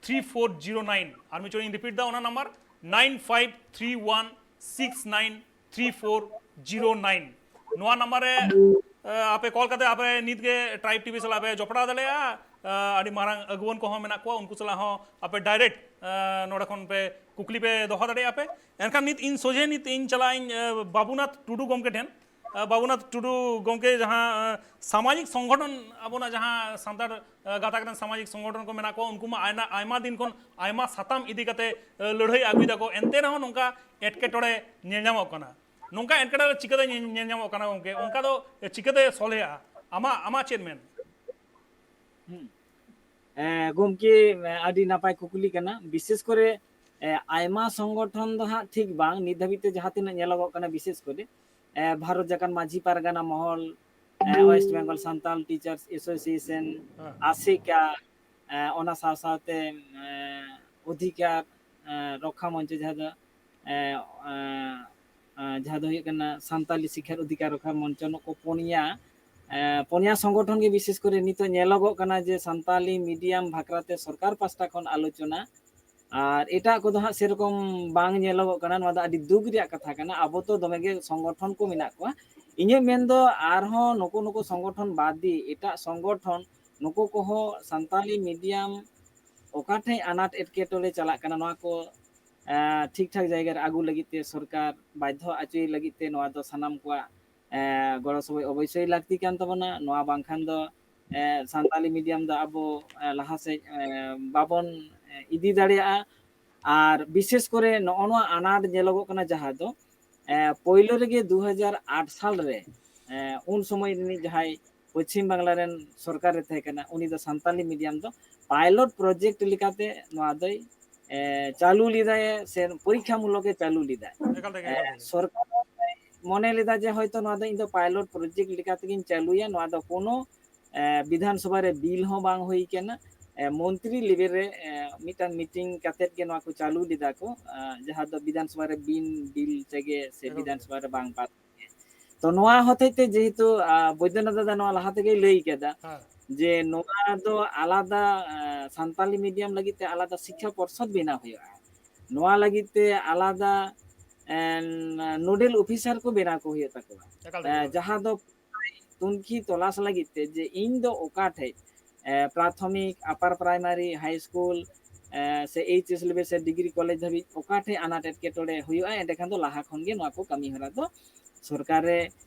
three four zero nine. ᱟᱨ ᱢᱤᱫ ᱪᱷᱚᱴ ᱤᱧ ᱨᱤᱯᱤᱴ ᱫᱟ, ᱚᱱᱟ number nine five three one six nine three four zero nine. ᱱᱚᱣᱟ ᱱᱟᱢᱵᱟᱨ ᱨᱮ, ᱮ, ᱟᱯᱮ ᱠᱚᱞ ᱠᱟᱛᱮ ᱟᱯᱮ ᱱᱤᱛ ᱜᱮ ᱴᱨᱟᱭᱤᱵᱽ ᱴᱤᱵᱷᱤ ᱥᱟᱞᱟᱜ ᱯᱮ ᱡᱚᱯᱲᱟᱣ ᱫᱟᱲᱮᱭᱟᱜᱼᱟ᱾ ᱮ, ᱟᱹᱰᱤ ᱢᱟᱨᱟᱝ ᱟᱹᱜᱩᱣᱟᱹᱱ ᱠᱚᱦᱚᱸ ᱢᱮᱱᱟᱜ ᱠᱚᱣᱟ, ᱩᱱᱠᱩ ᱥᱟᱞᱟᱜ ᱦᱚᱸ ᱟᱯᱮ ᱰᱟᱭᱨᱮᱠᱴ, ᱮ, ᱱᱚᱰᱮ ᱠᱷᱚᱱ ᱯᱮ ᱠᱩᱠᱞᱤ ᱯᱮ ᱫᱚᱦᱚ ᱫᱟᱲᱮᱭᱟᱜᱼᱟ ᱯᱮ᱾ ᱮᱱᱠᱷᱟᱱ ᱱᱤᱛ ᱤᱧ ᱥᱚᱡᱷᱮ ᱱᱤᱛ ᱤᱧ ᱪᱟᱞᱟᱜ ᱟᱹᱧ, ᱮ, ᱵᱟᱵᱩᱱᱟᱛᱷ ᱴᱩᱰᱩ ᱜᱚᱢᱠᱮ ᱴᱷᱮᱱ᱾ ᱮ, ᱵᱟᱵᱩᱱᱟᱛᱷ ᱴᱩᱰᱩ ᱜᱚᱢᱠᱮ, ᱡᱟᱦᱟᱸ, ᱮ, ᱥᱟᱢᱟᱡᱤᱠ ᱥᱚᱝᱜᱚᱴᱷᱚᱱ, ᱟᱵᱚᱱᱟᱜ ᱡᱟᱦᱟᱸ ᱥᱟᱱᱛᱟᱲ, ᱮ, ᱜᱟᱛᱟᱠ ᱨᱮᱱ ᱥᱟᱢᱟᱡᱤᱠ ᱥᱚᱝᱜᱚᱴᱷᱚᱱ ᱠᱚ ᱢᱮᱱᱟᱜ ᱠᱚᱣᱟ, ᱩᱱᱠᱩ ᱢᱟ ᱟᱭᱢᱟ, ᱟᱭᱢᱟ ᱫᱤᱱ ᱠᱷᱚᱱ ᱟᱭᱢᱟ ᱥᱟᱛᱟᱢ ᱤᱫᱤ ᱠᱟᱛᱮ, ᱮ, ᱞᱟᱹᱲᱦᱟᱹᱭ ᱟᱹᱜᱩᱭ ᱫᱟᱠᱚ, ᱮᱱᱛᱮ ᱨᱮᱦᱚᱸ ᱱᱚᱝᱠᱟ ᱮᱴᱠᱮᱴᱚᱬᱮ ᱧᱮᱞ ᱧᱟᱢᱚᱜ ᱠᱟᱱᱟ᱾ ᱱᱚᱝᱠᱟ ᱮᱴᱠᱮᱴᱚᱬᱮ ᱪᱤᱠᱟᱹᱛᱮ ᱧᱮᱞ, ᱧᱮᱞ ᱧᱟᱢᱚᱜ ᱠᱟᱱᱟ ᱜᱚᱢᱠᱮ? ᱚᱱᱠᱟ ᱫᱚ ᱪᱤᱠᱟᱹᱛᱮ ᱥᱚᱞᱦᱮᱜᱼᱟ? ᱟᱢᱟᱜ, ᱟᱢᱟᱜ ᱪᱮᱫ ᱢᱮᱱ? ᱦᱩᱸ᱾ ᱮ, ᱜᱚᱢᱠᱮ, ᱟᱹᱰᱤ ᱱᱟᱯᱟᱭ ᱠᱩᱠᱞᱤ ᱠᱟᱱᱟ᱾ ᱵᱤᱥᱮᱥ ᱠᱚᱨᱮ, ᱮ, ᱟᱭᱢᱟ ᱥᱚᱝᱜᱚᱴᱷᱚᱱ ᱫᱚ ᱦᱟᱸᱜ ᱴᱷᱤᱠ ᱵᱟᱝ, ᱱᱤᱛ ᱫᱷᱟᱹᱵᱤᱡ ᱛᱮ ᱡᱟᱦᱟᱸ ᱛᱤᱱᱟᱹᱜ ᱧᱮᱞᱚᱜᱚᱜ ᱠᱟᱱᱟ, ᱵᱤᱥᱮᱥ ᱠᱚᱨᱮ, ᱮ, ᱵᱷᱟᱨᱚᱛ ᱡᱟᱠᱟᱛ ᱢᱟᱹᱡᱷᱤ ᱯᱟᱨᱜᱟᱱᱟ ᱢᱚᱦᱚᱞ, ᱮ, ᱣᱮᱥᱴ ᱵᱮᱝᱜᱚᱞ ᱥᱟᱱᱛᱟᱞ ᱴᱤᱪᱟᱨᱥ ᱮᱥᱳᱥᱤᱭᱮᱥᱚᱱ, ᱦᱮᱸ᱾ ᱟᱥᱮᱠᱟ, ᱮ, ᱚᱱᱟ ᱥᱟᱶ ᱥᱟᱶᱛᱮ, ᱮ, ᱚᱫᱷᱤᱠᱟᱨ, ᱮ, ᱨᱚᱠᱠᱷᱟ ᱢᱚᱧᱪᱚ, ᱡᱟᱦᱟᱸ ᱫᱚ, ᱮ, ᱮ, ᱮ, ᱡᱟᱦᱟᱸ ᱫᱚ ᱦᱩᱭᱩᱜ ᱠᱟᱱᱟ ᱥᱟᱱᱛᱟᱞᱤ ᱥᱤᱠᱷᱟᱨ ᱚᱫᱷᱤᱠᱟᱨ ᱨᱚᱠᱠᱷᱟ ᱢᱚᱧᱪᱚ, ᱱᱩᱠᱩ ᱯᱩᱱᱭᱟ, ᱮ, ᱯᱩᱱᱭᱟ ᱥᱚᱝᱜᱚᱴᱷᱚᱱ ᱜᱮ ᱵᱤᱥᱮᱥ ᱠᱚᱨᱮ ᱱᱤᱛᱚᱜ ᱧᱮᱞᱚᱜᱚᱜ ᱠᱟᱱᱟ ᱡᱮ ᱥᱟᱱᱛᱟᱞᱤ ᱢᱤᱰᱤᱭᱟᱢ ᱵᱟᱠᱷᱨᱟᱛᱮ ᱥᱚᱨᱠᱟᱨ ᱯᱟᱥᱴᱟ ᱠᱷᱚᱱ ᱟᱞᱳᱪᱚᱱᱟ ᱟᱨ ᱮᱴᱟᱜ ᱠᱚᱫᱚ ᱦᱟᱸᱜ ᱥᱮᱨᱚᱠᱚᱢ ᱵᱟᱝ ᱧᱮᱞᱚᱜᱚᱜ ᱠᱟᱱᱟ᱾ ᱱᱚᱣᱟ ᱫᱚ ᱟᱹᱰᱤ ᱫᱩᱠ ᱨᱮᱭᱟᱜ ᱠᱟᱛᱷᱟ ᱠᱟᱱᱟ᱾ ᱟᱵᱚ ᱛᱚ ᱫᱚᱢᱮ ᱜᱮ ᱥᱚᱝᱜᱚᱴᱷᱚᱱ ᱠᱚ ᱢᱮᱱᱟᱜ ᱠᱚᱣᱟ᱾ ᱤᱧᱟᱹᱜ ᱢᱮᱱ ᱫᱚ ᱟᱨᱦᱚᱸ ᱱᱩᱠᱩ, ᱱᱩᱠᱩ ᱥᱚᱝᱜᱚᱴᱷᱚᱱ ᱵᱟᱫ ᱫᱤᱭᱮ ᱮᱴᱟᱜ ᱥᱚᱝᱜᱚᱴᱷᱚᱱ, ᱱᱩᱠᱩ ᱠᱚᱦᱚᱸ ᱥᱟᱱᱛᱟᱞᱤ ᱢᱤᱰᱤᱭᱟᱢ ᱚᱠᱟ ᱴᱷᱮᱡ ᱟᱱᱟᱴ ᱮᱴᱠᱮᱴᱚᱬᱮ ᱪᱟᱞᱟᱜ ᱠᱟᱱᱟ, ᱱᱚᱣᱟ ᱠᱚ, ᱮ, ᱴᱷᱤᱠ ᱴᱷᱟᱠ ᱡᱟᱭᱜᱟ ᱨᱮ ᱟᱹᱜᱩ ᱞᱟᱹᱜᱤᱫ ᱛᱮ, ᱥᱚᱨᱠᱟᱨ ᱵᱟᱫᱷᱭᱚ ᱦᱚᱪᱚᱭ ᱞᱟᱹᱜᱤᱫ ᱛᱮ ᱱᱚᱣᱟ ᱫᱚ ᱥᱟᱱᱟᱢ ᱠᱚᱣᱟᱜ, ᱮ, ᱜᱚᱲᱚ ᱥᱚᱯᱚᱦᱚᱫ ᱚᱵᱚᱥᱥᱳᱭ ᱞᱟᱹᱠᱛᱤ ᱠᱟᱱ ᱛᱟᱵᱚᱱᱟ᱾ ᱱᱚᱣᱟ ᱵᱟᱝᱠᱷᱟᱱ ᱫᱚ, ᱮ, ᱥᱟᱱᱛᱟᱞᱤ ᱢᱤᱰᱤᱭᱟᱢ ᱫᱚ ᱟᱵᱚ, ᱮ, ᱞᱟᱦᱟ ᱥᱮᱫ, ᱮ, ᱵᱟᱵᱚᱱ, ᱮ, ᱤᱫᱤ ᱫᱟᱲᱮᱭᱟᱜᱼᱟ᱾ ᱟᱨ ᱵᱤᱥᱮᱥ ᱠᱚᱨᱮ ᱱᱚᱜᱼᱚ ᱱᱚᱣᱟ ᱟᱱᱟᱴ ᱧᱮᱞᱚᱜᱚᱜ ᱠᱟᱱᱟ, ᱡᱟᱦᱟᱸ ᱫᱚ, ᱮ, ᱯᱳᱭᱞᱳ ᱨᱮᱜᱮ ᱫᱩ ᱦᱟᱡᱟᱨ ᱟᱴ ᱥᱟᱞ ᱨᱮ, ᱮ, ᱩᱱ ᱥᱚᱢᱚᱭ ᱨᱤᱱᱤᱡ ᱡᱟᱦᱟᱸᱭ ᱯᱚᱪᱷᱤᱢ ᱵᱟᱝᱞᱟ ᱨᱮᱱ ᱥᱚᱨᱠᱟᱨ ᱨᱮ ᱛᱟᱦᱮᱸ ᱠᱟᱱᱟ, ᱩᱱᱤ ᱫᱚ ᱥᱟᱱᱛᱟᱞᱤ medium ᱫᱚ pilot project ᱞᱮᱠᱟᱛᱮ ᱱᱚᱣᱟ ᱫᱚᱭ, ᱮ, ᱪᱟᱹᱞᱩ ᱞᱮᱫᱟᱭ ᱥᱮ ᱯᱚᱨᱤᱠᱠᱷᱟ ᱢᱩᱞᱚᱠ ᱮ ᱪᱟᱹᱞᱩ ᱞᱮᱫᱟ᱾ ᱮᱠᱟᱞ ᱛᱮᱜᱮ, ᱮ, ᱮᱠᱟᱞ ᱛᱮᱜᱮ᱾ ᱥᱚᱨᱠᱟᱨ ᱢᱚᱱᱮ ᱞᱮᱫᱟ ᱡᱮ ᱦᱚᱭᱛᱚ ᱱᱚᱣᱟ ᱫᱚ ᱤᱧ ᱫᱚ pilot project ᱞᱮᱠᱟ ᱛᱮᱜᱤᱧ ᱪᱟᱹᱞᱩᱭᱟ, ᱱᱚᱣᱟ ᱫᱚ ᱠᱳᱱᱳ, ᱮ, ᱵᱤᱫᱷᱟᱱ ᱥᱚᱵᱷᱟ ᱨᱮ ᱵᱤᱞ ᱦᱚᱸ ᱵᱟᱝ ᱦᱩᱭ ᱠᱟᱱᱟ᱾ ᱮ, ᱢᱚᱱᱛᱨᱤ level ᱨᱮ, ᱮ, ᱢᱤᱫᱴᱟᱝ meeting ᱠᱟᱛᱮᱫ ᱜᱮ ᱱᱚᱣᱟ ᱠᱚ ᱪᱟᱹᱞᱩ ᱞᱮᱫᱟ ᱠᱚ, ᱮ, ᱡᱟᱦᱟᱸ ᱫᱚ ᱵᱤᱫᱷᱟᱱ ᱥᱚᱵᱷᱟ ᱨᱮ ᱵᱤᱱ ᱵᱤᱞ ᱛᱮᱜᱮ ᱥᱮ ᱮᱠᱟᱞ ᱵᱤᱫᱷᱟᱱ ᱛᱮᱜᱮ᱾ ᱥᱚᱵᱷᱟ ᱨᱮ ᱵᱟᱝ ᱯᱟᱥ᱾ ᱛᱚ ᱱᱚᱣᱟ ᱦᱚᱛᱮᱡ ᱛᱮ ᱡᱮᱦᱮᱛᱩ, ᱟ, ᱵᱳᱭᱫᱚᱱᱟᱛᱷ ᱫᱟᱫᱟ ᱱᱚᱣᱟ ᱞᱟᱦᱟ ᱛᱮᱜᱮᱭ ᱞᱟᱹᱭ ᱠᱮᱫᱟ ᱦᱮᱸ᱾ ᱡᱮ ᱱᱚᱣᱟ ᱫᱚ ᱟᱞᱟᱫᱟ, ᱟ, ᱥᱟᱱᱛᱟᱞᱤ medium ᱞᱟᱹᱜᱤᱫ ᱛᱮ ᱟᱞᱟᱫᱟ ᱥᱤᱠᱠᱷᱟ ᱯᱚᱨᱥᱚᱫ ᱵᱮᱱᱟᱣ ᱦᱩᱭᱩᱜᱼᱟ, ᱱᱚᱣᱟ ᱞᱟᱹᱜᱤᱫ ᱛᱮ ᱟᱞᱟᱫᱟ, ᱮᱱ, nodal officer ᱠᱚ ᱵᱮᱱᱟᱣ ᱠᱚ ᱦᱩᱭᱩᱜ ᱛᱟᱠᱚᱣᱟ᱾ ᱮᱠᱟᱞ ᱛᱮᱜᱮ, ᱮ, ᱮᱠᱟᱞ ᱛᱮᱜᱮ᱾ ᱡᱟᱦᱟᱸ ᱫᱚ ᱛᱩᱱᱠᱷᱤ ᱛᱚᱞᱟᱥ ᱞᱟᱹᱜᱤᱫ ᱛᱮ ᱡᱮ ᱤᱧ ᱫᱚ ᱚᱠᱟ ᱴᱷᱮᱡ, ᱮ, ᱯᱨᱟᱛᱷᱚᱢᱤᱠ, upper primary, high school, ᱮ, ᱥᱮ H S level ᱥᱮ degree college ᱫᱷᱟᱹᱵᱤᱡ ᱚᱠᱟ ᱴᱷᱮᱡ ᱟᱱᱟᱴ ᱮᱴᱠᱮᱴᱚᱬᱮ ᱦᱩᱭᱩᱜᱼᱟ, ᱮᱸᱰᱮᱠᱷᱟᱱ ᱫᱚ ᱞᱟᱦᱟ ᱠᱷᱚᱱ ᱜᱮ ᱱᱚᱣᱟ ᱠᱚ ᱠᱟᱹᱢᱤ ᱦᱚᱨᱟ ᱫᱚ ᱥᱚᱨᱠᱟᱨ ᱨᱮ,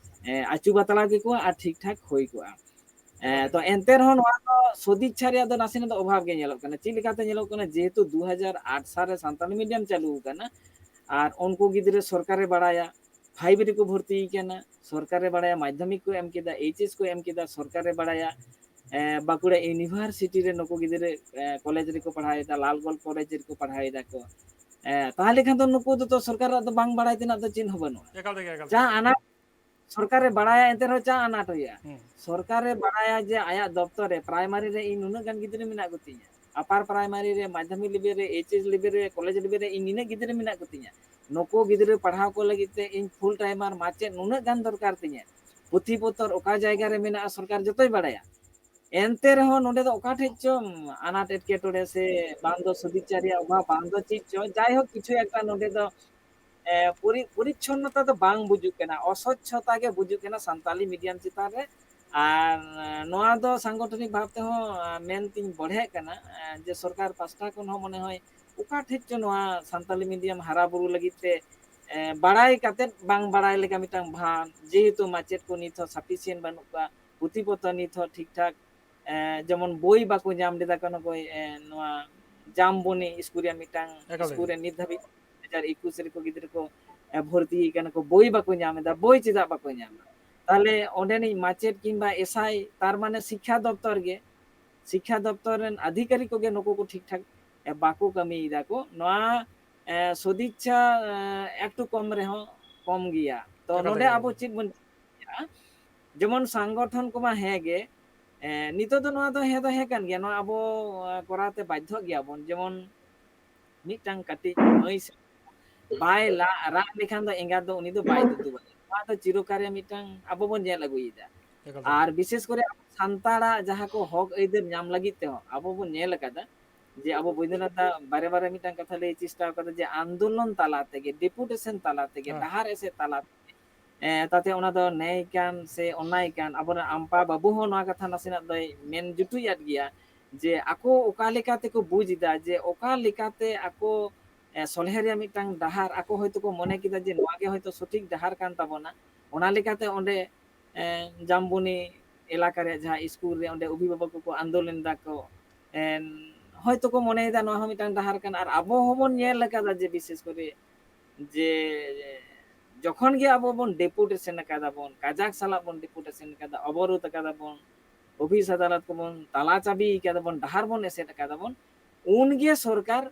ᱮ, ᱟᱹᱪᱩ ᱵᱟᱛᱲᱟᱣ ᱠᱮᱠᱚᱣᱟ ᱟᱨ ᱴᱷᱤᱠ ᱴᱷᱟᱠ ᱦᱩᱭ ᱠᱚᱜᱼᱟ᱾ ᱮ, ᱮᱠᱟᱞ ᱛᱚ ᱜᱮ᱾ ᱮᱱᱛᱮ ᱨᱮᱦᱚᱸ ᱱᱚᱣᱟ ᱫᱚ ᱥᱚᱫᱤᱪᱪᱷᱟ ᱨᱮᱭᱟᱜ ᱫᱚ ᱱᱟᱥᱮᱱᱟᱜ ᱫᱚ ᱚᱵᱷᱟᱵᱽ ᱜᱮ ᱧᱮᱞᱚᱜ ᱠᱟᱱᱟ᱾ ᱪᱮᱫ ᱞᱮᱠᱟᱛᱮ ᱧᱮᱞᱚᱜ ᱠᱟᱱᱟ? ᱡᱮᱦᱮᱛᱩ ᱫᱩ ᱦᱟᱡᱟᱨ ᱟᱴ ᱥᱟᱞ ᱨᱮ ᱥᱟᱱᱛᱟᱞᱤ medium ᱪᱟᱹᱞᱩ ᱟᱠᱟᱱᱟ ᱟᱨ ᱩᱱᱠᱩ ᱜᱤᱫᱽᱨᱟᱹ ᱥᱚᱨᱠᱟᱨᱮ ᱵᱟᱲᱟᱭᱟ, five ᱨᱮᱠᱚ ᱵᱷᱚᱨᱛᱤ ᱠᱟᱱᱟ, ᱥᱚᱨᱠᱟᱨᱮ ᱵᱟᱲᱟᱭᱟ, ᱢᱟᱫᱽᱫᱷᱚᱢᱤᱠ ᱠᱚ ᱮᱢ ᱠᱮᱫᱟ, H S ᱠᱚ ᱮᱢ ᱠᱮᱫᱟ, ᱥᱚᱨᱠᱟᱨᱮ ᱵᱟᱲᱟᱭᱟ, ᱮ, ᱵᱟᱸᱠᱩᱲᱟ university ᱨᱮ ᱱᱩᱠᱩ ᱜᱤᱫᱽᱨᱟᱹ, ᱮ, college ᱨᱮᱠᱚ ᱯᱟᱲᱦᱟᱣ ᱮᱫᱟ, ᱞᱟᱞᱜᱚᱲ college ᱨᱮᱠᱚ ᱯᱟᱲᱦᱟᱣ ᱮᱫᱟ ᱠᱚ᱾ ᱮ, ᱛᱟᱦᱚᱞᱮ ᱠᱷᱟᱱ ᱫᱚ ᱱᱩᱠᱩ ᱫᱚ ᱛᱚ ᱥᱚᱨᱠᱟᱨᱟᱜ ᱫᱚ ᱵᱟᱝ ᱵᱟᱲᱟᱭ ᱛᱮᱱᱟᱜ ᱫᱚ ᱪᱮᱫ ᱦᱚᱸ ᱵᱟᱹᱱᱩᱜᱼᱟ᱾ ᱮᱠᱟᱞ ᱛᱮᱜᱮ, ᱮᱠᱟᱞ ᱡᱟ ᱛᱮᱜᱮ᱾ ᱟᱱᱟᱴ ᱥᱚᱨᱠᱟᱨᱮ ᱵᱟᱲᱟᱭᱟ, ᱮᱱᱛᱮ ᱨᱮᱦᱚᱸ ᱪᱟ ᱟᱱᱟᱴ ᱦᱩᱭᱩᱜᱼᱟ᱾ ᱦᱩᱸ᱾ ᱥᱚᱨᱠᱟᱨᱮ ᱵᱟᱲᱟᱭᱟ ᱡᱮ ᱟᱭᱟᱜ ᱫᱚᱯᱛᱚᱨ ᱨᱮ primary ᱨᱮ ᱤᱧ ᱱᱩᱱᱟᱹᱜ ᱜᱟᱱ ᱜᱤᱫᱽᱨᱟᱹ ᱢᱮᱱᱟᱜ ᱠᱚᱛᱤᱧᱟ, upper primary ᱨᱮ, ᱢᱟᱫᱽᱫᱷᱚᱢᱤᱠ level ᱨᱮ, H S level ᱨᱮ, college level ᱨᱮ ᱤᱧ ᱱᱤᱱᱟᱹᱜ ᱜᱤᱫᱽᱨᱟᱹ ᱢᱮᱱᱟᱜ ᱠᱚᱛᱤᱧᱟ, ᱱᱩᱠᱩ ᱜᱤᱫᱽᱨᱟᱹ ᱯᱟᱲᱦᱟᱣ ᱠᱚ ᱞᱟᱹᱜᱤᱫ ᱛᱮ ᱤᱧ full timer ᱢᱟᱪᱮᱫ ᱱᱩᱱᱟᱹᱜ ᱜᱟᱱ ᱫᱚᱨᱠᱟᱨ ᱛᱤᱧᱟᱹ, ᱯᱩᱛᱷᱤ ᱯᱚᱛᱚᱨ ᱚᱠᱟ ᱡᱟᱭᱜᱟ ᱨᱮ ᱢᱮᱱᱟᱜᱼᱟ ᱥᱚᱨᱠᱟᱨ ᱡᱚᱛᱚᱭ ᱵᱟᱲᱟᱭᱟ᱾ ᱮᱱᱛᱮ ᱨᱮᱦᱚᱸ ᱱᱚᱰᱮ ᱫᱚ ᱚᱠᱟ ᱴᱷᱮᱡ ᱪᱚᱝ ᱟᱱᱟᱴ ᱮᱴᱠᱮᱴᱚᱬᱮ ᱥᱮ ᱵᱟᱝ ᱫᱚ ᱥᱚᱫᱤᱪᱪᱷᱟ ᱨᱮᱭᱟᱜ ᱚᱵᱷᱟᱵᱽ, ᱵᱟᱝ ᱫᱚ ᱪᱮᱫ ᱪᱚ, ᱡᱟᱭᱦᱳᱠ ᱠᱤᱪᱷᱩ ᱮᱠᱴᱟ ᱱᱚᱰᱮ ᱫᱚ, ᱮ, ᱯᱚᱨᱤ-, ᱯᱚᱨᱤᱪᱷᱚᱱᱱᱚᱛᱟ ᱫᱚ ᱵᱟᱝ ᱵᱩᱡᱩᱜ ᱠᱟᱱᱟ, ᱚᱥᱚᱪᱪᱷᱚᱛᱟ ᱜᱮ ᱵᱩᱡᱩᱜ ᱠᱟᱱᱟ ᱥᱟᱱᱛᱟᱞᱤ medium ᱪᱮᱛᱟᱱ ᱨᱮ᱾ ᱟᱨ, ᱮ, ᱱᱚᱣᱟ ᱫᱚ ᱥᱟᱝᱜᱚᱴᱷᱚᱱᱤᱠ ᱵᱷᱟᱵᱽ ᱛᱮᱦᱚᱸ, ᱮ, ᱢᱮᱱ ᱛᱤᱧ ᱵᱚᱲᱦᱮᱜ ᱠᱟᱱᱟ, ᱮ, ᱡᱮ ᱥᱚᱨᱠᱟᱨ ᱯᱟᱥᱴᱟ ᱠᱷᱚᱱ ᱦᱚᱸ ᱢᱚᱱᱮ ᱦᱚᱭ ᱚᱠᱟ ᱴᱷᱮᱡ ᱪᱚ ᱱᱚᱣᱟ ᱥᱟᱱᱛᱟᱞᱤ medium ᱦᱟᱨᱟ ᱵᱩᱨᱩ ᱞᱟᱹᱜᱤᱫ ᱛᱮ, ᱮ, ᱵᱟᱲᱟᱭ ᱠᱟᱛᱮᱫ ᱵᱟᱝ ᱵᱟᱲᱟᱭ ᱞᱮᱠᱟ ᱢᱤᱫᱴᱟᱝ ᱵᱷᱟᱱ, ᱡᱮᱦᱮᱛᱩ ᱢᱟᱪᱮᱫ ᱠᱚ ᱱᱤᱛ ᱦᱚᱸ sufficient ᱵᱟᱹᱱᱩᱜ ᱠᱚᱣᱟ, ᱯᱩᱛᱷᱤ ᱯᱚᱛᱚᱵ ᱱᱤᱛ ᱦᱚᱸ ᱴᱷᱤᱠ ᱴᱷᱟᱠ, ᱮ, ᱡᱮᱢᱚᱱ ᱵᱳᱭ ᱵᱟᱠᱚ ᱧᱟᱢ ᱞᱮᱫᱟ ᱠᱚ ᱱᱚᱜᱼᱚᱭ, ᱮ, ᱱᱚᱣᱟ ᱡᱟᱢᱵᱚᱱᱤ ᱥᱠᱩᱞ ᱨᱮᱭᱟᱜ ᱢᱤᱫᱴᱟᱝ ᱮᱠᱟᱞ ᱥᱠᱩᱞ ᱜᱮ᱾ ᱨᱮ ᱱᱤᱛ ᱫᱷᱟᱹᱵᱤᱡ ᱫᱩ ᱦᱟᱡᱟᱨ ᱮᱠᱩᱥ ᱨᱮᱠᱚ ᱜᱤᱫᱽᱨᱟᱹ ᱠᱚ, ᱮ, ᱵᱷᱚᱨᱛᱤ ᱠᱟᱱᱟ ᱠᱚ, ᱵᱳᱭ ᱵᱟᱠᱚ ᱧᱟᱢ ᱮᱫᱟ᱾ ᱵᱳᱭ ᱪᱮᱫᱟᱜ ᱵᱟᱠᱚ ᱧᱟᱢ ᱮᱫᱟ? ᱛᱟᱦᱞᱮ ᱚᱸᱰᱮᱱᱤᱡ ᱢᱟᱪᱮᱫ ᱠᱤᱝᱵᱟ ᱮᱥᱟᱭ, ᱛᱟᱨ ᱢᱟᱱᱮ ᱥᱤᱠᱠᱷᱟ ᱫᱚᱯᱛᱚᱨ ᱜᱮ, ᱥᱤᱠᱠᱷᱟ ᱫᱚᱯᱛᱚᱨ ᱨᱮᱱ ᱟᱫᱷᱤᱠᱟᱨᱤ ᱠᱚᱜᱮ ᱱᱩᱠᱩ ᱠᱚ ᱴᱷᱤᱠ ᱴᱷᱟᱠ, ᱮ, ᱵᱟᱠᱚ ᱠᱟᱹᱢᱤᱭᱮᱫᱟ ᱠᱚ᱾ ᱱᱚᱣᱟ, ᱮ, ᱥᱚᱫᱤᱪᱪᱷᱟ, ᱮ, ᱮᱠᱴᱩ ᱠᱚᱢ ᱨᱮᱦᱚᱸ ᱠᱚᱢ ᱜᱮᱭᱟ᱾ ᱛᱚ ᱮᱠᱟᱞ ᱱᱚᱰᱮ ᱛᱮᱜᱮ ᱟᱵᱚ ᱮᱠᱟᱞ᱾ ᱪᱮᱫ ᱵᱚᱱ ᱪᱤᱠᱟᱹᱭᱟ? ᱡᱮᱢᱚᱱ ᱥᱚᱝᱜᱚᱴᱷᱚᱱ ᱠᱚᱢᱟ ᱦᱮᱸ ᱜᱮ, ᱮ, ᱱᱤᱛᱚᱜ ᱫᱚ ᱱᱚᱣᱟ ᱫᱚ ᱦᱮᱸ ᱫᱚ ᱦᱮᱸ ᱠᱟᱱ ᱜᱮᱭᱟ, ᱱᱚᱣᱟ ᱟᱵᱚ, ᱮ, ᱠᱚᱨᱟᱣ ᱛᱮ ᱵᱟᱫᱽᱫᱷᱚᱜ ᱜᱮᱭᱟᱵᱚᱱ᱾ ᱡᱮᱢᱚᱱ ᱢᱤᱫᱴᱟᱝ ᱠᱟᱹᱴᱤᱡ ᱢᱟᱹᱭ ᱥᱮ ᱵᱟᱭ ᱞᱟ-, ᱨᱟᱜ ᱞᱮᱠᱷᱟᱱ ᱫᱚ ᱮᱸᱜᱟᱛ ᱫᱚ ᱩᱱᱤ ᱫᱚ ᱵᱟᱭ ᱫᱩᱫᱩᱵᱟᱭ᱾ ᱱᱚᱣᱟ ᱫᱚ ᱪᱤᱨᱚᱠᱟᱞ ᱨᱮ ᱢᱤᱫᱴᱟᱝ ᱟᱵᱚ ᱵᱚᱱ ᱧᱮᱞ ᱟᱹᱜᱩᱭᱮᱫᱟ᱾ ᱮᱠᱟᱞ ᱛᱮ᱾ ᱟᱨ ᱵᱤᱥᱮᱥ ᱠᱚᱨᱮ ᱟᱵᱚ ᱥᱟᱱᱛᱟᱲᱟᱜ ᱡᱟᱦᱟᱸ ᱠᱚ ᱦᱚᱠ ᱟᱹᱭᱫᱟᱹᱨ ᱧᱟᱢ ᱞᱟᱹᱜᱤᱫ ᱛᱮᱦᱚᱸ ᱟᱵᱚ ᱵᱚᱱ ᱧᱮᱞ ᱟᱠᱟᱫᱟ ᱡᱮ ᱟᱵᱚ ᱵᱳᱭᱫᱚᱱᱟᱛᱷ ᱫᱟ ᱵᱟᱨᱮ ᱵᱟᱨᱮ ᱢᱤᱫᱴᱟᱝ ᱠᱟᱛᱷᱟ ᱞᱟᱹᱭ ᱪᱮᱥᱴᱟ ᱟᱠᱟᱫᱟ ᱡᱮ ᱟᱱᱫᱳᱞᱚᱱ ᱛᱟᱞᱟ ᱛᱮᱜᱮ, ᱰᱮᱯᱩᱴᱮᱥᱚᱱ ᱛᱟᱞᱟ ᱛᱮᱜᱮ, ᱦᱮᱸ᱾ ᱰᱟᱦᱟᱨ ᱮᱥᱮᱫ ᱛᱟᱞᱟ ᱛᱮᱜᱮ, ᱮ, ᱛᱟᱛᱮ ᱚᱱᱟ ᱫᱚ ᱱᱮᱭ ᱠᱟᱱ ᱥᱮ ᱚᱱᱱᱟᱭ ᱠᱟᱱ, ᱟᱵᱚᱨᱮᱱ ᱟᱢᱯᱟ ᱵᱟᱹᱵᱩ ᱦᱚᱸ ᱱᱚᱣᱟ ᱠᱟᱛᱷᱟ ᱱᱟᱥᱮᱱᱟᱜ ᱫᱚᱭ ᱢᱮᱱ ᱡᱩᱴᱩᱡ ᱟᱫ ᱜᱮᱭᱟ ᱡᱮ ᱟᱠᱚ ᱚᱠᱟ ᱞᱮᱠᱟ ᱛᱮᱠᱚ ᱵᱩᱡᱽ ᱮᱫᱟ ᱡᱮ ᱚᱠᱟ ᱞᱮᱠᱟᱛᱮ ᱟᱠᱚ, ᱮ, ᱥᱚᱞᱦᱮ ᱨᱮᱭᱟᱜ ᱢᱤᱫᱴᱟᱝ ᱰᱟᱦᱟᱨ ᱟᱠᱚ ᱦᱚᱭᱛᱳ ᱠᱚ ᱢᱚᱱᱮ ᱠᱮᱫᱟ ᱡᱮ ᱱᱚᱣᱟ ᱜᱮ ᱦᱚᱭᱛᱳ ᱥᱚᱴᱷᱤᱠ ᱰᱟᱦᱟᱨ ᱠᱟᱱ ᱛᱟᱵᱚᱱᱟ᱾ ᱚᱱᱟ ᱞᱮᱠᱟᱛᱮ ᱚᱸᱰᱮ, ᱮ, ᱡᱟᱢᱵᱚᱱᱤ ᱮᱞᱟᱠᱟ ᱨᱮᱭᱟᱜ ᱡᱟᱦᱟᱸ ᱥᱠᱩᱞ ᱨᱮ ᱚᱸᱰᱮ ᱚᱵᱷᱤᱵᱷᱟᱵᱚᱠ ᱠᱚᱠᱚ ᱟᱱᱫᱳᱞᱚᱱ ᱫᱟᱠᱚ, ᱮᱱ, ᱦᱚᱭᱛᱳ ᱠᱚ ᱢᱚᱱᱮᱭᱮᱫᱟ ᱱᱚᱣᱟ ᱦᱚᱸ ᱢᱤᱫᱴᱟᱝ ᱰᱟᱦᱟᱨ ᱠᱟᱱᱟ᱾ ᱟᱨ ᱟᱵᱚ ᱦᱚᱸᱵᱚᱱ ᱧᱮᱞ ᱟᱠᱟᱫᱟ ᱡᱮ ᱵᱤᱥᱮᱥ ᱠᱚᱨᱮ ᱡᱮ ᱡᱚᱠᱷᱚᱱ ᱜᱮ ᱟᱵᱚ ᱵᱚᱱ ᱰᱮᱯᱩᱴᱮᱥᱚᱱ ᱟᱠᱟᱫᱟ ᱵᱚᱱ, ᱠᱟᱡᱟᱠ ᱥᱟᱞᱟᱜ ᱵᱚᱱ ᱰᱮᱯᱩᱴᱮᱥᱚᱱ ᱟᱠᱟᱫᱟ, ᱚᱵᱚᱨᱳᱫᱷ ᱟᱠᱟᱫᱟ ᱵᱚᱱ, ᱚᱯᱷᱤᱥ ᱟᱫᱟᱞᱚᱛ ᱠᱚᱵᱚᱱ ᱛᱟᱞᱟ ᱪᱟᱹᱵᱤ ᱟᱠᱟᱫᱟ ᱵᱚᱱ, ᱰᱟᱦᱟᱨ ᱵᱚᱱ ᱮᱥᱮᱫ ᱟᱠᱟᱫᱟ ᱵᱚᱱ, ᱩᱱᱜᱮ ᱥᱚᱨᱠᱟᱨ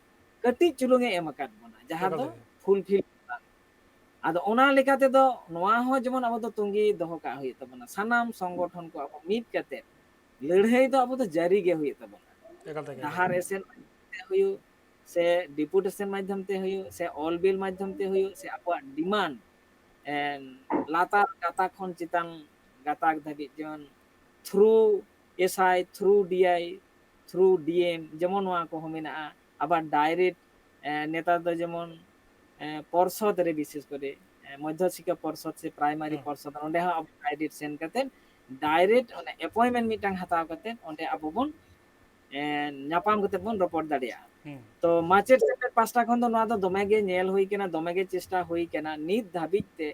ᱠᱟᱹᱴᱤᱡ ᱪᱩᱞᱩᱝ ᱮ ᱮᱢ ᱟᱠᱟᱫ ᱵᱚᱱᱟ, ᱡᱟᱦᱟᱸ ᱮᱠᱟᱞ ᱫᱚ ᱛᱮᱜᱮ᱾ ᱯᱷᱩᱞᱯᱷᱤᱞ᱾ ᱟᱫᱚ ᱚᱱᱟ ᱞᱮᱠᱟ ᱛᱮᱫᱚ ᱱᱚᱣᱟ ᱦᱚᱸ ᱡᱮᱢᱚᱱ ᱟᱵᱚ ᱫᱚ ᱛᱩᱸᱜᱤ ᱫᱚᱦᱚ ᱠᱟᱜ ᱦᱩᱭᱩᱜ ᱛᱟᱵᱚᱱᱟ, ᱥᱟᱱᱟᱢ ᱥᱚᱝᱜᱚᱴᱷᱚᱱ ᱠᱚ ᱟᱵᱚ ᱢᱤᱫ ᱠᱟᱛᱮ ᱞᱟᱹᱲᱦᱟᱹᱭ ᱫᱚ ᱟᱵᱚ ᱫᱚ ᱡᱟᱹᱨᱤ ᱜᱮ ᱦᱩᱭᱩᱜ ᱛᱟᱵᱚᱱᱟ᱾ ᱮᱠᱟᱞ ᱛᱮᱜᱮ, ᱮᱠᱟᱞ ᱰᱟᱦᱟᱨ ᱛᱮᱜᱮ᱾ ᱮᱥᱮᱫ ᱢᱟᱫᱽᱫᱷᱚᱢ ᱛᱮ ᱦᱩᱭᱩᱜ, ᱥᱮ ᱰᱮᱯᱩᱴᱮᱥᱚᱱ ᱢᱟᱫᱽᱫᱷᱚᱢ ᱛᱮ ᱦᱩᱭᱩᱜ, ᱥᱮ ᱚᱞ ᱵᱤᱞ ᱢᱟᱫᱽᱫᱷᱚᱢ ᱛᱮ ᱦᱩᱭᱩᱜ, ᱥᱮ ᱟᱵᱚᱣᱟᱜ ᱰᱤᱢᱟᱱᱰ, ᱮᱱ, ᱞᱟᱛᱟᱨ ᱜᱟᱛᱟᱠ ᱠᱷᱚᱱ ᱪᱮᱛᱟᱱ ᱜᱟᱛᱟᱠ ᱫᱷᱟᱹᱵᱤᱡ, ᱡᱮᱢᱚᱱ through S I, through D I, through D M, ᱡᱮᱢᱚᱱ ᱱᱚᱣᱟ ᱠᱚᱦᱚᱸ ᱢᱮᱱᱟᱜᱼᱟ᱾ ᱟᱵᱟᱨ direct, ᱮ, ᱱᱮᱛᱟᱨ ᱫᱚ ᱡᱮᱢᱚᱱ, ᱮ, ᱯᱚᱨᱥᱚᱫ ᱨᱮ ᱵᱤᱥᱮᱥ ᱠᱚᱨᱮ, ᱮ, ᱢᱚᱫᱽᱫᱷᱚ ᱥᱤᱠᱠᱷᱟ ᱯᱚᱨᱥᱚᱫ ᱥᱮ ᱯᱨᱟᱭᱢᱟᱨᱤ ᱦᱩᱸ᱾ ᱯᱚᱨᱥᱚᱫ, ᱚᱸᱰᱮ ᱦᱚᱸ ᱟᱵᱚ direct ᱥᱮᱱ ᱠᱟᱛᱮ direct ᱚᱱᱟ appointment ᱢᱤᱫᱴᱟᱝ ᱦᱟᱛᱟᱣ ᱠᱟᱛᱮ ᱚᱸᱰᱮ ᱟᱵᱚ ᱵᱚᱱ, ᱮ, ᱧᱟᱯᱟᱢ ᱠᱟᱛᱮ ᱵᱚᱱ ᱨᱚᱯᱚᱲ ᱫᱟᱲᱮᱭᱟᱜᱼᱟ᱾ ᱦᱩᱸ᱾ ᱛᱚ ᱢᱟᱪᱮᱫ ᱥᱮᱪᱮᱫ ᱯᱟᱥᱴᱟ ᱠᱷᱚᱱ ᱫᱚ ᱱᱚᱣᱟ ᱫᱚ ᱫᱚᱢᱮ ᱜᱮ ᱧᱮᱞ ᱦᱩᱭ ᱠᱟᱱᱟ, ᱫᱚᱢᱮ ᱜᱮ ᱪᱮᱥᱴᱟ ᱦᱩᱭ ᱠᱟᱱᱟ᱾ ᱱᱤᱛ ᱫᱷᱟᱹᱵᱤᱡ ᱛᱮ,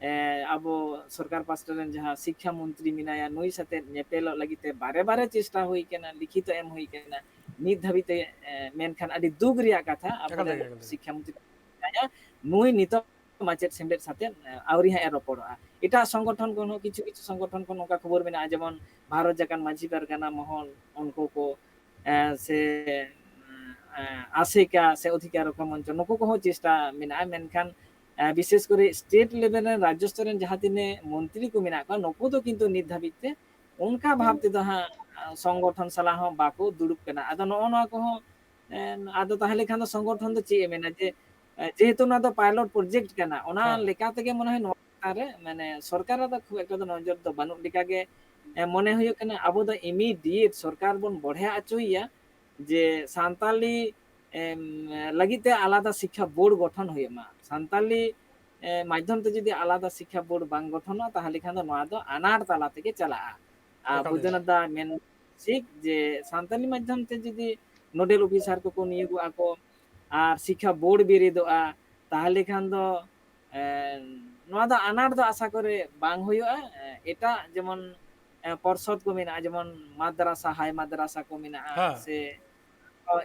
ᱮ, ᱟᱵᱚ ᱥᱚᱨᱠᱟᱨ ᱯᱟᱥᱴᱟ ᱨᱮᱱ ᱡᱟᱦᱟᱸ ᱥᱤᱠᱠᱷᱟ ᱢᱚᱱᱛᱨᱤ ᱢᱮᱱᱟᱭᱟ, ᱱᱩᱭ ᱥᱟᱛᱮ ᱧᱮᱯᱮᱞᱚᱜ ᱞᱟᱹᱜᱤᱫ ᱛᱮ ᱵᱟᱨᱮ ᱵᱟᱨᱮ ᱪᱮᱥᱴᱟ ᱦᱩᱭ ᱠᱟᱱᱟ, ᱞᱤᱠᱷᱤᱛᱚ ᱮᱢ ᱦᱩᱭ ᱠᱟᱱᱟ, ᱱᱤᱛ ᱫᱷᱟᱹᱵᱤᱡ ᱛᱮ, ᱮ, ᱢᱮᱱᱠᱷᱟᱱ ᱟᱹᱰᱤ ᱫᱩᱠ ᱨᱮᱭᱟᱜ ᱠᱟᱛᱷᱟ, ᱟᱵᱚᱨᱮᱱ ᱮᱠᱟᱞ ᱛᱮᱜᱮ, ᱮᱠᱟᱞ ᱛᱮᱜᱮ᱾ ᱥᱤᱠᱠᱷᱟ ᱢᱚᱱᱛᱨᱤ ᱢᱮᱱᱟᱭᱟ, ᱱᱩᱭ ᱱᱤᱛᱚᱜ ᱢᱟᱪᱮᱫ ᱥᱮᱢᱞᱮᱫ ᱥᱟᱛᱮ, ᱮ, ᱟᱹᱣᱨᱤ ᱦᱟᱸᱜ ᱮ ᱨᱚᱯᱚᱲᱚᱜᱼᱟ᱾ ᱮᱴᱟᱜ ᱥᱚᱝᱜᱚᱴᱷᱚᱱ ᱠᱷᱚᱱ ᱦᱚᱸ ᱠᱤᱪᱷᱩ ᱠᱤᱪᱷᱩ ᱥᱚᱝᱜᱚᱴᱷᱚᱱ ᱠᱷᱚᱱ ᱚᱱᱠᱟ ᱠᱷᱚᱵᱚᱨ ᱢᱮᱱᱟᱜᱼᱟ, ᱡᱮᱢᱚᱱ ᱵᱷᱟᱨᱚᱛ ᱡᱟᱠᱟᱛ ᱢᱟᱹᱡᱷᱤ ᱯᱟᱨᱜᱟᱱᱟ ᱢᱚᱦᱚᱞ, ᱩᱱᱠᱩ ᱠᱚ, ᱮ, ᱥᱮ, ᱮ, ᱟᱥᱮᱠᱟ ᱥᱮ ᱚᱫᱷᱤᱠᱟᱨ ᱨᱚᱠᱠᱷᱟ ᱢᱚᱧᱪᱚ, ᱱᱩᱠᱩ ᱠᱚᱦᱚᱸ ᱪᱮᱥᱴᱟ ᱢᱮᱱᱟᱜᱼᱟ, ᱢᱮᱱᱠᱷᱟᱱ, ᱮ, ᱵᱤᱥᱮᱥ ᱠᱚᱨᱮ state level ᱨᱮᱱ, ᱨᱟᱡᱽᱡᱚ ᱥᱛᱚᱨ ᱨᱮᱱ ᱡᱟᱦᱟᱸ ᱛᱤᱱᱟᱹᱜ ᱢᱚᱱᱛᱨᱤ ᱠᱚ ᱢᱮᱱᱟᱜ ᱠᱚᱣᱟ, ᱱᱩᱠᱩ ᱫᱚ ᱠᱤᱱᱛᱩ ᱱᱤᱛ ᱫᱷᱟᱹᱵᱤᱡ ᱛᱮ ᱚᱱᱠᱟ ᱵᱷᱟᱵ ᱛᱮᱫᱚ ᱦᱟᱸᱜ, ᱮ, ᱥᱚᱝᱜᱚᱴᱷᱚᱱ ᱥᱟᱞᱟᱜ ᱦᱚᱸ ᱵᱟᱠᱚ ᱫᱩᱲᱩᱵ ᱠᱟᱱᱟ᱾ ᱟᱫᱚ ᱱᱚᱜᱼᱚ ᱱᱚᱣᱟ ᱠᱚᱦᱚᱸ, ᱮ, ᱟᱫᱚ ᱛᱟᱦᱚᱞᱮ ᱠᱷᱟᱱ ᱫᱚ ᱥᱚᱝᱜᱚᱴᱷᱚᱱ ᱫᱚ ᱪᱮᱫ ᱮ ᱢᱮᱱᱟ ᱡᱮ, ᱮ, ᱡᱮᱦᱮᱛᱩ ᱱᱚᱣᱟ ᱫᱚ pilot project ᱠᱟᱱᱟ, ᱚᱱᱟ ᱦᱮᱸ᱾ ᱞᱮᱠᱟ ᱛᱮᱜᱮ ᱢᱚᱱᱮ ᱦᱚᱭ ᱱᱚᱣᱟ ᱪᱮᱛᱟᱱ ᱨᱮ, ᱢᱟᱱᱮ, ᱥᱚᱨᱠᱟᱨᱟᱜ ᱫᱚ ᱠᱷᱩᱵ ᱮᱠᱴᱟ ᱫᱚ ᱱᱚᱡᱚᱨ ᱫᱚ ᱵᱟᱹᱱᱩᱜ ᱞᱮᱠᱟ ᱜᱮ, ᱮ, ᱢᱚᱱᱮ ᱦᱩᱭᱩᱜ ᱠᱟᱱᱟ᱾ ᱟᱵᱚ ᱫᱚ immediate ᱥᱚᱨᱠᱟᱨ ᱵᱚᱱ ᱵᱚᱲᱦᱮ ᱦᱚᱪᱚᱭᱮᱭᱟ ᱡᱮ ᱥᱟᱱᱛᱟᱞᱤ, ᱮᱢ, ᱞᱟᱹᱜᱤᱫ ᱛᱮ ᱟᱞᱟᱫᱟ ᱥᱤᱠᱠᱷᱟ ᱵᱳᱨᱰ ᱜᱚᱴᱷᱚᱱ ᱦᱩᱭᱩᱜ ᱢᱟ᱾ ᱥᱟᱱᱛᱟᱞᱤ, ᱮ, ᱢᱟᱫᱽᱫᱷᱚᱢ ᱛᱮ ᱡᱩᱫᱤ ᱟᱞᱟᱫᱟ ᱥᱤᱠᱠᱷᱟ ᱵᱳᱨᱰ ᱵᱟᱝ ᱜᱚᱴᱷᱚᱱᱚᱜᱼᱟ, ᱛᱟᱦᱚᱞᱮ ᱠᱷᱟᱱ ᱫᱚ ᱱᱚᱣᱟ ᱫᱚ ᱟᱱᱟᱴ ᱛᱟᱞᱟ ᱛᱮᱜᱮ ᱪᱟᱞᱟᱜᱼᱟ᱾ ᱟᱨ ᱮᱠᱟᱞ ᱜᱮ᱾ ᱵᱳᱭᱫᱚᱱᱟᱛᱷ ᱫᱟ ᱢᱮᱱ ᱴᱷᱤᱠ ᱡᱮ ᱥᱟᱱᱛᱟᱞᱤ ᱢᱟᱫᱽᱫᱷᱚᱢ ᱛᱮ ᱡᱩᱫᱤ nodal officer ᱠᱚᱠᱚ ᱱᱤᱭᱳᱜᱚᱜᱼᱟ ᱠᱚ ᱟᱨ ᱥᱤᱠᱠᱷᱟ ᱵᱳᱨᱰ ᱵᱮᱨᱮᱫᱚᱜᱼᱟ, ᱛᱟᱦᱚᱞᱮ ᱠᱷᱟᱱ ᱫᱚ, ᱮ, ᱱᱚᱣᱟ ᱫᱚ ᱟᱱᱟᱴ ᱫᱚ ᱟᱥᱟ ᱠᱚᱨᱮ ᱵᱟᱝ ᱦᱩᱭᱩᱜᱼᱟ᱾ ᱮ, ᱮᱴᱟᱜ ᱡᱮᱢᱚᱱ, ᱮ, ᱯᱚᱨᱥᱚᱫ ᱠᱚ ᱢᱮᱱᱟᱜᱼᱟ, ᱡᱮᱢᱚᱱ ᱢᱟᱫᱽᱨᱟᱥᱟ, ᱦᱟᱭ ᱢᱟᱫᱽᱨᱟᱥᱟ ᱠᱚ ᱢᱮᱱᱟᱜᱼᱟ, ᱦᱮᱸ᱾ ᱥᱮ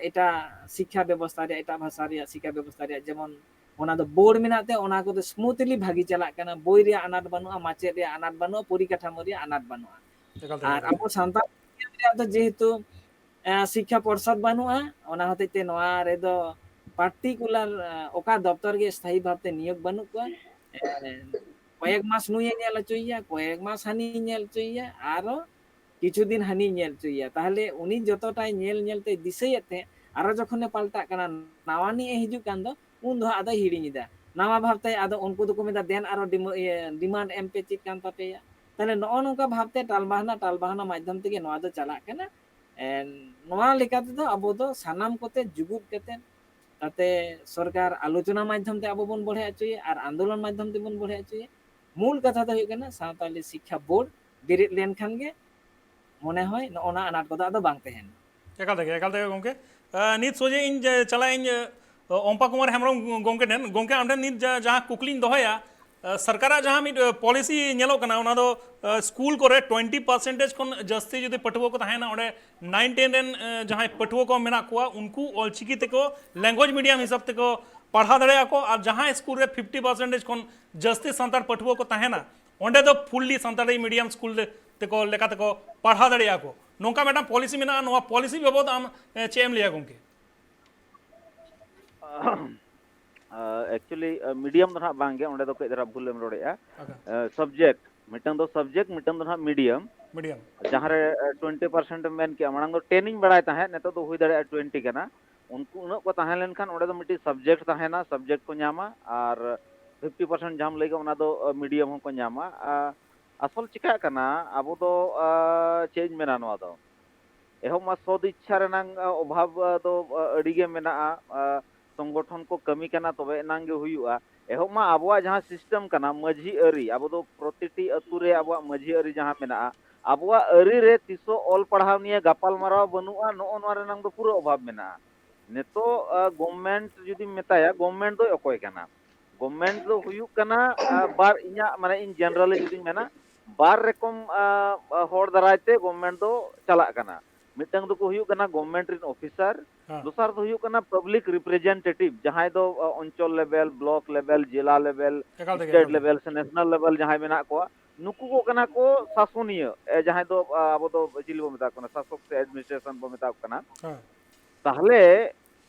ᱮᱴᱟᱜ ᱥᱤᱠᱠᱷᱟ ᱵᱮᱵᱚᱥᱛᱷᱟ ᱨᱮᱭᱟᱜ, ᱮᱴᱟᱜ ᱵᱷᱟᱥᱟ ᱨᱮᱭᱟᱜ ᱥᱤᱠᱠᱷᱟ ᱵᱮᱵᱚᱥᱛᱷᱟ ᱨᱮᱭᱟᱜ, ᱡᱮᱢᱚᱱ ᱚᱱᱟ ᱫᱚ ᱵᱳᱨᱰ ᱢᱮᱱᱟᱜ ᱛᱮ ᱚᱱᱟ ᱠᱚᱫᱚ smoothly ᱵᱷᱟᱹᱜᱤ ᱪᱟᱞᱟᱜ ᱠᱟᱱᱟ, ᱵᱳᱭ ᱨᱮᱭᱟᱜ ᱟᱱᱟᱴ ᱵᱟᱹᱱᱩᱜᱼᱟ, ᱢᱟᱪᱮᱫ ᱨᱮᱭᱟᱜ ᱟᱱᱟᱴ ᱵᱟᱹᱱᱩᱜᱼᱟ, ᱯᱚᱨᱤᱠᱟᱴᱷᱟᱢᱳ ᱨᱮᱭᱟᱜ ᱟᱱᱟᱴ ᱵᱟᱹᱱᱩᱜᱼᱟ᱾ ᱮᱠᱟᱞ ᱛᱮ, ᱟᱨ ᱮᱠᱟᱞ ᱛᱮ᱾ ᱟᱵᱚ ᱥᱟᱱᱛᱟᱲ medium ᱨᱮᱭᱟᱜ ᱫᱚ ᱡᱮᱦᱮᱛᱩ, ᱮ, ᱥᱤᱠᱠᱷᱟ ᱯᱚᱨᱥᱚᱫ ᱵᱟᱹᱱᱩᱜᱼᱟ, ᱚᱱᱟ ᱦᱚᱛᱮᱡ ᱛᱮ ᱱᱚᱣᱟ ᱨᱮᱫᱚ particular, ᱮ, ᱚᱠᱟ ᱫᱚᱯᱛᱚᱨ ᱜᱮ ᱥᱛᱷᱟᱭᱤ ᱵᱷᱟᱵᱛᱮ ᱱᱤᱭᱳᱜ ᱵᱟᱹᱱᱩᱜ ᱠᱚᱣᱟ᱾ ᱮ, ᱠᱚᱭᱮᱠ ᱢᱟᱥ ᱱᱩᱭᱮ ᱧᱮᱞ ᱦᱚᱪᱚᱭᱮᱭᱟ, ᱠᱚᱭᱮᱠ ᱢᱟᱥ ᱦᱟᱹᱱᱤ ᱧᱮᱞ ᱦᱚᱪᱚᱭᱮᱭᱟ, ᱟᱨᱚ ᱠᱤᱪᱷᱩ ᱫᱤᱱ ᱦᱟᱹᱱᱤ ᱧᱮᱞ ᱦᱚᱪᱚᱭᱮᱭᱟ᱾ ᱛᱟᱦᱚᱞᱮ ᱩᱱᱤ ᱡᱚᱛᱚᱴᱟᱭ ᱧᱮᱞ ᱧᱮᱞ ᱛᱮᱭ ᱫᱤᱥᱟᱹᱭᱮᱫ ᱛᱟᱦᱮᱸᱫ, ᱟᱨᱚ ᱡᱚᱠᱷᱚᱱᱮ ᱯᱟᱞᱴᱟᱜ ᱠᱟᱱᱟ, ᱱᱟᱣᱟᱱᱤᱡ ᱮ ᱦᱤᱡᱩᱜ ᱠᱟᱱ ᱫᱚ, ᱩᱱ ᱫᱚ ᱦᱟᱸᱜ ᱟᱫᱚᱭ ᱦᱤᱲᱤᱧ ᱮᱫᱟ᱾ ᱱᱟᱣᱟ ᱵᱷᱟᱵᱛᱮ ᱟᱫᱚ ᱩᱱᱠᱩ ᱫᱚᱠᱚ ᱢᱮᱱᱫᱟ, "ᱫᱮᱱ ᱟᱨᱚ ᱰᱤᱢᱟ-, ᱤᱭᱟᱹ, demand ᱮᱢ ᱯᱮ, ᱪᱮᱫ ᱠᱟᱱ ᱛᱟᱯᱮᱭᱟ?" ᱛᱟᱦᱞᱮ ᱱᱚᱜᱼᱚ ᱱᱚᱝᱠᱟ ᱵᱷᱟᱵᱛᱮ ᱴᱟᱞᱵᱟᱦᱟᱱᱟ, ᱴᱟᱞᱵᱟᱦᱟᱱᱟ ᱢᱟᱫᱽᱫᱷᱚᱢ ᱛᱮᱜᱮ ᱱᱚᱣᱟ ᱫᱚ ᱪᱟᱞᱟᱜ ᱠᱟᱱᱟ᱾ ᱮᱱ, ᱱᱚᱣᱟ ᱞᱮᱠᱟ ᱛᱮᱫᱚ ᱟᱵᱚ ᱫᱚ ᱥᱟᱱᱟᱢ ᱠᱚᱛᱮ ᱡᱩᱜᱩᱫ ᱠᱟᱛᱮ, ᱛᱟᱛᱮ ᱥᱚᱨᱠᱟᱨ ᱟᱞᱳᱪᱚᱱᱟ ᱢᱟᱫᱽᱫᱷᱚᱢ ᱛᱮ ᱟᱵᱚ ᱵᱚᱱ ᱵᱚᱲᱦᱮ ᱦᱚᱪᱚᱭᱮ ᱟᱨ ᱟᱱᱫᱳᱞᱚᱱ ᱢᱟᱫᱽᱫᱷᱚᱢ ᱛᱮᱵᱚᱱ ᱵᱚᱲᱦᱮ ᱦᱚᱪᱚᱭᱮ᱾ ᱢᱩᱞ ᱠᱟᱛᱷᱟ ᱫᱚ ᱦᱩᱭᱩᱜ ᱠᱟᱱᱟ ᱥᱟᱶᱛᱟᱞᱤ ᱥᱤᱠᱠᱷᱟ ᱵᱳᱨᱰ ᱵᱮᱨᱮᱫ ᱞᱮᱱᱠᱷᱟᱱ ᱜᱮ ᱢᱚᱱᱮ ᱦᱚᱭ ᱱᱚᱜᱼᱚ ᱱᱟ ᱟᱱᱟᱴ ᱠᱚᱫᱚ ᱟᱫᱚ ᱵᱟᱝ ᱛᱟᱦᱮᱱᱟ᱾ ᱮᱠᱟᱞ ᱛᱮᱜᱮ, ᱮᱠᱟᱞ ᱛᱮᱜᱮ ᱜᱚᱢᱠᱮ᱾ ᱟᱸ, ᱱᱤᱛ ᱥᱚᱡᱷᱮ ᱤᱧ ᱡᱮ ᱪᱟᱞᱟᱜ ᱤᱧ, ᱟᱸ, ᱚᱢᱯᱟ ᱠᱩᱢᱟᱨ ᱦᱮᱢᱵᱨᱚᱢ ᱜᱚᱢᱠᱮ ᱴᱷᱮᱱ᱾ ᱜᱚᱢᱠᱮ, ᱟᱢ ᱴᱷᱮᱱ ᱱᱤᱛ ᱡᱟ-, ᱡᱟᱦᱟᱸ ᱠᱩᱠᱞᱤᱧ ᱫᱚᱦᱚᱭᱟ, ᱥᱚᱨᱠᱟᱨᱟᱜ ᱡᱟᱦᱟᱸ ᱢᱤᱫ ᱯᱚᱞᱤᱥᱤ ᱧᱮᱞᱚᱜ ᱠᱟᱱᱟ, ᱚᱱᱟ ᱫᱚ ᱥᱠᱩᱞ ᱠᱚᱨᱮ ᱴᱩᱭᱮᱱᱴᱤ ᱯᱟᱨᱥᱮᱱᱴᱮᱡᱽ ᱠᱷᱚᱱ ᱡᱟᱹᱥᱛᱤ ᱡᱩᱫᱤ ᱯᱟᱹᱴᱷᱩᱣᱟᱹ ᱠᱚ ᱛᱟᱦᱮᱱᱟ, ᱚᱸᱰᱮ ᱱᱟᱭᱤᱱ ᱴᱮᱱ ᱨᱮᱱ ᱡᱟᱦᱟᱸᱭ ᱯᱟᱹᱴᱷᱩᱣᱟᱹ ᱠᱚ ᱢᱮᱱᱟᱜ ᱠᱚᱣᱟ, ᱩᱱᱠᱩ ᱚᱞᱪᱤᱠᱤ ᱛᱮᱠᱚ ᱞᱮᱝᱜᱩᱭᱮᱡᱽ ᱢᱤᱰᱤᱭᱟᱢ ᱦᱤᱥᱟᱹᱵ ᱛᱮᱠᱚ ᱯᱟᱲᱦᱟᱣ ᱫᱟᱲᱮᱭᱟᱜᱼᱟ ᱠᱚ᱾ ᱟᱨ ᱡᱟᱦᱟᱸ ᱥᱠᱩᱞ ᱨᱮ ᱯᱷᱤᱯᱴᱤ ᱯᱟᱨᱥᱮᱱᱴᱮᱡᱽ ᱠᱷᱚᱱ ᱡᱟᱹᱥᱛᱤ ᱥᱟᱱᱛᱟᱲ ᱯᱟᱹᱴᱷᱩᱣᱟᱹ ᱠᱚ ᱛᱟᱦᱮᱱᱟ, ᱚᱸᱰᱮ ᱫᱚ ᱯᱷᱩᱞᱞᱤ ᱥᱟᱱᱛᱟᱲᱤ ᱢᱤᱰᱤᱭᱟᱢ ᱥᱠᱩᱞ ᱛᱮᱠᱚ ᱞᱮᱠᱟ ᱛᱮᱠᱚ ᱯᱟᱲᱦᱟᱣ ᱫᱟᱲᱮᱭᱟᱜᱼᱟ ᱠᱚ᱾ ᱱᱚᱝᱠᱟ ᱢᱤᱫᱴᱟᱝ ᱯᱚᱞᱤᱥᱤ ᱢᱮᱱᱟᱜᱼᱟ᱾ ᱱᱚᱣᱟ ᱯᱚᱞᱤᱥᱤ ᱵᱟᱵᱚᱫ ᱟᱢ ᱪᱮᱫ ᱮᱢ ᱞᱟᱹᱭᱟ ᱜᱚᱢᱠᱮ? ᱮᱠᱪᱩᱭᱮᱞᱤ ᱢᱤᱰᱤᱭᱟᱢ ᱫᱚ ᱱᱟᱦᱟᱜ ᱵᱟᱝ ᱜᱮ, ᱚᱸᱰᱮ ᱫᱚ ᱠᱟᱹᱡ ᱫᱷᱟᱨᱟ ᱵᱷᱩᱞ ᱮᱢ ᱨᱚᱲᱮᱫᱼᱟ᱾ ᱥᱟᱵᱡᱮᱠᱴ ᱢᱤᱫᱴᱟᱝ ᱫᱚ ᱥᱟᱵᱡᱮᱠᱴ, ᱢᱤᱫᱴᱟᱝ ᱫᱚ ᱱᱟᱦᱟᱜ ᱢᱤᱰᱤᱭᱟᱢ᱾ ᱢᱤᱰᱤᱭᱟᱢ ᱡᱟᱦᱟᱸ ᱨᱮ ᱴᱩᱭᱮᱱᱴᱤ ᱯᱟᱨᱥᱮᱱᱴ ᱮᱢ ᱢᱮᱱ ᱠᱮᱜᱼᱟ, ᱢᱟᱲᱟᱝ ᱫᱚ ᱴᱮᱱ ᱤᱧ ᱵᱟᱲᱟᱭ ᱛᱟᱦᱮᱸᱫ, ᱱᱤᱛᱚᱜ ᱫᱚ ᱦᱩᱭ ᱫᱟᱲᱮᱭᱟᱜᱼᱟ ᱴᱩᱭᱮᱱᱴᱤ ᱠᱟᱱᱟ᱾ ᱩᱱᱠᱩ ᱩᱱᱟᱹᱜ ᱠᱚ ᱛᱟᱦᱮᱸ ᱞᱮᱱᱠᱷᱟᱱ ᱚᱸᱰᱮ ᱫᱚ ᱢᱤᱫᱴᱤᱡ ᱥᱟᱵᱡᱮᱠᱴ ᱛᱟᱦᱮᱱᱟ, ᱥᱟᱵᱡᱮᱠᱴ ᱠᱚ ᱧᱟᱢᱟ, ᱟᱨ ᱯᱷᱤᱯᱴᱤ ᱯᱟᱨᱥᱮᱱᱴ ᱡᱟᱦᱟᱸᱢ ᱞᱟᱹᱭ ᱠᱮᱫ ᱚᱱᱟ ᱫᱚ ᱢᱤᱰᱤᱭᱟᱢ ᱦᱚᱸᱠᱚ ᱧᱟᱢᱟ᱾ ᱟᱥᱚᱞ ᱪᱤᱠᱟᱹᱜ ᱠᱟᱱᱟ, ᱟᱵᱚ ᱫᱚ ᱪᱮᱫ ᱤᱧ ᱢᱮᱱᱟ, ᱱᱚᱣᱟ ᱫᱚ ᱮᱦᱚᱵ ᱢᱟ ᱥᱚᱫ ᱤᱪᱪᱷᱟ ᱨᱮᱱᱟᱝ ᱚᱵᱷᱟᱵᱽ ᱫᱚ ᱟᱹᱰᱤ ᱜᱮ ᱢᱮᱱᱟᱜᱼᱟ᱾ ᱥᱚᱝᱜᱚᱴᱷᱚᱱ ᱠᱚ ᱠᱟᱹᱢᱤ ᱠᱟᱱᱟ, ᱛᱚᱵᱮ ᱮᱱᱟᱝ ᱜᱮ ᱦᱩᱭᱩᱜᱼᱟ᱾ ᱮᱦᱚᱵ ᱢᱟ ᱟᱵᱚᱣᱟᱜ ᱡᱟᱦᱟᱸ ᱥᱤᱥᱴᱮᱢ ᱠᱟᱱᱟ, ᱢᱟᱹᱡᱷᱤ ᱟᱹᱨᱤ, ᱟᱵᱚ ᱫᱚ ᱯᱨᱚᱛᱤᱴᱤ ᱟᱹᱛᱩ ᱨᱮ ᱟᱵᱚᱣᱟᱜ ᱢᱟᱹᱡᱷᱤ ᱟᱹᱨᱤ ᱡᱟᱦᱟᱸ ᱢᱮᱱᱟᱜᱼᱟ, ᱟᱵᱚᱣᱟᱜ ᱟᱹᱨᱤ ᱨᱮ ᱛᱤᱥᱚᱜ ᱚᱞ ᱯᱟᱲᱦᱟᱣ ᱱᱤᱭᱮ ᱜᱟᱯᱟᱞ ᱢᱟᱨᱟᱣ ᱵᱟᱹᱱᱩᱜᱼᱟ, ᱱᱚᱜᱼᱚ ᱱᱚᱣᱟ ᱨᱮᱱᱟᱝ ᱫᱚ ᱯᱩᱨᱟᱹ ᱚᱵᱷᱟᱵᱽ ᱢᱮᱱᱟᱜᱼᱟ᱾ ᱱᱤᱛᱚᱜ ᱜᱚᱵᱷᱢᱮᱱᱴ ᱡᱩᱫᱤᱢ ᱢᱮᱛᱟᱭᱟ, ᱜᱚᱵᱷᱢᱮᱱᱴ ᱫᱚᱭ ᱚᱠᱚᱭ ᱠᱟᱱᱟ? ᱜᱚᱵᱷᱢᱮᱱᱴ ᱫᱚ ᱦᱩᱭᱩᱜ ᱠᱟᱱᱟ, ᱵᱟᱨ, ᱤᱧᱟᱹᱜ ᱢᱟᱱᱮ, ᱤᱧ ᱡᱮᱱᱟᱨᱟᱞᱤ ᱡᱩᱫᱤᱧ ᱢᱮᱱᱟ, ᱵᱟᱨ ᱨᱚᱠᱚᱢ ᱦᱚᱲ ᱫᱟᱨᱟᱭ ᱛᱮ ᱜᱚᱵᱷᱢᱮᱱᱴ ᱫᱚ ᱪᱟᱞᱟᱜ ᱠᱟᱱᱟ᱾ ᱢᱤᱫᱴᱟᱝ ᱫᱚᱠᱚ ᱦᱩᱭᱩᱜ ᱠᱟᱱᱟ ᱜᱚᱵᱷᱢᱮᱱᱴ ᱨᱮᱱ ᱚᱯᱷᱤᱥᱟᱨ, ᱦᱮᱸ᱾ ᱫᱚᱥᱟᱨ ᱫᱚ ᱦᱩᱭᱩᱜ ᱠᱟᱱᱟ ᱯᱟᱵᱽᱞᱤᱠ ᱨᱤᱯᱨᱮᱡᱮᱱᱴᱮᱴᱤᱵᱷ, ᱡᱟᱦᱟᱸᱭ ᱫᱚ ᱚᱧᱪᱚᱞ ᱞᱮᱵᱮᱞ, ᱵᱞᱚᱠ ᱞᱮᱵᱮᱞ, ᱡᱮᱞᱟ ᱞᱮᱵᱮᱞ, ᱮᱠᱟᱞ ᱛᱮᱜᱮ, ᱥᱴᱮᱴ ᱮᱠᱟᱞ ᱛᱮᱜᱮ᱾ ᱞᱮᱵᱮᱞ ᱥᱮ ᱱᱮᱥᱱᱟᱞ ᱞᱮᱵᱮᱞ ᱡᱟᱦᱟᱸᱭ ᱢᱮᱱᱟᱜ ᱠᱚᱣᱟ, ᱱᱩᱠᱩ ᱠᱚ ᱠᱟᱱᱟ ᱠᱚ ᱥᱟᱥᱚᱱᱤᱭᱟᱹ, ᱮ, ᱡᱟᱦᱟᱸᱭ ᱫᱚ ᱟ, ᱟᱵᱚ ᱫᱚ ᱪᱤᱞᱤ ᱵᱚ ᱢᱮᱛᱟ ᱠᱚ ᱠᱟᱱᱟ, ᱥᱟᱥᱚᱠ ᱥᱮ ᱮᱰᱢᱤᱱᱤᱥᱴᱨᱮᱥᱚᱱ ᱵᱚ ᱢᱮᱛᱟ ᱠᱚ ᱠᱟᱱᱟ᱾ ᱦᱮᱸ᱾ ᱛᱟᱦᱞᱮ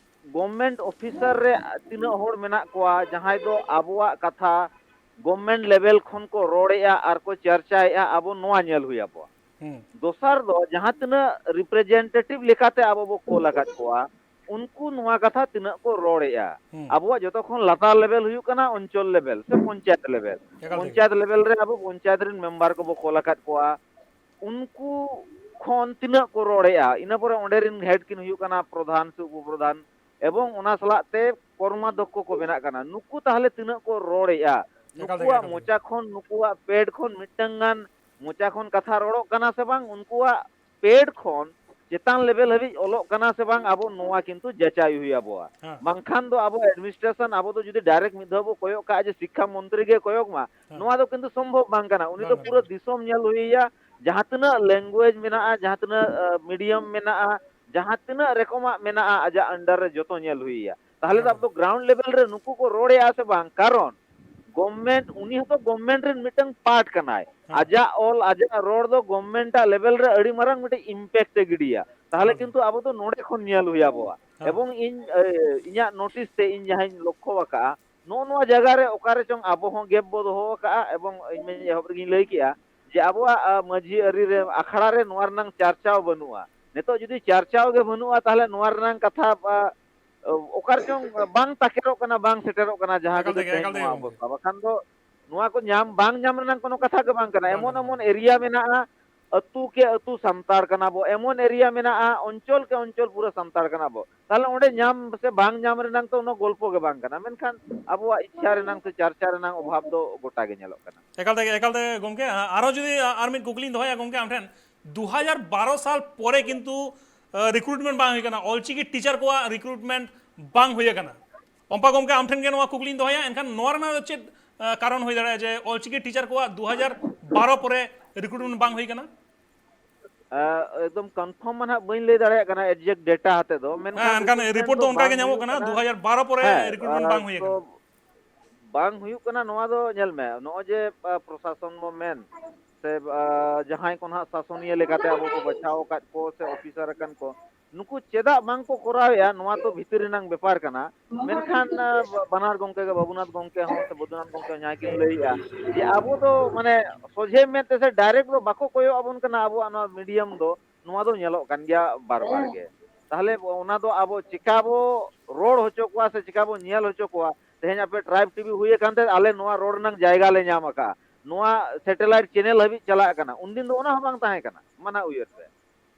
ᱜᱚᱵᱷᱢᱮᱱᱴ ᱚᱯᱷᱤᱥᱟᱨ ᱨᱮ ᱛᱤᱱᱟᱹᱜ ᱦᱚᱲ ᱢᱮᱱᱟᱜ ᱠᱚᱣᱟ ᱡᱟᱦᱟᱸᱭ ᱫᱚ ᱟᱵᱚᱣᱟᱜ ᱠᱟᱛᱷᱟ ᱜᱚᱵᱷᱢᱮᱱᱴ ᱞᱮᱵᱮᱞ ᱠᱷᱚᱱ ᱠᱚ ᱨᱚᱲᱮᱜᱼᱟ ᱟᱨ ᱠᱚ ᱪᱟᱨᱪᱟᱭᱮᱜᱼᱟ, ᱟᱵᱚ ᱱᱚᱣᱟ ᱧᱮᱞ ᱦᱩᱭ ᱟᱵᱚᱣᱟ᱾ ᱦᱩᱸ᱾ ᱫᱚᱥᱟᱨ ᱫᱚ ᱡᱟᱦᱟᱸ ᱛᱤᱱᱟᱹᱜ ᱨᱤᱯᱨᱮᱡᱮᱱᱴᱮᱴᱤᱵᱷ ᱞᱮᱠᱟᱛᱮ ᱟᱵᱚ ᱵᱚ ᱠᱳᱞ ᱟᱠᱟᱫ ᱠᱚᱣᱟ, ᱩᱱᱠᱩ ᱱᱚᱣᱟ ᱠᱟᱛᱷᱟ ᱛᱤᱱᱟᱹᱜ ᱠᱚ ᱨᱚᱲᱮᱜᱼᱟ᱾ ᱦᱩᱸ᱾ ᱟᱵᱚᱣᱟᱜ ᱡᱚᱛᱚ ᱠᱷᱚᱱ ᱞᱟᱛᱟᱨ ᱞᱮᱵᱮᱞ ᱦᱩᱭᱩᱜ ᱠᱟᱱᱟ ᱚᱧᱪᱚᱞ ᱞᱮᱵᱮᱞ ᱥᱮ ᱯᱚᱧᱪᱟᱭᱮᱛ ᱞᱮᱵᱮᱞ᱾ ᱮᱠᱟᱞ ᱛᱮᱜᱮ᱾ ᱯᱚᱧᱪᱟᱭᱮᱛ ᱞᱮᱵᱮᱞ ᱨᱮ ᱟᱵᱚ ᱯᱚᱧᱪᱟᱭᱮᱛ ᱨᱮᱱ ᱢᱮᱢᱵᱟᱨ ᱠᱚᱵᱚ ᱠᱳᱞ ᱟᱠᱟᱫ ᱠᱚᱣᱟ, ᱩᱱᱠᱩ ᱠᱷᱚᱱ ᱛᱤᱱᱟᱹᱜ ᱠᱚ ᱨᱚᱲᱮᱜᱼᱟ, ᱤᱱᱟᱹ ᱯᱚᱨᱮ ᱚᱸᱰᱮ ᱨᱮᱱ ᱦᱮᱰ ᱠᱤᱱ ᱦᱩᱭᱩᱜ ᱠᱟᱱᱟ ᱯᱨᱚᱫᱷᱟᱱ ᱥᱮ ᱩᱯᱚᱯᱨᱚᱫᱷᱟᱱ, ᱮᱵᱚᱝ ᱚᱱᱟ ᱥᱟᱞᱟᱜ ᱛᱮ ᱠᱚᱨᱢᱟᱫᱷᱚᱠᱠᱷᱚ ᱠᱚ ᱵᱮᱱᱟᱜ ᱠᱟᱱᱟ᱾ ᱱᱩᱠᱩ ᱛᱟᱦᱞᱮ ᱛᱤᱱᱟᱹᱜ ᱠᱚ ᱨᱚᱲᱮᱜᱼᱟ? ᱮᱠᱟᱞ ᱛᱮᱜᱮ, ᱱᱩᱠᱩᱣᱟᱜ ᱮᱠᱟᱞ ᱛᱮᱜᱮ᱾ ᱢᱚᱪᱟ ᱠᱷᱚᱱ, ᱱᱩᱠᱩᱣᱟᱜ ᱯᱮᱰ ᱠᱷᱚᱱ ᱢᱤᱫᱴᱟᱝ ᱜᱟᱱ ᱢᱚᱪᱟ ᱠᱷᱚᱱ ᱠᱟᱛᱷᱟ ᱨᱚᱲᱚᱜ ᱠᱟᱱᱟ ᱥᱮ ᱵᱟᱝ? ᱩᱱᱠᱩᱣᱟᱜ ᱯᱮᱰ ᱠᱷᱚᱱ ᱪᱮᱛᱟᱱ ᱞᱮᱵᱮᱞ ᱦᱟᱹᱵᱤᱡ ᱚᱞᱚᱜ ᱠᱟᱱᱟ ᱥᱮ ᱵᱟᱝ, ᱟᱵᱚ ᱱᱚᱣᱟ ᱠᱤᱱᱛᱩ ᱡᱟᱪᱟᱭ ᱦᱩᱭ ᱟᱵᱚᱣᱟ᱾ ᱦᱮᱸ᱾ ᱵᱟᱝᱠᱷᱟᱱ ᱫᱚ ᱟᱵᱚ ᱮᱰᱢᱤᱱᱤᱥᱴᱨᱮᱥᱚᱱ, ᱟᱵᱚ ᱫᱚ ᱡᱩᱫᱤ ᱰᱟᱭᱨᱮᱠᱴ ᱢᱤᱫ ᱫᱷᱟᱣ ᱵᱚ ᱠᱚᱭᱚᱜ ᱠᱟᱜᱼᱟ ᱡᱮ ᱥᱤᱠᱠᱷᱟ ᱢᱚᱱᱛᱨᱤ ᱜᱮ ᱠᱚᱭᱚᱜ ᱢᱟ, ᱦᱮᱸ᱾ ᱱᱚᱣᱟ ᱫᱚ ᱠᱤᱱᱛᱩ ᱥᱚᱢᱵᱷᱚᱵ ᱵᱟᱝ ᱠᱟᱱᱟ᱾ ᱩᱱᱤ ᱵᱟᱝ ᱫᱚ ᱠᱟᱱᱟ᱾ ᱯᱩᱨᱟᱹ ᱫᱤᱥᱚᱢ ᱧᱮᱞ ᱦᱩᱭᱮᱭᱟ, ᱡᱟᱦᱟᱸ ᱛᱤᱱᱟᱹᱜ ᱞᱮᱝᱜᱩᱭᱮᱡᱽ ᱢᱮᱱᱟᱜᱼᱟ, ᱡᱟᱦᱟᱸ ᱛᱤᱱᱟᱹᱜ ᱢᱤᱰᱤᱭᱟᱢ ᱢᱮᱱᱟᱜᱼᱟ, ᱡᱟᱦᱟᱸ ᱛᱤᱱᱟᱹᱜ ᱨᱚᱠᱚᱢᱟᱜ ᱢᱮᱱᱟᱜᱼᱟ, ᱟᱡᱟᱜ ᱟᱱᱰᱟᱨ ᱨᱮ ᱡᱚᱛᱚ ᱧᱮᱞ ᱦᱩᱭᱮᱭᱟ᱾ ᱛᱟᱦᱚᱞᱮ ᱫᱚ ᱦᱮᱸ᱾ ᱟᱵᱚ ᱫᱚ ᱜᱨᱟᱣᱩᱱᱰ ᱞᱮᱵᱮᱞ ᱨᱮ ᱱᱩᱠᱩ ᱠᱚ ᱨᱚᱲᱮᱜᱼᱟ ᱥᱮ ᱵᱟᱝ? ᱠᱟᱨᱚᱱ ᱜᱚᱵᱷᱢᱮᱱᱴ, ᱩᱱᱤ ᱦᱚᱸᱛᱚ ᱜᱚᱵᱷᱢᱮᱱᱴ ᱨᱮᱱ ᱢᱤᱫᱴᱟᱝ ᱯᱟᱨᱴ ᱠᱟᱱᱟᱭ᱾ ᱦᱮᱸ᱾ ᱟᱡᱟᱜ ᱚᱞ, ᱟᱡᱟᱜ ᱨᱚᱲ ᱫᱚ ᱜᱚᱵᱷᱢᱮᱱᱴ ᱟᱜ ᱞᱮᱵᱮᱞ ᱨᱮ ᱟᱹᱰᱤ ᱢᱟᱨᱟᱝ ᱢᱤᱫᱴᱮᱱ ᱤᱢᱯᱮᱠᱴ ᱮ ᱜᱤᱰᱤᱭᱟ᱾ ᱛᱟᱦᱚᱞᱮ ᱮᱠᱟᱞ ᱛᱮ᱾ ᱠᱤᱱᱛᱩ ᱟᱵᱚ ᱫᱚ ᱱᱚᱰᱮ ᱠᱷᱚᱱ ᱧᱮᱞ ᱦᱩᱭ ᱟᱵᱚᱣᱟ᱾ ᱦᱮᱸ᱾ ᱮᱵᱚᱝ ᱤᱧ, ᱮ, ᱤᱧᱟᱹᱜ ᱱᱳᱴᱤᱥ ᱛᱮ ᱤᱧ ᱡᱟᱦᱟᱸᱧ ᱞᱚᱠᱠᱷᱚ ᱟᱠᱟᱜᱼᱟ, ᱱᱚᱜᱼᱚ ᱱᱚᱣᱟ ᱡᱟᱭᱜᱟ ᱨᱮ ᱚᱠᱟ ᱨᱮᱪᱚᱝ ᱟᱵᱚ ᱦᱚᱸ ᱜᱮᱯ ᱵᱚ ᱫᱚᱦᱚ ᱟᱠᱟᱜᱼᱟ, ᱮᱵᱚᱝ ᱤᱧ ᱢᱟᱧ ᱮᱦᱚᱵ ᱨᱮᱜᱤᱧ ᱞᱟᱹᱭ ᱠᱮᱜᱼᱟ ᱡᱮ ᱟᱵᱚᱣᱟᱜ, ᱟ, ᱢᱟᱹᱡᱷᱤ ᱟᱹᱨᱤ ᱨᱮ, ᱟᱠᱷᱲᱟ ᱨᱮ ᱱᱚᱣᱟ ᱨᱮᱱᱟᱝ ᱪᱟᱨᱪᱟᱣ ᱵᱟᱹᱱᱩᱜᱼᱟ᱾ ᱱᱤᱛᱚᱜ ᱡᱩᱫᱤ ᱪᱟᱨᱪᱟᱣ ᱜᱮ ᱵᱟᱹᱱᱩᱜᱼᱟ, ᱛᱟᱦᱚᱞᱮ ᱱᱚᱣᱟ ᱨᱮᱱᱟᱝ ᱠᱟᱛᱷᱟ, ᱟ, ᱚᱠᱟ ᱨᱮᱪᱚᱝ ᱵᱟᱝ ᱛᱟᱠᱮᱨᱚᱜ ᱠᱟᱱᱟ, ᱵᱟᱝ ᱥᱮᱴᱮᱨᱚᱜ ᱠᱟᱱᱟ, ᱡᱟᱦᱟᱸ ᱮᱠᱟᱞ ᱠᱷᱟᱹᱛᱤᱨ ᱛᱮᱜᱮ, ᱛᱮᱦᱮᱧ ᱮᱠᱟᱞ ᱛᱮᱜᱮ ᱱᱚᱣᱟ ᱜᱚᱢᱠᱮ᱾ ᱚᱵᱚᱥᱛᱷᱟ᱾ ᱵᱟᱠᱷᱟᱱ ᱫᱚ ᱱᱚᱣᱟ ᱠᱚ ᱧᱟᱢ ᱵᱟᱝ ᱧᱟᱢ ᱨᱮᱱᱟᱝ ᱠᱳᱱᱳ ᱠᱟᱛᱷᱟ ᱜᱮ ᱵᱟᱝ ᱠᱟᱱᱟ᱾ ᱵᱟᱝ ᱮᱢᱚᱱ ᱠᱟᱱᱟ, ᱮᱢᱚᱱ ᱵᱟᱝ᱾ ᱮᱨᱤᱭᱟ ᱢᱮᱱᱟᱜᱼᱟ, ᱟᱹᱛᱩ ᱠᱮ ᱟᱹᱛᱩ ᱥᱟᱱᱛᱟᱲ ᱠᱟᱱᱟ ᱵᱚ, ᱮᱢᱚᱱ ᱮᱨᱤᱭᱟ ᱢᱮᱱᱟᱜᱼᱟ, ᱚᱧᱪᱚᱞ ᱠᱮ ᱚᱧᱪᱚᱞ ᱯᱩᱨᱟᱹ ᱥᱟᱱᱛᱟᱲ ᱠᱟᱱᱟ ᱵᱚ᱾ ᱛᱟᱦᱚᱞᱮ ᱚᱸᱰᱮ ᱧᱟᱢ ᱥᱮ ᱵᱟᱝ ᱧᱟᱢ ᱨᱮᱱᱟᱝ ᱛᱚ ᱩᱱᱟᱹᱜ ᱜᱚᱞᱯᱚ ᱜᱮ ᱵᱟᱝ ᱠᱟᱱᱟ, ᱢᱮᱱᱠᱷᱟᱱ ᱟᱵᱚᱣᱟᱜ ᱤᱪᱪᱷᱟ ᱨᱮᱱᱟᱝ ᱥᱮ ᱪᱟᱨᱪᱟ ᱨᱮᱱᱟᱝ ᱚᱵᱷᱟᱵᱽ ᱫᱚ ᱜᱚᱴᱟ ᱜᱮ ᱧᱮᱞᱚᱜ ᱠᱟᱱᱟ᱾ ᱮᱠᱟᱞ ᱛᱮᱜᱮ, ᱮᱠᱟᱞ ᱛᱮᱜᱮ ᱜᱚᱢᱠᱮ, ᱟ-, ᱟᱨᱚ ᱡᱩᱫᱤ ᱟ-, ᱟᱨ ᱢᱤᱫ ᱠᱩᱠᱞᱤᱧ ᱫᱚᱦᱚᱭᱟ ᱜᱚᱢᱠᱮ ᱟᱢ ᱴᱷᱮᱱ, ᱫᱩ ᱦᱟᱡᱟᱨ ᱵᱟᱨᱚ ᱥᱟᱞ ᱯᱚᱨᱮ ᱠᱤᱱᱛᱩ, ᱟ, ᱨᱤᱠᱨᱩᱴᱢᱮᱱᱴ ᱵᱟᱝ ᱦᱩᱭ ᱠᱟᱱᱟ, ᱚᱞᱪᱤᱠᱤ ᱴᱤᱪᱟᱨ ᱠᱚᱣᱟᱜ ᱨᱤᱠᱨᱩᱴᱢᱮᱱᱴ ᱵᱟᱝ ᱦᱩᱭ ᱟᱠᱟᱱᱟ᱾ ᱯᱚᱢᱯᱟ ᱜᱚᱢᱠᱮ, ᱟᱢ ᱴᱷᱮᱱ ᱜᱮ ᱱᱚᱣᱟ ᱠᱩᱠᱞᱤᱧ ᱫᱚᱦᱚᱭᱟ, ᱮᱱᱠᱷᱟᱱ ᱱᱚᱣᱟ ᱨᱮᱱᱟᱜ ᱫᱚ ᱪᱮᱫ, ᱟ, ᱠᱟᱨᱚᱱ ᱦᱩᱭ ᱫᱟᱲᱮᱭᱟᱜᱼᱟ ᱡᱮ ᱚᱞᱪᱤᱠᱤ ᱴᱤᱪᱟᱨ ᱠᱚᱣᱟᱜ ᱫᱩ ᱦᱟᱡᱟᱨ ᱵᱟᱨᱚ ᱯᱚᱨᱮ ᱨᱤᱠᱨᱩᱴᱢᱮᱱᱴ ᱵᱟᱝ ᱦᱩᱭ ᱠᱟᱱᱟ? ᱟ, ᱮᱠᱫᱚᱢ ᱠᱚᱱᱯᱷᱟᱨᱢ ᱢᱟ ᱱᱟᱦᱟᱜ ᱵᱟᱹᱧ ᱞᱟᱹᱭ ᱫᱟᱲᱮᱭᱟᱜ ᱠᱟᱱᱟ ᱮᱠᱡᱮᱠᱴ ᱰᱮᱴᱟ ᱟᱛᱮ ᱫᱚ, ᱦᱮᱸ, ᱢᱮᱱᱠᱷᱟᱱ ᱮᱱᱠᱷᱟᱱ ᱨᱤᱠᱨᱩᱴᱢᱮᱱᱴ ᱨᱤᱯᱳᱨᱴ ᱫᱚ ᱫᱚ ᱚᱱᱠᱟ ᱜᱮ ᱵᱟᱝ ᱧᱟᱢᱚᱜ ᱦᱩᱭᱩᱜ ᱠᱟᱱᱟ, ᱠᱟᱱᱟ᱾ ᱫᱩ ᱦᱟᱡᱟᱨ ᱵᱟᱨᱚ ᱯᱚᱨᱮ ᱦᱮᱸ, ᱨᱤᱠᱨᱩᱴᱢᱮᱱᱴ ᱟ, ᱵᱟᱝ ᱦᱩᱭ ᱛᱚ ᱟᱠᱟᱱᱟ᱾ ᱵᱟᱝ ᱦᱩᱭᱩᱜ ᱠᱟᱱᱟ, ᱱᱚᱣᱟ ᱫᱚ ᱧᱮᱞ ᱢᱮ, ᱱᱚᱜᱼᱚᱭ ᱡᱮ, ᱟ, ᱯᱨᱚᱥᱟᱥᱚᱱ ᱵᱚ ᱢᱮᱱ ᱥᱮ, ᱟ, ᱡᱟᱦᱟᱸᱭ ᱠᱚ ᱱᱟᱦᱟᱜ ᱥᱟᱥᱚᱱᱤᱭᱟᱹ ᱞᱮᱠᱟᱛᱮ ᱟᱵᱚ ᱠᱚ ᱵᱟᱪᱷᱟᱣ ᱟᱠᱟᱫ ᱠᱚ ᱥᱮ ᱚᱯᱷᱤᱥᱟᱨ ᱟᱠᱟᱱ ᱠᱚ, ᱱᱩᱠᱩ ᱪᱮᱫᱟᱜ ᱵᱟᱝ ᱠᱚ ᱠᱚᱨᱟᱣᱮᱫᱼᱟ, ᱱᱚᱣᱟ ᱛᱚ ᱵᱷᱤᱛᱤᱨ ᱨᱮᱱᱟᱝ ᱵᱮᱯᱟᱨ ᱠᱟᱱᱟ᱾ ᱢᱮᱱᱠᱷᱟᱱ, ᱟ, ᱵᱟᱱᱟᱨ ᱜᱚᱢᱠᱮ ᱜᱮ, ᱵᱟᱹᱵᱩᱱᱟᱛᱷ ᱜᱚᱢᱠᱮ ᱦᱚᱸ ᱥᱮ ᱵᱚᱫᱷᱩᱱᱟᱛᱷ ᱜᱚᱢᱠᱮ ᱦᱚᱸ ᱡᱟᱦᱟᱸᱭ ᱠᱤᱱ ᱞᱟᱹᱭᱮᱫᱼᱟ ᱡᱮ ᱟᱵᱚ ᱫᱚ ᱢᱟᱱᱮ ᱥᱚᱡᱷᱮ ᱢᱮᱫ ᱛᱮ ᱥᱮ ᱰᱟᱭᱨᱮᱠᱴ ᱫᱚ ᱵᱟᱠᱚ ᱠᱚᱭᱚᱜ ᱟᱵᱚᱱ ᱠᱟᱱᱟ, ᱟᱵᱚᱣᱟᱜ ᱱᱚᱣᱟ ᱢᱤᱰᱤᱭᱟᱢ ᱫᱚ, ᱱᱚᱣᱟ ᱫᱚ ᱧᱮᱞᱚᱜ ᱠᱟᱱ ᱜᱮᱭᱟ ᱵᱟᱨ ᱵᱟᱨ ᱜᱮ᱾ ᱛᱟᱦᱚᱞᱮ ᱚᱱᱟ ᱫᱚ ᱟᱵᱚ ᱪᱮᱠᱟ ᱵᱚ ᱨᱚᱲ ᱦᱚᱪᱚ ᱠᱚᱣᱟ ᱥᱮ ᱪᱮᱠᱟ ᱵᱚ ᱧᱮᱞ ᱦᱚᱪᱚ ᱠᱚᱣᱟ? ᱛᱮᱦᱮᱧ ᱟᱯᱮ ᱴᱨᱟᱭᱤᱵᱽ ᱴᱤᱵᱷᱤ ᱦᱩᱭ ᱟᱠᱟᱱ ᱛᱮ ᱟᱞᱮ ᱱᱚᱣᱟ ᱨᱚᱲ ᱨᱮᱱᱟᱝ ᱡᱟᱭᱜᱟ ᱞᱮ ᱧᱟᱢ ᱟᱠᱟᱫᱼᱟ, ᱱᱚᱣᱟ ᱥᱮᱴᱮᱞᱟᱭᱤᱴ ᱪᱮᱱᱮᱞ ᱦᱟᱹᱵᱤᱡ ᱪᱟᱞᱟᱜ ᱠᱟᱱᱟ᱾ ᱩᱱᱫᱤᱱ ᱫᱚ ᱚᱱᱟ ᱦᱚᱸ ᱵᱟᱝ ᱛᱟᱦᱮᱸ ᱠᱟᱱᱟ, ᱢᱟᱱᱟ ᱩᱭᱦᱟᱹᱨ ᱛᱮ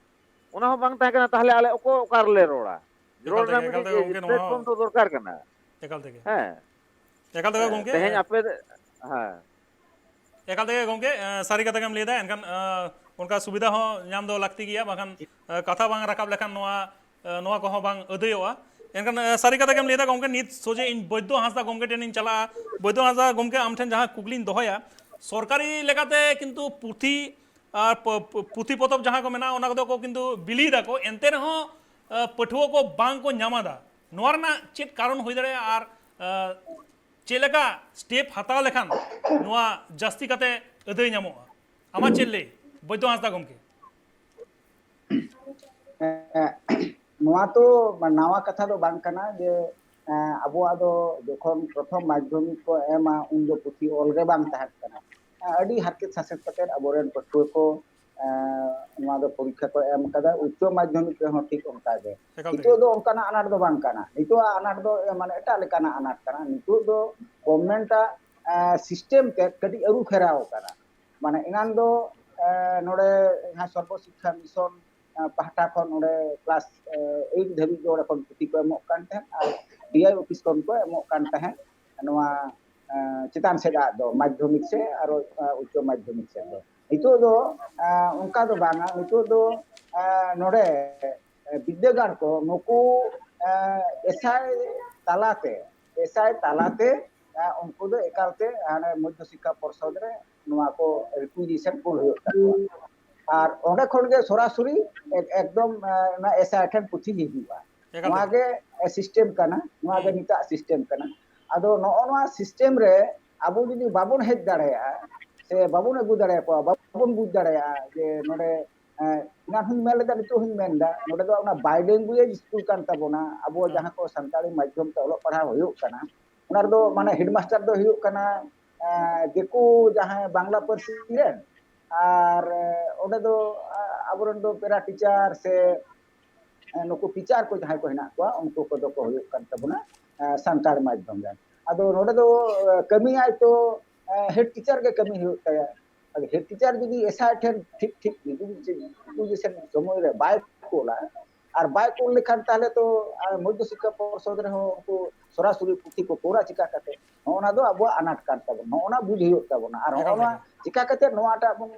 ᱚᱱᱟ ᱦᱚᱸ ᱵᱟᱝ ᱛᱟᱦᱮᱸ ᱠᱟᱱᱟ᱾ ᱛᱟᱦᱚᱞᱮ ᱟᱞᱮ ᱚᱠᱚ ᱚᱠᱟ ᱨᱮᱞᱮ ᱨᱚᱲᱟ? ᱨᱚᱲ ᱮᱠᱟᱞ ᱛᱮᱜᱮ, ᱨᱮᱱᱟᱜ ᱮᱠᱟᱞ ᱢᱤᱫᱴᱤᱡ ᱛᱮᱜᱮ ᱜᱚᱢᱠᱮ, ᱱᱚᱣᱟ ᱯᱞᱮᱴᱯᱷᱚᱨᱢ ᱫᱚ ᱫᱚᱨᱠᱟᱨ ᱠᱟᱱᱟ᱾ ᱮᱠᱟᱞ ᱛᱮᱜᱮ᱾ ᱦᱮᱸ, ᱮᱠᱟᱞ ᱛᱮᱜᱮ ᱦᱮᱸ, ᱜᱚᱢᱠᱮ, ᱛᱮᱦᱮᱧ ᱮ, ᱟᱯᱮ, ᱦᱮᱸ, ᱮᱠᱟᱞ ᱛᱮᱜᱮ ᱜᱚᱢᱠᱮ, ᱮ, ᱥᱟᱹᱨᱤ ᱠᱟᱛᱷᱟ ᱜᱮᱢ ᱞᱟᱹᱭ ᱮᱫᱟ᱾ ᱮᱱᱠᱷᱟᱱ, ᱮ, ᱚᱱᱠᱟ ᱥᱩᱵᱤᱫᱷᱟ ᱦᱚᱸ ᱧᱟᱢ ᱫᱚ ᱞᱟᱹᱠᱛᱤ ᱜᱮᱭᱟ, ᱵᱟᱝᱠᱷᱟᱱ ᱮ, ᱠᱟᱛᱷᱟ ᱵᱟᱝ ᱨᱟᱠᱟᱵ ᱞᱮᱠᱷᱟᱱ ᱱᱚᱣᱟ, ᱮ, ᱱᱚᱣᱟ ᱠᱚᱦᱚᱸ ᱵᱟᱝ ᱟᱹᱫᱟᱹᱭᱚᱜᱼᱟ᱾ ᱮᱱᱠᱷᱟᱱ ᱮ, ᱥᱟᱹᱨᱤ ᱠᱟᱛᱷᱟ ᱜᱮᱢ ᱞᱟᱹᱭᱫᱟ ᱜᱚᱢᱠᱮ, ᱱᱤᱛ ᱥᱚᱡᱷᱮ ᱤᱧ ᱵᱳᱭᱫᱽᱫᱚ ᱦᱟᱸᱥᱫᱟ ᱜᱚᱢᱠᱮ ᱴᱷᱮᱱᱤᱧ ᱪᱟᱞᱟᱜᱼᱟ᱾ ᱵᱳᱭᱫᱽᱫᱚ ᱦᱟᱸᱥᱫᱟ ᱜᱚᱢᱠᱮ, ᱟᱢ ᱴᱷᱮᱱ ᱡᱟᱦᱟᱸ ᱠᱩᱠᱞᱤᱧ ᱫᱚᱦᱚᱭᱟ, ᱥᱚᱨᱠᱟᱨᱤ ᱞᱮᱠᱟᱛᱮ ᱠᱤᱱᱛᱩ ᱯᱩᱛᱷᱤ ᱟᱨ ᱯ- ᱯ- ᱯᱩᱛᱷᱤ ᱯᱚᱛᱚᱵ ᱡᱟᱦᱟᱸ ᱠᱚ ᱢᱮᱱᱟᱜᱼᱟ, ᱚᱱᱟ ᱠᱚᱫᱚ ᱠᱚ ᱠᱤᱱᱛᱩ ᱵᱤᱞᱤᱭ ᱫᱟᱠᱚ, ᱮᱱᱛᱮ ᱨᱮᱦᱚᱸ ᱮ, ᱯᱟᱹᱴᱷᱩᱣᱟᱹ ᱠᱚ ᱵᱟᱝ ᱠᱚ ᱧᱟᱢ ᱮᱫᱟ᱾ ᱱᱚᱣᱟ ᱨᱮᱱᱟᱜ ᱪᱮᱫ ᱠᱟᱨᱚᱱ ᱦᱩᱭ ᱫᱟᱲᱮᱭᱟᱜᱼᱟ ᱟᱨ ᱮ, ᱪᱮᱫ ᱞᱮᱠᱟ ᱥᱴᱮᱯ ᱦᱟᱛᱟᱣ ᱞᱮᱠᱷᱟᱱ ᱱᱚᱣᱟ ᱡᱟᱹᱥᱛᱤ ᱠᱟᱛᱮ ᱟᱹᱫᱟᱹᱭ ᱧᱟᱢᱚᱜᱼᱟ? ᱟᱢᱟᱜ ᱪᱮᱫ ᱞᱟᱹᱭ, ᱵᱳᱭᱫᱽᱫᱚ ᱦᱟᱸᱥᱫᱟ ᱜᱚᱢᱠᱮ? ᱮᱸ, ᱱᱚᱣᱟ ᱛᱚ ᱱᱟᱣᱟ ᱠᱟᱛᱷᱟ ᱫᱚ ᱵᱟᱝ ᱠᱟᱱᱟ ᱡᱮ, ᱮᱸ, ᱟᱵᱚᱣᱟᱜ ᱫᱚ ᱡᱚᱠᱷᱚᱱ ᱯᱨᱚᱛᱷᱚᱢ ᱢᱟᱫᱽᱫᱷᱚᱢᱤᱠ ᱠᱚ ᱮᱢᱟ, ᱩᱱᱫᱚ ᱯᱩᱛᱷᱤ ᱚᱞ ᱜᱮ ᱵᱟᱝ ᱛᱟᱦᱮᱸ ᱠᱟᱱᱟ᱾ ᱮᱸ, ᱟᱹᱰᱤ ᱦᱟᱨᱠᱮᱛ ᱥᱟᱥᱮᱛ ᱠᱟᱛᱮᱫ ᱟᱵᱚᱨᱮᱱ ᱯᱟᱹᱴᱷᱩᱣᱟᱹ ᱠᱚ, ᱮᱸ, ᱱᱚᱣᱟ ᱫᱚ ᱯᱚᱨᱤᱠᱠᱷᱟ ᱠᱚ ᱮᱢ ᱠᱟᱫᱟ᱾ ᱩᱪᱪᱚ ᱢᱟᱫᱽᱫᱷᱚᱢᱤᱠ ᱨᱮᱦᱚᱸ ᱴᱷᱤᱠ ᱚᱱᱠᱟ ᱜᱮ᱾ ᱮᱠᱟᱞ ᱛᱮᱜᱮ᱾ ᱱᱤᱛᱚᱜ ᱫᱚ ᱚᱱᱠᱟᱱᱟᱜ ᱟᱱᱟᱴ ᱫᱚ ᱵᱟᱝ ᱠᱟᱱᱟ᱾ ᱱᱤᱛᱚᱜ ᱟᱱᱟᱴ ᱫᱚ, ᱮ, ᱢᱟᱱᱮ ᱮᱴᱟᱜ ᱞᱮᱠᱟᱱᱟᱜ ᱟᱱᱟᱴ ᱠᱟᱱᱟ᱾ ᱱᱤᱛᱚᱜ ᱫᱚ ᱜᱚᱵᱷᱢᱮᱱᱴ ᱟᱜ, ᱮ, ᱥᱤᱥᱴᱮᱢ ᱛᱮ ᱠᱟᱹᱴᱤᱡ ᱟᱹᱨᱩ ᱯᱷᱮᱨᱟᱣ ᱠᱟᱱᱟ᱾ ᱢᱟᱱᱮ ᱮᱱᱟᱱ ᱫᱚ, ᱮ, ᱱᱚᱰᱮ ᱡᱟᱦᱟᱸ ᱥᱚᱨᱵᱚ ᱥᱤᱠᱠᱷᱟ ᱢᱤᱥᱚᱱ, ᱮ, ᱯᱟᱦᱴᱟ ᱠᱷᱚᱱ ᱚᱸᱰᱮ ᱠᱞᱟᱥ, ᱮ, ᱮᱭᱤᱴ ᱫᱷᱟᱹᱵᱤᱡ ᱫᱚ ᱚᱸᱰᱮ ᱠᱷᱚᱱ ᱯᱩᱛᱷᱤ ᱠᱚ ᱮᱢᱚᱜ ᱠᱟᱱ ᱛᱟᱦᱮᱸᱫ ᱟᱨ ᱰᱤ ᱟᱭ ᱚᱯᱷᱤᱥ ᱠᱷᱚᱱ ᱠᱚ ᱮᱢᱚᱜ ᱠᱟᱱ ᱛᱟᱦᱮᱸᱫ ᱱᱚᱣᱟ, ᱮ, ᱪᱮᱛᱟᱱ ᱥᱮᱫᱟᱜ ᱫᱚ, ᱢᱟᱫᱽᱫᱷᱚᱢᱤᱠ ᱥᱮ ᱟᱨᱚ, ᱮ, ᱩᱪᱪᱚ ᱢᱟᱫᱽᱫᱷᱚᱢᱤᱠ ᱥᱮᱫ ᱫᱚ᱾ ᱱᱤᱛᱚᱜ ᱫᱚ, ᱮ, ᱚᱱᱠᱟ ᱫᱚ ᱵᱟᱝᱟ᱾ ᱱᱤᱛᱚᱜ ᱫᱚ, ᱮ, ᱱᱚᱰᱮ, ᱮ, ᱵᱤᱫᱽᱫᱟᱹᱜᱟᱲ ᱠᱚ ᱱᱩᱠᱩ, ᱮ, ᱮᱥᱟᱭ ᱛᱟᱞᱟᱛᱮ, ᱮᱥᱟᱭ ᱛᱟᱞᱟᱛᱮ, ᱮ, ᱩᱱᱠᱩ ᱫᱚ ᱮᱠᱟᱞᱛᱮ ᱦᱟᱱᱮ ᱢᱚᱫᱽᱫᱷᱚ ᱥᱤᱠᱠᱷᱟ ᱯᱚᱨᱥᱚᱫ ᱨᱮ ᱱᱚᱣᱟ ᱠᱚ ᱨᱤᱠᱩᱭᱤᱡᱤᱥᱚᱱ ᱠᱩᱞ ᱦᱩᱭᱩᱜ ᱛᱟᱠᱚᱣᱟ᱾ ᱟᱨ ᱚᱸᱰᱮ ᱠᱷᱚᱱ ᱜᱮ ᱥᱚᱨᱟᱥᱚᱨᱤ ᱮᱠ-, ᱮᱠᱫᱚᱢ, ᱮ, ᱚᱱᱟ ᱮᱥᱟᱭ ᱴᱷᱮᱱ ᱯᱩᱛᱷᱤ ᱦᱤᱡᱩᱜᱼᱟ᱾ ᱮᱠᱟᱞ ᱱᱚᱣᱟ ᱛᱮᱜᱮ᱾ ᱜᱮ ᱥᱤᱥᱴᱮᱢ ᱠᱟᱱᱟ, ᱱᱚᱣᱟ ᱜᱮ ᱦᱩᱸ᱾ ᱱᱤᱛᱟᱜ ᱥᱤᱥᱴᱮᱢ ᱠᱟᱱᱟ᱾ ᱟᱫᱚ ᱱᱚᱜᱼᱚ ᱱᱚᱣᱟ ᱥᱤᱥᱴᱮᱢ ᱨᱮ ᱟᱵᱚ ᱡᱩᱫᱤ ᱵᱟᱵᱚᱱ ᱦᱮᱡ ᱫᱟᱲᱮᱭᱟᱜᱼᱟ ᱥᱮ ᱵᱟᱵᱚᱱ ᱟᱹᱜᱩ ᱫᱟᱲᱮᱭᱟᱠᱚᱣᱟ, ᱵᱟᱵᱚᱱ ᱵᱩᱡᱽ ᱫᱟᱲᱮᱭᱟᱜᱼᱟ ᱡᱮ ᱱᱚᱰᱮ, ᱮ, ᱮᱱᱟᱱ ᱦᱚᱸᱧ ᱢᱮᱱ ᱞᱮᱫᱟ, ᱱᱤᱛᱚᱜ ᱦᱚᱸᱧ ᱢᱮᱱ ᱮᱫᱟ, ᱱᱚᱰᱮ ᱫᱚ ᱚᱱᱟ ᱵᱟᱭᱞᱮᱝᱜᱩᱭᱮᱡᱽ ᱥᱠᱩᱞ ᱠᱟᱱ ᱛᱟᱵᱚᱱᱟ᱾ ᱟᱵᱚ ᱦᱩᱸ᱾ ᱡᱟᱦᱟᱸ ᱠᱚ ᱥᱟᱱᱛᱟᱲᱤ ᱢᱟᱫᱽᱫᱷᱚᱢ ᱛᱮ ᱚᱞᱚᱜ ᱯᱟᱲᱦᱟᱣ ᱦᱩᱭᱩᱜ ᱠᱟᱱᱟ, ᱚᱱᱟ ᱨᱮᱫᱚ ᱢᱟᱱᱮ ᱦᱮᱰᱢᱟᱥᱴᱟᱨ ᱫᱚ ᱦᱩᱭᱩᱜ ᱠᱟᱱᱟ, ᱮ, ᱫᱤᱠᱩ ᱡᱟᱦᱟᱸᱭ ᱵᱟᱝᱞᱟ ᱯᱟᱹᱨᱥᱤ ᱨᱮᱱ, ᱟᱨ, ᱮ, ᱚᱸᱰᱮ ᱫᱚ, ᱟ, ᱟᱵᱚᱨᱮᱱ ᱫᱚ ᱯᱮᱨᱟ ᱴᱤᱪᱟᱨ ᱥᱮ, ᱮ, ᱱᱩᱠᱩ ᱴᱤᱪᱟᱨ ᱠᱚ ᱡᱟᱦᱟᱸᱭ ᱠᱚ ᱦᱮᱱᱟᱜ ᱠᱚᱣᱟ, ᱩᱱᱠᱩ ᱠᱚᱫᱚ ᱠᱚ ᱦᱩᱭᱩᱜ ᱠᱟᱱ ᱛᱟᱵᱚᱱᱟ, ᱮ, ᱥᱟᱱᱛᱟᱲ ᱢᱟᱫᱽᱫᱷᱚᱢ ᱨᱮᱱ᱾ ᱟᱫᱚ ᱱᱚᱰᱮ ᱫᱚ, ᱮ, ᱠᱟᱹᱢᱤᱭᱟᱭ ᱛᱚ, ᱮ, ᱦᱮᱰ ᱴᱤᱪᱟᱨ ᱜᱮ ᱠᱟᱹᱢᱤ ᱦᱩᱭᱩᱜ ᱛᱟᱭᱟ᱾ ᱟᱫᱚ ᱦᱮᱰ ᱴᱤᱪᱟᱨ ᱡᱩᱫᱤ ᱮᱥᱟᱭ ᱴᱷᱮᱱ ᱴᱷᱤᱠ ᱴᱷᱤᱠ ᱡᱩᱫᱤ ᱥᱚᱢᱚᱭ ᱨᱮ ᱵᱟᱭ ᱠᱳᱞᱟ, ᱟᱨ ᱵᱟᱭ ᱠᱳᱞ ᱞᱮᱠᱷᱟᱱ ᱛᱟᱦᱚᱞᱮ ᱛᱚ, ᱟᱨ ᱢᱚᱫᱽᱫᱷᱚ ᱥᱤᱠᱠᱷᱟ ᱯᱚᱨᱥᱚᱫ ᱨᱮᱦᱚᱸ ᱩᱱᱠᱩ ᱥᱚᱨᱟᱥᱚᱨᱤ ᱯᱩᱛᱷᱤ ᱠᱚ ᱠᱳᱞᱟ ᱪᱤᱠᱟ ᱠᱟᱛᱮ? ᱱᱚᱜᱼᱚ ᱱᱟ ᱫᱚ ᱟᱵᱚᱣᱟᱜ ᱟᱱᱟᱴ ᱠᱟᱱ ᱛᱟᱵᱚᱱᱟ᱾ ᱱᱚᱜᱼᱚ ᱱᱟ ᱵᱩᱡᱽ ᱦᱩᱭᱩᱜ ᱛᱟᱵᱚᱱᱟ᱾ ᱟᱨ ᱱᱚᱜᱼᱚ ᱮᱠᱟᱞ ᱱᱚᱣᱟ ᱛᱮᱜᱮ᱾ ᱪᱤᱠᱟ ᱠᱟᱛᱮ ᱱᱚᱣᱟᱴᱟᱜ ᱵᱚᱱ,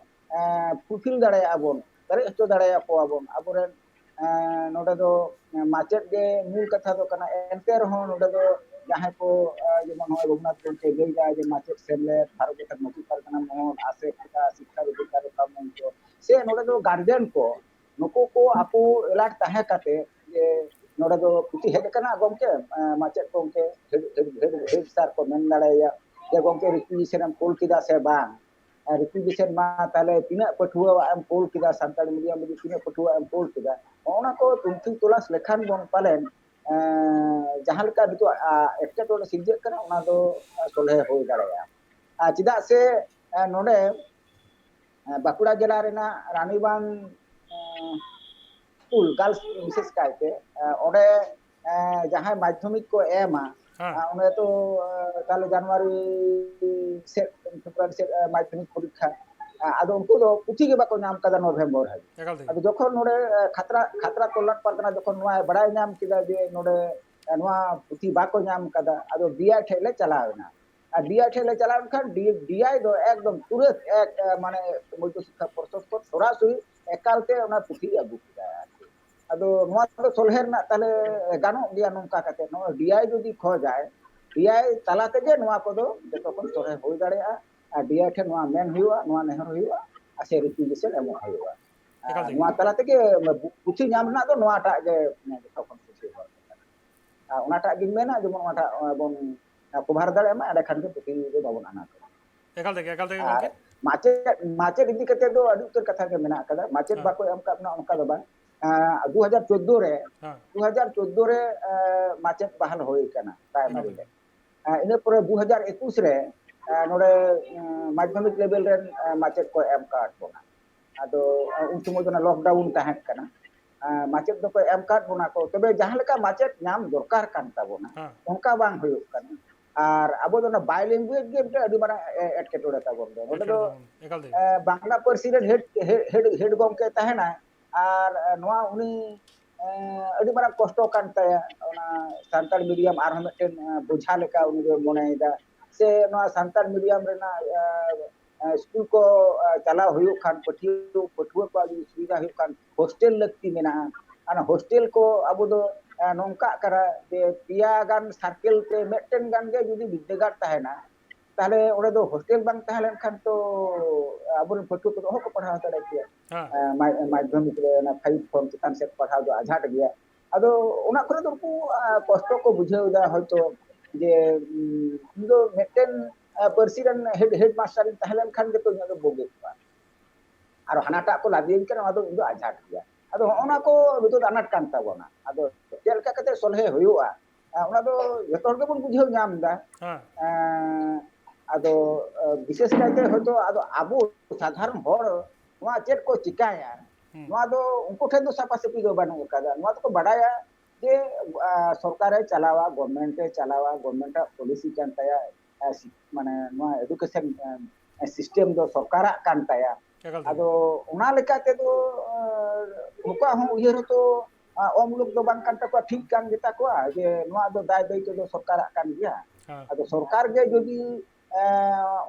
ᱯᱷᱩᱞᱯᱷᱤᱞ ᱫᱟᱲᱮᱭᱟᱜᱼᱟ ᱵᱚᱱ, ᱯᱮᱨᱮᱡ ᱦᱚᱪᱚ ᱫᱟᱲᱮᱭᱟᱠᱚᱣᱟ ᱵᱚᱱ ᱟᱵᱚᱨᱮᱱ᱾ ᱮᱸ, ᱱᱚᱰᱮ ᱫᱚ ᱢᱟᱪᱮᱫ ᱜᱮ ᱢᱩᱞ ᱠᱟᱛᱷᱟ ᱫᱚ ᱠᱟᱱᱟ᱾ ᱮᱱᱛᱮ ᱨᱮᱦᱚᱸ ᱱᱚᱰᱮ ᱫᱚ ᱡᱟᱦᱟᱸᱭ ᱠᱚ, ᱮᱸ, ᱡᱮᱢᱚᱱ ᱱᱚᱜᱼᱚᱭ ᱨᱚᱜᱷᱩᱱᱟᱛᱷ ᱜᱚᱢᱠᱮ ᱞᱟᱹᱭᱫᱟ ᱡᱮ ᱢᱟᱪᱮᱫ ᱥᱮᱢᱞᱮᱫ, ᱵᱷᱟᱨᱚᱛ ᱡᱟᱠᱟᱛ ᱢᱟᱹᱡᱷᱤ ᱯᱟᱨᱜᱟᱱᱟ ᱢᱚᱦᱚᱞ, ᱟᱥᱮᱠᱟ, ᱥᱤᱠᱠᱷᱟ ᱚᱫᱷᱤᱠᱟᱨ ᱨᱚᱠᱠᱷᱟ ᱢᱚᱧᱪᱚ, ᱥᱮ ᱱᱚᱰᱮ ᱫᱚ ᱜᱟᱨᱡᱮᱱ ᱠᱚ, ᱱᱩᱠᱩ ᱠᱚ ᱟᱠᱚ ᱮᱞᱟᱨᱴ ᱛᱟᱦᱮᱸ ᱠᱟᱛᱮ ᱡᱮ ᱱᱚᱰᱮ ᱫᱚ ᱯᱩᱛᱷᱤ ᱦᱮᱡ ᱟᱠᱟᱱᱟ ᱜᱚᱢᱠᱮ, ᱮᱸ, ᱢᱟᱪᱮᱫ ᱜᱚᱢᱠᱮ, ᱦᱮᱰ, ᱦᱮᱰ, ᱦᱮᱰ, ᱦᱮᱰ ᱥᱟᱨ ᱠᱚ ᱢᱮᱱ ᱫᱟᱲᱮᱭᱟᱭᱟ ᱡᱮ, "ᱜᱚᱢᱠᱮ, ᱨᱤᱠᱩᱭᱤᱡᱤᱥᱚᱱ ᱮᱢ ᱠᱳᱞ ᱠᱮᱫᱟ ᱥᱮ ᱵᱟᱝ? ᱟᱨ ᱨᱤᱠᱩᱭᱤᱡᱤᱥᱚᱱ ᱢᱟ ᱛᱟᱦᱞᱮ ᱛᱤᱱᱟᱹᱜ ᱯᱟᱹᱴᱷᱩᱣᱟᱹ ᱮᱢ ᱠᱳᱞ ᱠᱮᱫᱟ, ᱥᱟᱱᱛᱟᱲᱤ ᱢᱤᱰᱤᱭᱟᱢ ᱞᱟᱹᱜᱤᱫ ᱛᱤᱱᱟᱹᱜ ᱯᱟᱹᱴᱷᱩᱣᱟᱹ ᱮᱢ ᱠᱳᱞ ᱠᱮᱫᱟ?" ᱱᱚᱜᱼᱚ ᱱᱟ ᱠᱚ ᱛᱩᱱᱠᱷᱤ ᱛᱚᱞᱟᱥ ᱞᱮᱠᱷᱟᱱ ᱵᱚᱱ ᱯᱟᱞᱮᱱ, ᱮᱸ, ᱡᱟᱦᱟᱸ ᱞᱮᱠᱟ ᱱᱤᱛᱚᱜ, ᱟ, ᱮᱴᱠᱮᱴᱚᱬᱮ ᱥᱤᱨᱡᱟᱹᱜ ᱠᱟᱱᱟ, ᱚᱱᱟ ᱫᱚ ᱥᱚᱞᱦᱮ ᱦᱩᱭ ᱫᱟᱲᱮᱭᱟᱜᱼᱟ᱾ ᱟᱨ ᱪᱮᱫᱟᱜ ᱥᱮ, ᱮᱸ, ᱱᱚᱰᱮ, ᱮᱸ, ᱵᱟᱸᱠᱩᱲᱟ ᱡᱮᱞᱟ ᱨᱮᱱᱟᱜ ᱨᱟᱱᱤᱵᱟᱸᱫᱷ, ᱮᱸ, ᱥᱠᱩᱞ, ᱜᱟᱨᱞᱥ ᱵᱤᱥᱮᱥ ᱠᱟᱭᱛᱮ, ᱮᱸ, ᱚᱸᱰᱮ, ᱮᱸ, ᱡᱟᱦᱟᱸᱭ ᱢᱟᱫᱽᱫᱷᱚᱢᱤᱠ ᱠᱚ ᱮᱢᱟ, ᱦᱮᱸ᱾ ᱮᱸ, ᱚᱸᱰᱮ ᱛᱚ, ᱮᱸ, ᱛᱟᱦᱞᱮ ᱡᱟᱱᱩᱣᱟᱨᱤ ᱥᱮᱫ, ᱯᱷᱮᱵᱽᱨᱩᱣᱟᱨᱤ ᱥᱮᱫ, ᱮᱸ, ᱢᱟᱫᱽᱫᱷᱚᱢᱤᱠ ᱯᱚᱨᱤᱠᱠᱷᱟ᱾ ᱮᱸ, ᱟᱫᱚ ᱩᱱᱠᱩ ᱫᱚ ᱯᱩᱛᱷᱤ ᱜᱮ ᱵᱟᱠᱚ ᱧᱟᱢ ᱠᱟᱫᱟ ᱱᱚᱵᱷᱮᱢᱵᱚᱨ ᱦᱟᱹᱵᱤᱡ᱾ ᱮᱠᱟᱞ ᱛᱮᱜᱮ᱾ ᱟᱫᱚ ᱡᱚᱠᱷᱚᱱ ᱱᱚᱰᱮ, ᱮᱸ, ᱠᱷᱟᱛᱲᱟ, ᱠᱷᱟᱛᱲᱟ ᱠᱚᱞᱭᱟᱱ ᱯᱟᱨᱜᱟᱱᱟ ᱡᱚᱠᱷᱚᱱ ᱱᱚᱣᱟᱭ ᱵᱟᱲᱟᱭ ᱧᱟᱢ ᱠᱮᱫᱟ ᱡᱮ ᱱᱚᱰᱮ, ᱮᱸ, ᱱᱚᱣᱟ ᱯᱩᱛᱷᱤ ᱵᱟᱠᱚ ᱧᱟᱢ ᱠᱟᱫᱟ, ᱟᱫᱚ ᱰᱤ ᱟᱭ ᱴᱷᱮᱡ ᱞᱮ ᱪᱟᱞᱟᱣ ᱮᱱᱟ᱾ ᱟᱨ ᱰᱤ ᱟᱭ ᱴᱷᱮᱡ ᱞᱮ ᱪᱟᱞᱟᱣ ᱞᱮᱱᱠᱷᱟᱱ ᱰᱤ-, ᱰᱤ ᱟᱭ ᱫᱚ ᱮᱠᱫᱚᱢ ᱛᱩᱨᱟᱹᱛ ᱮᱠ, ᱮ, ᱢᱟᱱᱮ ᱢᱚᱭᱫᱷᱚ ᱥᱤᱠᱠᱷᱟ ᱯᱚᱨᱥᱚᱫ ᱠᱷᱚᱱ ᱥᱚᱨᱟᱥᱚᱨᱤ ᱮᱠᱟᱞ ᱛᱮ ᱚᱱᱟ ᱯᱩᱛᱷᱤᱭ ᱟᱹᱜᱩ ᱠᱮᱫᱟ ᱟᱨᱠᱤ᱾ ᱟᱫᱚ ᱱᱚᱣᱟ ᱫᱚ ᱥᱚᱞᱦᱮ ᱨᱮᱱᱟᱜ ᱛᱟᱦᱞᱮ ᱜᱟᱱᱚᱜ ᱜᱮᱭᱟ ᱱᱚᱝᱠᱟ ᱠᱟᱛᱮ, ᱱᱚᱜᱼᱚᱭ ᱰᱤ ᱟᱭ ᱡᱩᱫᱤ ᱠᱷᱚᱡᱟᱭ, ᱰᱤ ᱟᱭ ᱛᱟᱞᱟ ᱛᱮᱜᱮ ᱱᱚᱣᱟ ᱠᱚᱫᱚ ᱡᱚᱛᱚ ᱠᱷᱚᱱ ᱥᱚᱞᱦᱮ ᱦᱩᱭ ᱫᱟᱲᱮᱭᱟᱜᱼᱟ᱾ ᱟᱨ ᱰᱤ ᱟᱭ ᱴᱷᱮᱱ ᱱᱚᱣᱟ ᱢᱮᱱ ᱦᱩᱭᱩᱜᱼᱟ, ᱱᱚᱣᱟ ᱱᱮᱦᱚᱨ ᱦᱩᱭᱩᱜᱼᱟ, ᱟᱨ ᱥᱮ ᱨᱤᱠᱩᱭᱤᱡᱤᱥᱚᱱ ᱮᱢᱚᱜ ᱦᱩᱭᱩᱜᱼᱟ᱾ ᱮᱠᱟᱞ ᱛᱮᱜᱮ᱾ ᱱᱚᱣᱟ ᱛᱟᱞᱟ ᱛᱮᱜᱮ ᱯᱩᱛᱷᱤ ᱧᱟᱢ ᱨᱮᱱᱟᱜ ᱫᱚ ᱱᱚᱣᱟᱴᱟᱜ ᱜᱮ ᱡᱚᱛᱚ ᱠᱷᱚᱱ ᱠᱩᱥᱤ ᱦᱚᱲ ᱫᱚ ᱠᱟᱱᱟ᱾ ᱟᱨ ᱚᱱᱟᱴᱟᱜ ᱜᱤᱧ ᱢᱮᱱᱟ, ᱡᱮᱢᱚᱱ ᱚᱱᱟᱴᱟᱜ ᱵᱚᱱ ᱠᱚᱵᱷᱟᱨ ᱫᱟᱲᱮᱭᱟᱜ ᱢᱟ, ᱮᱸᱰᱮᱠᱷᱟᱱ ᱜᱮ ᱯᱩᱛᱷᱤ ᱫᱚ ᱵᱟᱵᱚᱱ ᱟᱱᱟᱴᱚᱜᱼᱟ᱾ ᱮᱠᱟᱞ ᱛᱮᱜᱮ, ᱮᱠᱟᱞ ᱛᱮᱜᱮ ᱟᱨ ᱜᱚᱢᱠᱮ᱾ ᱢᱟᱪᱮᱫ, ᱢᱟᱪᱮᱫ ᱤᱫᱤ ᱠᱟᱛᱮ ᱫᱚ ᱟᱹᱰᱤ ᱩᱛᱟᱹᱨ ᱠᱟᱛᱷᱟ ᱜᱮ ᱢᱮᱱᱟᱜ ᱟᱠᱟᱫᱟ᱾ ᱢᱟᱪᱮᱫ ᱦᱮᱸ᱾ ᱵᱟᱠᱚ ᱮᱢ ᱟᱠᱟᱫ ᱵᱚᱱᱟ ᱚᱱᱠᱟ ᱫᱚ ᱵᱟᱝ᱾ ᱟᱸ, ᱫᱩ ᱦᱟᱡᱟᱨ ᱪᱳᱫᱽᱫᱳ ᱨᱮ, ᱦᱮᱸ᱾ ᱫᱩ ᱦᱟᱡᱟᱨ ᱪᱳᱫᱽᱫᱳ ᱨᱮ, ᱟᱸ, ᱢᱟᱪᱮᱫ ᱵᱟᱦᱟᱞ ᱦᱩᱭ ᱟᱠᱟᱱᱟ ᱯᱨᱟᱭᱢᱟᱨᱤ ᱮᱠᱟᱞ ᱨᱮ᱾ ᱛᱮᱜᱮ᱾ ᱟᱸ, ᱤᱱᱟᱹ ᱯᱚᱨᱮ ᱫᱩ ᱦᱟᱡᱟᱨ ᱮᱠᱩᱥ ᱨᱮ, ᱟᱸ, ᱱᱚᱰᱮ, ᱟᱸ, ᱢᱟᱫᱽᱫᱷᱚᱢᱤᱠ ᱞᱮᱵᱮᱞ ᱨᱮᱱ, ᱟᱸ, ᱢᱟᱪᱮᱫ ᱠᱚ ᱮᱢ ᱟᱠᱟᱫ ᱵᱚᱱᱟ᱾ ᱟᱫᱚ, ᱟᱸ, ᱩᱱ ᱥᱚᱢᱚᱭ ᱫᱚ ᱚᱱᱟ ᱞᱚᱠᱰᱟᱣᱩᱱ ᱛᱟᱦᱮᱸ ᱠᱟᱱᱟ᱾ ᱟᱸ, ᱢᱟᱪᱮᱫ ᱫᱚᱠᱚ ᱮᱢ ᱟᱠᱟᱫ ᱵᱚᱱᱟ ᱠᱚ, ᱛᱚᱵᱮ ᱡᱟᱦᱟᱸ ᱞᱮᱠᱟ ᱢᱟᱪᱮᱫ ᱧᱟᱢ ᱫᱚᱨᱠᱟᱨ ᱠᱟᱱ ᱛᱟᱵᱚᱱᱟ, ᱦᱮᱸ᱾ ᱚᱱᱠᱟ ᱵᱟᱝ ᱦᱩᱭᱩᱜ ᱠᱟᱱᱟ᱾ ᱟᱨ ᱟᱵᱚ ᱫᱚ ᱚᱱᱟ ᱵᱟᱭ ᱞᱮᱝᱜᱩᱭᱮᱡᱽ ᱜᱮ ᱢᱤᱫᱴᱮᱱ ᱟᱹᱰᱤ ᱢᱟᱨᱟᱝ, ᱮ, ᱮᱴᱠᱮᱴᱚᱬᱮ ᱛᱟᱵᱚᱱ ᱫᱚ᱾ ᱱᱚᱰᱮ ᱫᱚ, ᱮᱴᱠᱮᱴᱚᱬᱮ ᱛᱟᱵᱚᱱ, ᱮᱠᱟᱞ ᱛᱮᱜᱮ᱾ ᱮ, ᱵᱟᱝᱞᱟ ᱯᱟᱹᱨᱥᱤ ᱨᱮᱱ ᱦᱮᱰ, ᱦᱮᱰ, ᱦᱮᱰ, ᱦᱮᱰ ᱜᱚᱢᱠᱮ ᱛᱟᱦᱮᱱᱟᱭ, ᱟᱨ, ᱮ, ᱱᱚᱣᱟ ᱩᱱᱤ, ᱮ, ᱟᱹᱰᱤ ᱢᱟᱨᱟᱝ ᱠᱚᱥᱴᱚ ᱠᱟᱱ ᱛᱟᱭᱟ᱾ ᱚᱱᱟ ᱥᱟᱱᱛᱟᱲ ᱢᱤᱰᱤᱭᱟᱢ ᱟᱨᱦᱚᱸ ᱢᱤᱫᱴᱮᱱ, ᱮ, ᱵᱳᱡᱷᱟ ᱞᱮᱠᱟ ᱩᱱᱤ ᱫᱚᱭ ᱢᱚᱱᱮᱭᱮᱫᱟ᱾ ᱥᱮ ᱱᱚᱣᱟ ᱥᱟᱱᱛᱟᱲ ᱢᱤᱰᱤᱭᱟᱢ ᱨᱮᱱᱟᱜ, ᱮ, ᱮ, ᱥᱠᱩᱞ ᱠᱚ, ᱮ, ᱪᱟᱞᱟᱣ ᱦᱩᱭᱩᱜ ᱠᱷᱟᱱ, ᱯᱟᱹᱴᱷᱩᱣᱟᱹ, ᱯᱟᱹᱴᱷᱩᱣᱟᱹ ᱠᱚᱣᱟᱜ ᱡᱩᱫᱤ ᱥᱩᱵᱤᱫᱷᱟ ᱦᱩᱭᱩᱜ ᱠᱷᱟᱱ, ᱦᱳᱥᱴᱮᱞ ᱞᱟᱹᱠᱛᱤ ᱢᱮᱱᱟᱜᱼᱟ᱾ ᱚᱱᱟ ᱦᱳᱥᱴᱮᱞ ᱠᱚ ᱟᱵᱚ ᱫᱚ, ᱮ, ᱱᱚᱝᱠᱟᱜ ᱠᱟᱱᱟ ᱡᱮ ᱯᱮᱭᱟ ᱜᱟᱱ ᱥᱟᱨᱠᱮᱞ ᱛᱮ ᱢᱤᱫᱴᱮᱱ ᱜᱟᱱ ᱜᱮ ᱡᱩᱫᱤ ᱵᱤᱨᱫᱟᱹᱜᱟᱲ ᱛᱟᱦᱮᱱᱟ, ᱛᱟᱦᱞᱮ ᱚᱸᱰᱮ ᱫᱚ ᱦᱳᱥᱴᱮᱞ ᱵᱟᱝ ᱛᱟᱦᱮᱸ ᱞᱮᱱᱠᱷᱟᱱ ᱛᱚ ᱟᱵᱚᱨᱮᱱ ᱯᱟᱹᱴᱷᱩᱣᱟᱹ ᱠᱚᱫᱚ ᱚᱦᱚ ᱠᱚ ᱯᱟᱲᱦᱟᱣ ᱫᱟᱲᱮ ᱠᱮᱭᱟ᱾ ᱦᱮᱸ᱾ ᱮ, ᱢᱟ-, ᱢᱟᱫᱽᱫᱷᱚᱢᱤᱠ ᱨᱮ ᱚᱱᱟ ᱯᱷᱟᱭᱤᱵᱷ ᱠᱷᱚᱱ ᱪᱮᱛᱟᱱ ᱥᱮᱫ ᱯᱟᱲᱦᱟᱣ ᱫᱚ ᱟᱡᱷᱟᱴ ᱜᱮᱭᱟ᱾ ᱟᱫᱚ ᱚᱱᱟ ᱠᱚᱨᱮ ᱫᱚ ᱩᱱᱠᱩ, ᱟ, ᱠᱚᱥᱴᱚ ᱠᱚ ᱵᱩᱡᱷᱟᱹᱣ ᱮᱫᱟ ᱦᱚᱭᱛᱚ ᱡᱮ, ᱩᱢ, ᱤᱧ ᱫᱚ ᱢᱤᱫᱴᱮᱱ, ᱟ, ᱯᱟᱹᱨᱥᱤ ᱨᱮᱱ ᱦᱮᱰ, ᱦᱮᱰ ᱢᱟᱥᱴᱟᱨ ᱤᱧ ᱛᱟᱦᱮᱸ ᱞᱮᱱᱠᱷᱟᱱ ᱜᱮᱛᱚ ᱤᱧᱟᱹᱜ ᱫᱚ ᱵᱳᱜᱮ ᱠᱚᱜᱼᱟ᱾ ᱟᱨ ᱦᱟᱱᱟᱴᱟᱜ ᱠᱚ ᱞᱟᱫᱮᱭᱟᱹᱧ ᱠᱟᱱᱟ, ᱚᱱᱟ ᱫᱚ ᱤᱧ ᱫᱚ ᱟᱡᱷᱟᱴ ᱜᱮᱭᱟ᱾ ᱟᱫᱚ ᱦᱚᱸᱜᱼᱚ ᱱᱟ ᱠᱚ ᱱᱤᱛᱚᱜ ᱫᱚ ᱟᱱᱟᱴ ᱠᱟᱱ ᱛᱟᱵᱚᱱᱟ᱾ ᱟᱫᱚ ᱪᱮᱫ ᱞᱮᱠᱟ ᱠᱟᱛᱮ ᱥᱚᱞᱦᱮ ᱦᱩᱭᱩᱜᱼᱟ? ᱟ, ᱚᱱᱟ ᱫᱚ ᱡᱚᱛᱚ ᱦᱚᱲ ᱜᱮᱵᱚᱱ ᱵᱩᱡᱷᱟᱹᱣ ᱧᱟᱢ ᱮᱫᱟ᱾ ᱦᱮᱸ᱾ ᱮᱸ, ᱟᱫᱚ, ᱟ, ᱵᱤᱥᱮᱥ ᱠᱟᱭᱛᱮ ᱦᱚᱭᱛᱚ ᱟᱫᱚ ᱟᱵᱚ ᱥᱟᱫᱷᱟᱨᱚᱱ ᱦᱚᱲ ᱱᱚᱣᱟ ᱪᱮᱫ ᱠᱚ ᱪᱤᱠᱟᱭᱟ, ᱦᱩᱸ᱾ ᱱᱚᱣᱟ ᱫᱚ ᱩᱱᱠᱩ ᱴᱷᱮᱱ ᱫᱚ ᱥᱟᱯᱷᱟ ᱥᱟᱹᱯᱷᱤ ᱫᱚ ᱵᱟᱹᱱᱩᱜ ᱟᱠᱟᱫᱟ᱾ ᱱᱚᱣᱟ ᱫᱚᱠᱚ ᱵᱟᱰᱟᱭᱟ ᱡᱮ, ᱟ, ᱥᱚᱨᱠᱟᱨᱮ ᱪᱟᱞᱟᱣᱟ, ᱜᱚᱵᱷᱢᱮᱱᱴ ᱮ ᱪᱟᱞᱟᱣᱟ, ᱜᱚᱵᱷᱢᱮᱱᱴ ᱟᱜ ᱯᱚᱞᱤᱥᱤ ᱠᱟᱱ ᱛᱟᱭᱟ, ᱟ, ᱥᱤ-, ᱢᱟᱱᱮ ᱱᱚᱣᱟ ᱮᱰᱩᱠᱮᱥᱚᱱ, ᱟ, ᱥᱤᱥᱴᱮᱢ ᱫᱚ ᱥᱚᱨᱠᱟᱨᱟᱜ ᱠᱟᱱ ᱛᱟᱭᱟ᱾ ᱮᱠᱟᱞ ᱛᱮᱜᱮ᱾ ᱟᱫᱚ ᱚᱱᱟ ᱞᱮᱠᱟ ᱛᱮᱫᱚ, ᱟ, ᱩᱱᱠᱩᱣᱟᱜ ᱦᱚᱸ ᱩᱭᱦᱟᱹᱨ ᱦᱚᱸᱛᱚ, ᱟ, ᱚᱢ ᱞᱳᱠ ᱫᱚ ᱵᱟᱝ ᱠᱟᱱ ᱛᱟᱠᱚᱣᱟ, ᱴᱷᱤᱠ ᱠᱟᱱ ᱜᱮᱛᱟ ᱠᱚᱣᱟ ᱡᱮ ᱱᱚᱣᱟ ᱫᱚ ᱫᱟᱭ ᱫᱟᱹᱭᱤᱛᱛᱚ ᱫᱚ ᱥᱚᱨᱠᱟᱨᱟᱜ ᱠᱟᱱ ᱜᱮᱭᱟ᱾ ᱦᱮᱸ᱾ ᱟᱫᱚ ᱥᱚᱨᱠᱟᱨ ᱜᱮ ᱡᱩᱫᱤ, ᱟ,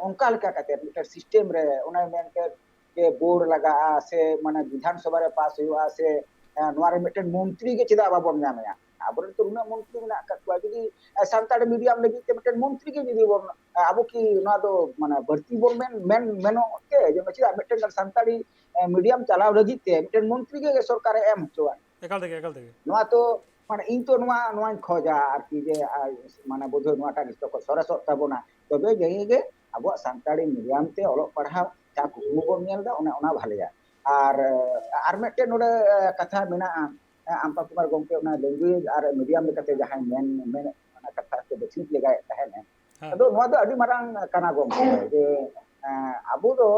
ᱚᱱᱠᱟ ᱞᱮᱠᱟ ᱠᱟᱛᱮ ᱢᱤᱫᱴᱮᱱ ᱥᱤᱥᱴᱮᱢ ᱨᱮ ᱚᱱᱮ ᱢᱮᱱᱛᱮ ᱡᱮ ᱵᱳᱨᱰ ᱞᱟᱜᱟᱜᱼᱟ ᱥᱮ ᱢᱟᱱᱮ ᱵᱤᱫᱷᱟᱱ ᱥᱚᱵᱷᱟ ᱨᱮ ᱯᱟᱥ ᱦᱩᱭᱩᱜᱼᱟ ᱥᱮ, ᱮ, ᱱᱚᱣᱟ ᱨᱮ ᱢᱤᱫᱴᱮᱱ ᱢᱚᱱᱛᱨᱤ ᱜᱮ ᱪᱮᱫᱟᱜ ᱵᱟᱵᱚᱱ ᱧᱟᱢᱮᱭᱟ? ᱟᱵᱚᱨᱮᱱ ᱛᱚ ᱩᱱᱟᱹᱜ ᱢᱚᱱᱛᱨᱤ ᱢᱮᱱᱟᱜ ᱟᱠᱟᱫ ᱠᱚᱣᱟ, ᱡᱩᱫᱤ, ᱮ, ᱥᱟᱱᱛᱟᱲᱤ ᱢᱤᱰᱤᱭᱟᱢ ᱞᱟᱹᱜᱤᱫ ᱛᱮ ᱢᱤᱫᱴᱮᱱ ᱢᱚᱱᱛᱨᱤ ᱜᱮ ᱡᱩᱫᱤ ᱵᱚᱱ, ᱮ, ᱟᱵᱚ ᱠᱤ ᱱᱚᱣᱟ ᱫᱚ ᱢᱟᱱᱮ ᱵᱟᱹᱲᱛᱤ ᱵᱚᱱ ᱢᱮᱱ, ᱢᱮᱱ, ᱢᱮᱱᱚᱜ ᱛᱮ ᱡᱮ ᱪᱮᱫᱟᱜ ᱢᱤᱫᱴᱮᱱ ᱜᱟᱱ ᱥᱟᱱᱛᱟᱲᱤ, ᱮ, ᱢᱤᱰᱤᱭᱟᱢ ᱪᱟᱞᱟᱣ ᱞᱟᱹᱜᱤᱫ ᱛᱮ ᱢᱤᱫᱴᱮᱱ ᱢᱚᱱᱛᱨᱤ ᱜᱮ ᱥᱚᱨᱠᱟᱨᱮ ᱮᱢ ᱦᱚᱪᱚᱣᱟᱭ? ᱮᱠᱟᱞ ᱛᱮᱜᱮ, ᱮᱠᱟᱞ ᱛᱮᱜᱮ᱾ ᱱᱚᱣᱟ ᱛᱚ ᱢᱟᱱᱮ ᱤᱧ ᱛᱚ ᱱᱚᱣᱟ, ᱱᱚᱣᱟᱧ ᱠᱷᱚᱡᱟ ᱟᱨᱠᱤ ᱡᱮ, ᱟ, ᱢᱟᱱᱮ ᱵᱳᱫᱷᱚᱭ ᱱᱚᱣᱟᱴᱟᱜ ᱡᱚᱛᱚ ᱠᱷᱚᱱ ᱥᱚᱨᱮᱥᱚᱜ ᱛᱟᱵᱚᱱᱟ, ᱛᱚᱵᱮ ᱡᱟᱹᱱᱤᱡ ᱜᱮ ᱟᱵᱚᱣᱟᱜ ᱥᱟᱱᱛᱟᱲᱤ ᱢᱤᱰᱤᱭᱟᱢ ᱛᱮ ᱚᱞᱚᱜ ᱯᱟᱲᱦᱟᱣ ᱡᱟᱦᱟᱸ ᱠᱩᱠᱢᱩ ᱵᱚᱱ ᱧᱮᱞ ᱮᱫᱟ, ᱚᱱᱮ ᱚᱱᱟ ᱵᱷᱟᱞᱮᱭᱟ᱾ ᱟᱨ, ᱟᱨ ᱢᱤᱫᱴᱮᱱ ᱱᱚᱰᱮ ᱠᱟᱛᱷᱟ ᱢᱮᱱᱟᱜᱼᱟ, ᱟᱢᱯᱟ ᱠᱩᱢᱟᱨ ᱜᱚᱢᱠᱮ ᱚᱱᱟ ᱞᱮᱝᱜᱩᱭᱮᱡᱽ ᱟᱨ ᱢᱤᱰᱤᱭᱟᱢ ᱞᱮᱠᱟᱛᱮ ᱡᱟᱦᱟᱸᱭ ᱢᱮᱱ, ᱢᱮᱱ, ᱚᱱᱟ ᱠᱟᱛᱷᱟ ᱠᱚ ᱵᱟᱹᱪᱷᱤᱛ ᱞᱮᱜᱟᱭᱮᱫ ᱛᱟᱦᱮᱸᱫ᱾ ᱦᱮᱸ᱾ ᱟᱫᱚ ᱱᱚᱣᱟ ᱫᱚ ᱟᱹᱰᱤ ᱢᱟᱨᱟᱝ ᱠᱟᱱᱟ ᱜᱚᱢᱠᱮ, ᱡᱮ, ᱮᱸ, ᱟᱵᱚ ᱫᱚ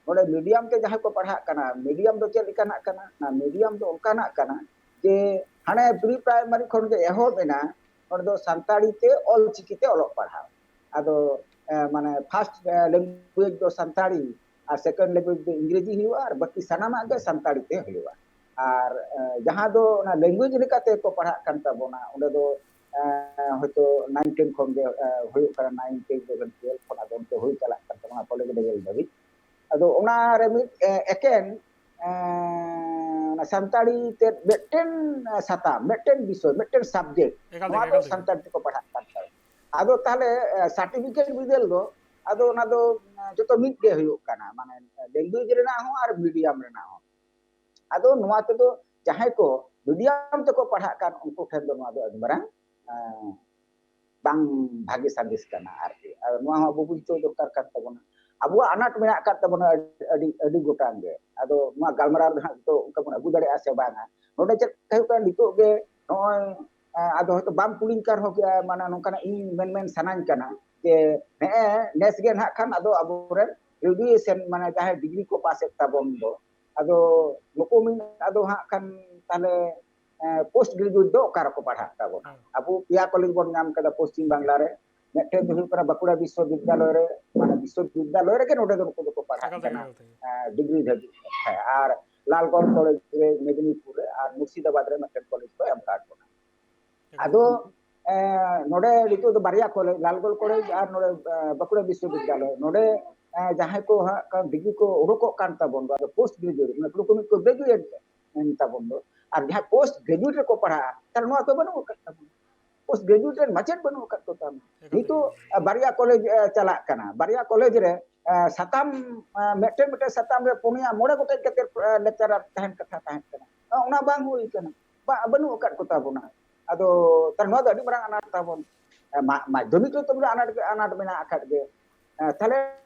ᱱᱚᱰᱮ ᱢᱤᱰᱤᱭᱟᱢ ᱛᱮ ᱡᱟᱦᱟᱸᱭ ᱠᱚ ᱯᱟᱲᱦᱟᱜ ᱠᱟᱱᱟ, ᱢᱤᱰᱤᱭᱟᱢ ᱫᱚ ᱪᱮᱫ ᱞᱮᱠᱟᱱᱟᱜ ᱠᱟᱱᱟ? ᱚᱱᱟ ᱢᱤᱰᱤᱭᱟᱢ ᱫᱚ ᱚᱱᱠᱟᱱᱟᱜ ᱠᱟᱱᱟ ᱡᱮ ᱦᱟᱱᱮ ᱯᱨᱤ ᱯᱨᱟᱭᱢᱟᱨᱤ ᱠᱷᱚᱱ ᱜᱮ ᱮᱦᱚᱵ ᱮᱱᱟ, ᱱᱚᱰᱮ ᱫᱚ ᱥᱟᱱᱛᱟᱲᱤ ᱛᱮ ᱚᱞ ᱪᱤᱠᱤ ᱛᱮ ᱚᱞᱚᱜ ᱯᱟᱲᱦᱟᱣ᱾ ᱟᱫᱚ, ᱮ, ᱢᱟᱱᱮ first, ᱮ, language ᱫᱚ ᱥᱟᱱᱛᱟᱲᱤ ᱟᱨ second language ᱫᱚ ᱤᱝᱨᱮᱡᱤ ᱦᱩᱭᱩᱜᱼᱟ ᱟᱨ ᱵᱟᱹᱠᱤ ᱥᱟᱱᱟᱢᱟᱜ ᱜᱮ ᱥᱟᱱᱛᱟᱲᱤ ᱛᱮ ᱦᱩᱭᱩᱜᱼᱟ᱾ ᱟᱨ, ᱮ, ᱡᱟᱦᱟᱸ ᱫᱚ ᱚᱱᱟ language ᱞᱮᱠᱟᱛᱮ ᱠᱚ ᱯᱟᱲᱦᱟᱜ ᱠᱟᱱ ᱛᱟᱵᱚᱱᱟ, ᱚᱸᱰᱮ ᱫᱚ, ᱮ, ᱦᱚᱭᱛᱳ nine ten ᱠᱷᱚᱱ ᱜᱮ, ᱮ, ᱦᱩᱭᱩᱜ ᱠᱟᱱᱟ, nine ten eleven twelve ᱠᱷᱚᱱ ᱟᱫᱚ ᱚᱱᱛᱮ ᱦᱩᱭ ᱪᱟᱞᱟᱜ ᱠᱟᱱ ᱛᱟᱵᱚᱱᱟ᱾ ᱱᱚᱣᱟ ᱠᱚᱞᱮᱡᱽ ᱞᱮᱵᱮᱞ ᱫᱷᱟᱹᱵᱤᱡ᱾ ᱟᱫᱚ ᱚᱱᱟᱨᱮ ᱢᱤᱫ, ᱮ, ᱮᱠᱮᱱ, ᱮ, ᱚᱱᱟ ᱥᱟᱱᱛᱟᱲᱤ ᱛᱮ ᱢᱤᱫᱴᱮᱱ, ᱮ, ᱥᱟᱛᱟᱢ, ᱢᱤᱫᱴᱮᱱ ᱵᱤᱥᱚᱭ, ᱢᱤᱫᱴᱮᱱ ᱥᱟᱵᱡᱮᱠᱴ, ᱮᱠᱟᱞ ᱛᱮᱜᱮ, ᱱᱚᱣᱟ ᱫᱚ ᱮᱠᱟᱞ ᱛᱮᱜᱮ᱾ ᱥᱟᱱᱛᱟᱲ ᱛᱮᱠᱚ ᱯᱟᱲᱦᱟᱜ ᱠᱟᱱ ᱛᱟᱦᱮᱸᱫ᱾ ᱟᱫᱚ ᱛᱟᱦᱚᱞᱮ, ᱮ, ᱥᱟᱨᱴᱤᱯᱷᱤᱠᱮᱴ ᱵᱤᱫᱟᱹᱞ ᱫᱚ ᱟᱫᱚ ᱚᱱᱟ ᱫᱚ, ᱮ, ᱡᱚᱛᱚ ᱢᱤᱫ ᱜᱮ ᱦᱩᱭᱩᱜ ᱠᱟᱱᱟ, ᱢᱟᱱᱮ ᱞᱮᱝᱜᱩᱭᱮᱡᱽ ᱨᱮᱱᱟᱜ ᱦᱚᱸ ᱟᱨ ᱢᱤᱰᱤᱭᱟᱢ ᱨᱮᱱᱟᱜ ᱦᱚᱸ᱾ ᱟᱫᱚ ᱱᱚᱣᱟ ᱛᱮᱫᱚ ᱡᱟᱦᱟᱸᱭ ᱠᱚ ᱢᱤᱰᱤᱭᱟᱢ ᱛᱮᱠᱚ ᱯᱟᱲᱦᱟᱜ ᱠᱟᱱ, ᱩᱱᱠᱩ ᱴᱷᱮᱱ ᱫᱚ ᱱᱚᱣᱟ ᱫᱚ ᱟᱹᱰᱤ ᱢᱟᱨᱟᱝ, ᱮ, ᱵᱟᱝ ᱵᱷᱟᱜᱮ ᱥᱟᱸᱫᱮᱥ ᱠᱟᱱᱟ ᱟᱨᱠᱤ᱾ ᱟᱨ ᱱᱚᱣᱟ ᱦᱚᱸ ᱟᱵᱚ ᱵᱩᱡᱷᱟᱹᱣ ᱫᱚᱨᱠᱟᱨ ᱠᱟᱱ ᱛᱟᱵᱚᱱᱟ᱾ ᱟᱵᱚᱣᱟᱜ ᱟᱱᱟᱴ ᱢᱮᱱᱟᱜ ᱟᱠᱟᱫ ᱛᱟᱵᱚᱱᱟ ᱟᱹᱰᱤ, ᱟᱹᱰᱤ, ᱟᱹᱰᱤ ᱜᱚᱴᱟᱝ ᱜᱮ᱾ ᱟᱫᱚ ᱱᱚᱣᱟ ᱜᱟᱞᱢᱟᱨᱟᱣ ᱨᱮ ᱦᱟᱸᱜ ᱱᱤᱛᱚᱜ ᱚᱱᱠᱟ ᱵᱚᱱ ᱟᱹᱜᱩ ᱫᱟᱲᱮᱭᱟᱜᱼᱟ ᱥᱮ ᱵᱟᱝᱟ? ᱱᱚᱰᱮ ᱪᱮᱫ ᱦᱩᱭᱩᱜ ᱠᱟᱱᱟ, ᱱᱤᱛᱚᱜ ᱜᱮ ᱱᱚᱜᱼᱚᱭ, ᱮ, ᱟᱫᱚ ᱦᱚᱭᱛᱳ ᱵᱟᱢ ᱠᱩᱞᱤᱧ ᱠᱟᱱ ᱨᱮᱦᱚᱸ, ᱮ, ᱢᱟᱱᱮ ᱱᱚᱝᱠᱟᱱᱟᱜ ᱤᱧ ᱢᱮᱱ, ᱢᱮᱱ ᱥᱟᱱᱟᱧ ᱠᱟᱱᱟ ᱡᱮ ᱱᱮᱜᱼᱮ ᱱᱮᱥ ᱜᱮ ᱱᱟᱦᱟᱜ ᱠᱷᱟᱱ ᱟᱫᱚ ᱟᱵᱚᱨᱮᱱ ᱜᱨᱮᱡᱩᱭᱮᱥᱚᱱ, ᱢᱟᱱᱮ ᱡᱟᱦᱟᱸᱭ ᱰᱤᱜᱽᱨᱤ ᱠᱚ ᱯᱟᱥᱮᱫ ᱛᱟᱵᱚᱱ ᱫᱚ, ᱟᱫᱚ ᱱᱩᱠᱩ ᱢᱤᱫ ᱟᱫᱚ ᱦᱟᱸᱜ ᱠᱷᱟᱱ ᱛᱟᱦᱞᱮ, ᱮ, ᱯᱳᱥᱴ ᱜᱨᱮᱡᱩᱭᱮᱴ ᱫᱚ ᱚᱠᱟ ᱨᱮᱠᱚ ᱯᱟᱲᱦᱟᱜ ᱛᱟᱵᱚᱱᱟ? ᱦᱮᱸ᱾ ᱟᱵᱚ ᱯᱮᱭᱟ ᱠᱚᱞᱮᱡᱽ ᱵᱚᱱ ᱧᱟᱢ ᱠᱟᱫᱟ ᱯᱚᱥᱪᱤᱢ ᱵᱟᱝᱞᱟ ᱨᱮ᱾ ᱢᱤᱫᱴᱮᱱ ᱫᱚ ᱦᱩᱭᱩᱜ ᱠᱟᱱᱟ ᱵᱟᱸᱠᱩᱲᱟ ᱵᱤᱥᱥᱚᱵᱤᱫᱽᱫᱟᱞᱚᱭ ᱨᱮ, ᱢᱟᱱᱮ ᱵᱤᱥᱥᱚᱵᱤᱫᱽᱫᱟᱞᱚᱭ ᱨᱮᱜᱮ ᱱᱚᱰᱮ ᱫᱚ ᱱᱩᱠᱩ ᱫᱚᱠᱚ ᱯᱟᱲᱦᱟᱜ ᱮᱠᱟᱞ ᱛᱮᱜᱮ, ᱠᱟᱱᱟ, ᱮᱠᱟᱞ ᱛᱮᱜᱮ᱾ ᱮ, ᱰᱤᱜᱽᱨᱤ ᱫᱷᱟᱹᱵᱤᱡ᱾ ᱦᱮᱸ, ᱟᱨ ᱞᱟᱞᱜᱚᱲ ᱠᱚᱞᱮᱡᱽ ᱨᱮ ᱢᱮᱫᱽᱱᱤᱯᱩᱨ ᱨᱮ ᱟᱨ ᱢᱩᱨᱥᱤᱫᱟᱵᱟᱫᱽ ᱨᱮ ᱢᱤᱫᱴᱮᱱ ᱠᱚᱞᱮᱡᱽ ᱠᱚ ᱮᱢ ᱟᱠᱟᱫ ᱵᱚᱱᱟ᱾ ᱮᱠᱟᱞ᱾ ᱟᱫᱚ, ᱮ, ᱱᱚᱰᱮ ᱱᱤᱛᱚᱜ ᱫᱚ ᱵᱟᱨᱭᱟ ᱠᱚᱞᱮᱡᱽ, ᱞᱟᱞᱜᱚᱲ ᱠᱚᱞᱮᱡᱽ ᱟᱨ ᱱᱚᱰᱮ, ᱮ, ᱵᱟᱸᱠᱩᱲᱟ ᱵᱤᱥᱥᱚᱵᱤᱫᱽᱫᱟᱞᱚᱭ, ᱱᱚᱰᱮ, ᱮ, ᱡᱟᱦᱟᱸᱭ ᱠᱚ ᱦᱟᱸᱜ ᱠᱷᱟᱱ ᱰᱤᱜᱽᱨᱤ ᱠᱚ ᱩᱰᱩᱠᱚᱜ ᱠᱟᱱ ᱛᱟᱵᱚᱱ ᱫᱚ, ᱟᱫᱚ ᱯᱳᱥᱴ ᱜᱨᱮᱡᱩᱭᱮᱴ, ᱢᱟᱱᱮ ᱯᱩᱨᱟᱹ ᱠᱚ ᱢᱤᱫ ᱠᱚ ᱜᱨᱮᱡᱩᱭᱮᱴ ᱮᱱ ᱛᱟᱵᱚᱱ ᱫᱚ, ᱟᱨ ᱡᱟᱦᱟᱸᱭ ᱯᱳᱥᱴ ᱜᱨᱮᱡᱩᱭᱮᱴ ᱨᱮᱠᱚ ᱯᱟᱲᱦᱟᱜᱼᱟ, ᱛᱟᱦᱞᱮ ᱱᱚᱣᱟ ᱫᱚ ᱵᱟᱹᱱᱩᱜ ᱟᱠᱟᱫ ᱛᱟᱵᱚᱱᱟ᱾ ᱯᱳᱥᱴ ᱜᱨᱮᱡᱩᱭᱮᱴ ᱨᱮᱱ ᱢᱟᱪᱮᱫ ᱵᱟᱹᱱᱩᱜ ᱟᱠᱟᱫ ᱠᱚ ᱛᱟᱵᱚᱱᱟ᱾ ᱮᱠᱟᱞ ᱱᱤᱛᱚᱜ, ᱛᱮᱜᱮ᱾ ᱮ, ᱵᱟᱨᱭᱟ ᱠᱚᱞᱮᱡᱽ, ᱮ, ᱪᱟᱞᱟᱜ ᱠᱟᱱᱟ, ᱵᱟᱨᱭᱟ ᱠᱚᱞᱮᱡᱽ ᱨᱮ, ᱮ, ᱥᱟᱛᱟᱢ, ᱮ, ᱢᱤᱫᱴᱮᱱ, ᱢᱤᱫᱴᱮᱱ ᱥᱟᱛᱟᱢ ᱨᱮ ᱯᱩᱱᱭᱟ, ᱢᱚᱬᱮ ᱜᱚᱴᱮᱡ ᱠᱟᱛᱮ, ᱮ, ᱞᱮᱠᱪᱟᱨᱟᱨ ᱛᱟᱦᱮᱱ ᱠᱟᱛᱷᱟ ᱛᱟᱦᱮᱸ ᱠᱟᱱᱟ᱾ ᱚᱱᱟ ᱵᱟᱝ ᱦᱩᱭ ᱠᱟᱱᱟ, ᱵᱟ-, ᱵᱟᱹᱱᱩᱜ ᱟᱠᱟᱫ ᱠᱚ ᱛᱟᱵᱚᱱᱟ᱾ ᱟᱫᱚ ᱛᱟᱦᱞᱮ ᱱᱚᱣᱟ ᱫᱚ ᱟᱹᱰᱤ ᱢᱟᱨᱟᱝ ᱟᱱᱟᱴ ᱛᱟᱵᱚᱱ᱾ ᱮ, ᱢᱟ-, ᱢᱟᱫᱽᱫᱷᱚᱢᱤᱠ ᱨᱮ ᱛᱚᱵᱮ ᱟᱱᱟᱴ ᱜᱮ, ᱟᱱᱟᱴ ᱢᱮᱱᱟᱜ ᱟᱠᱟᱫ ᱜᱮ᱾ ᱮ, ᱛᱟᱦᱞᱮ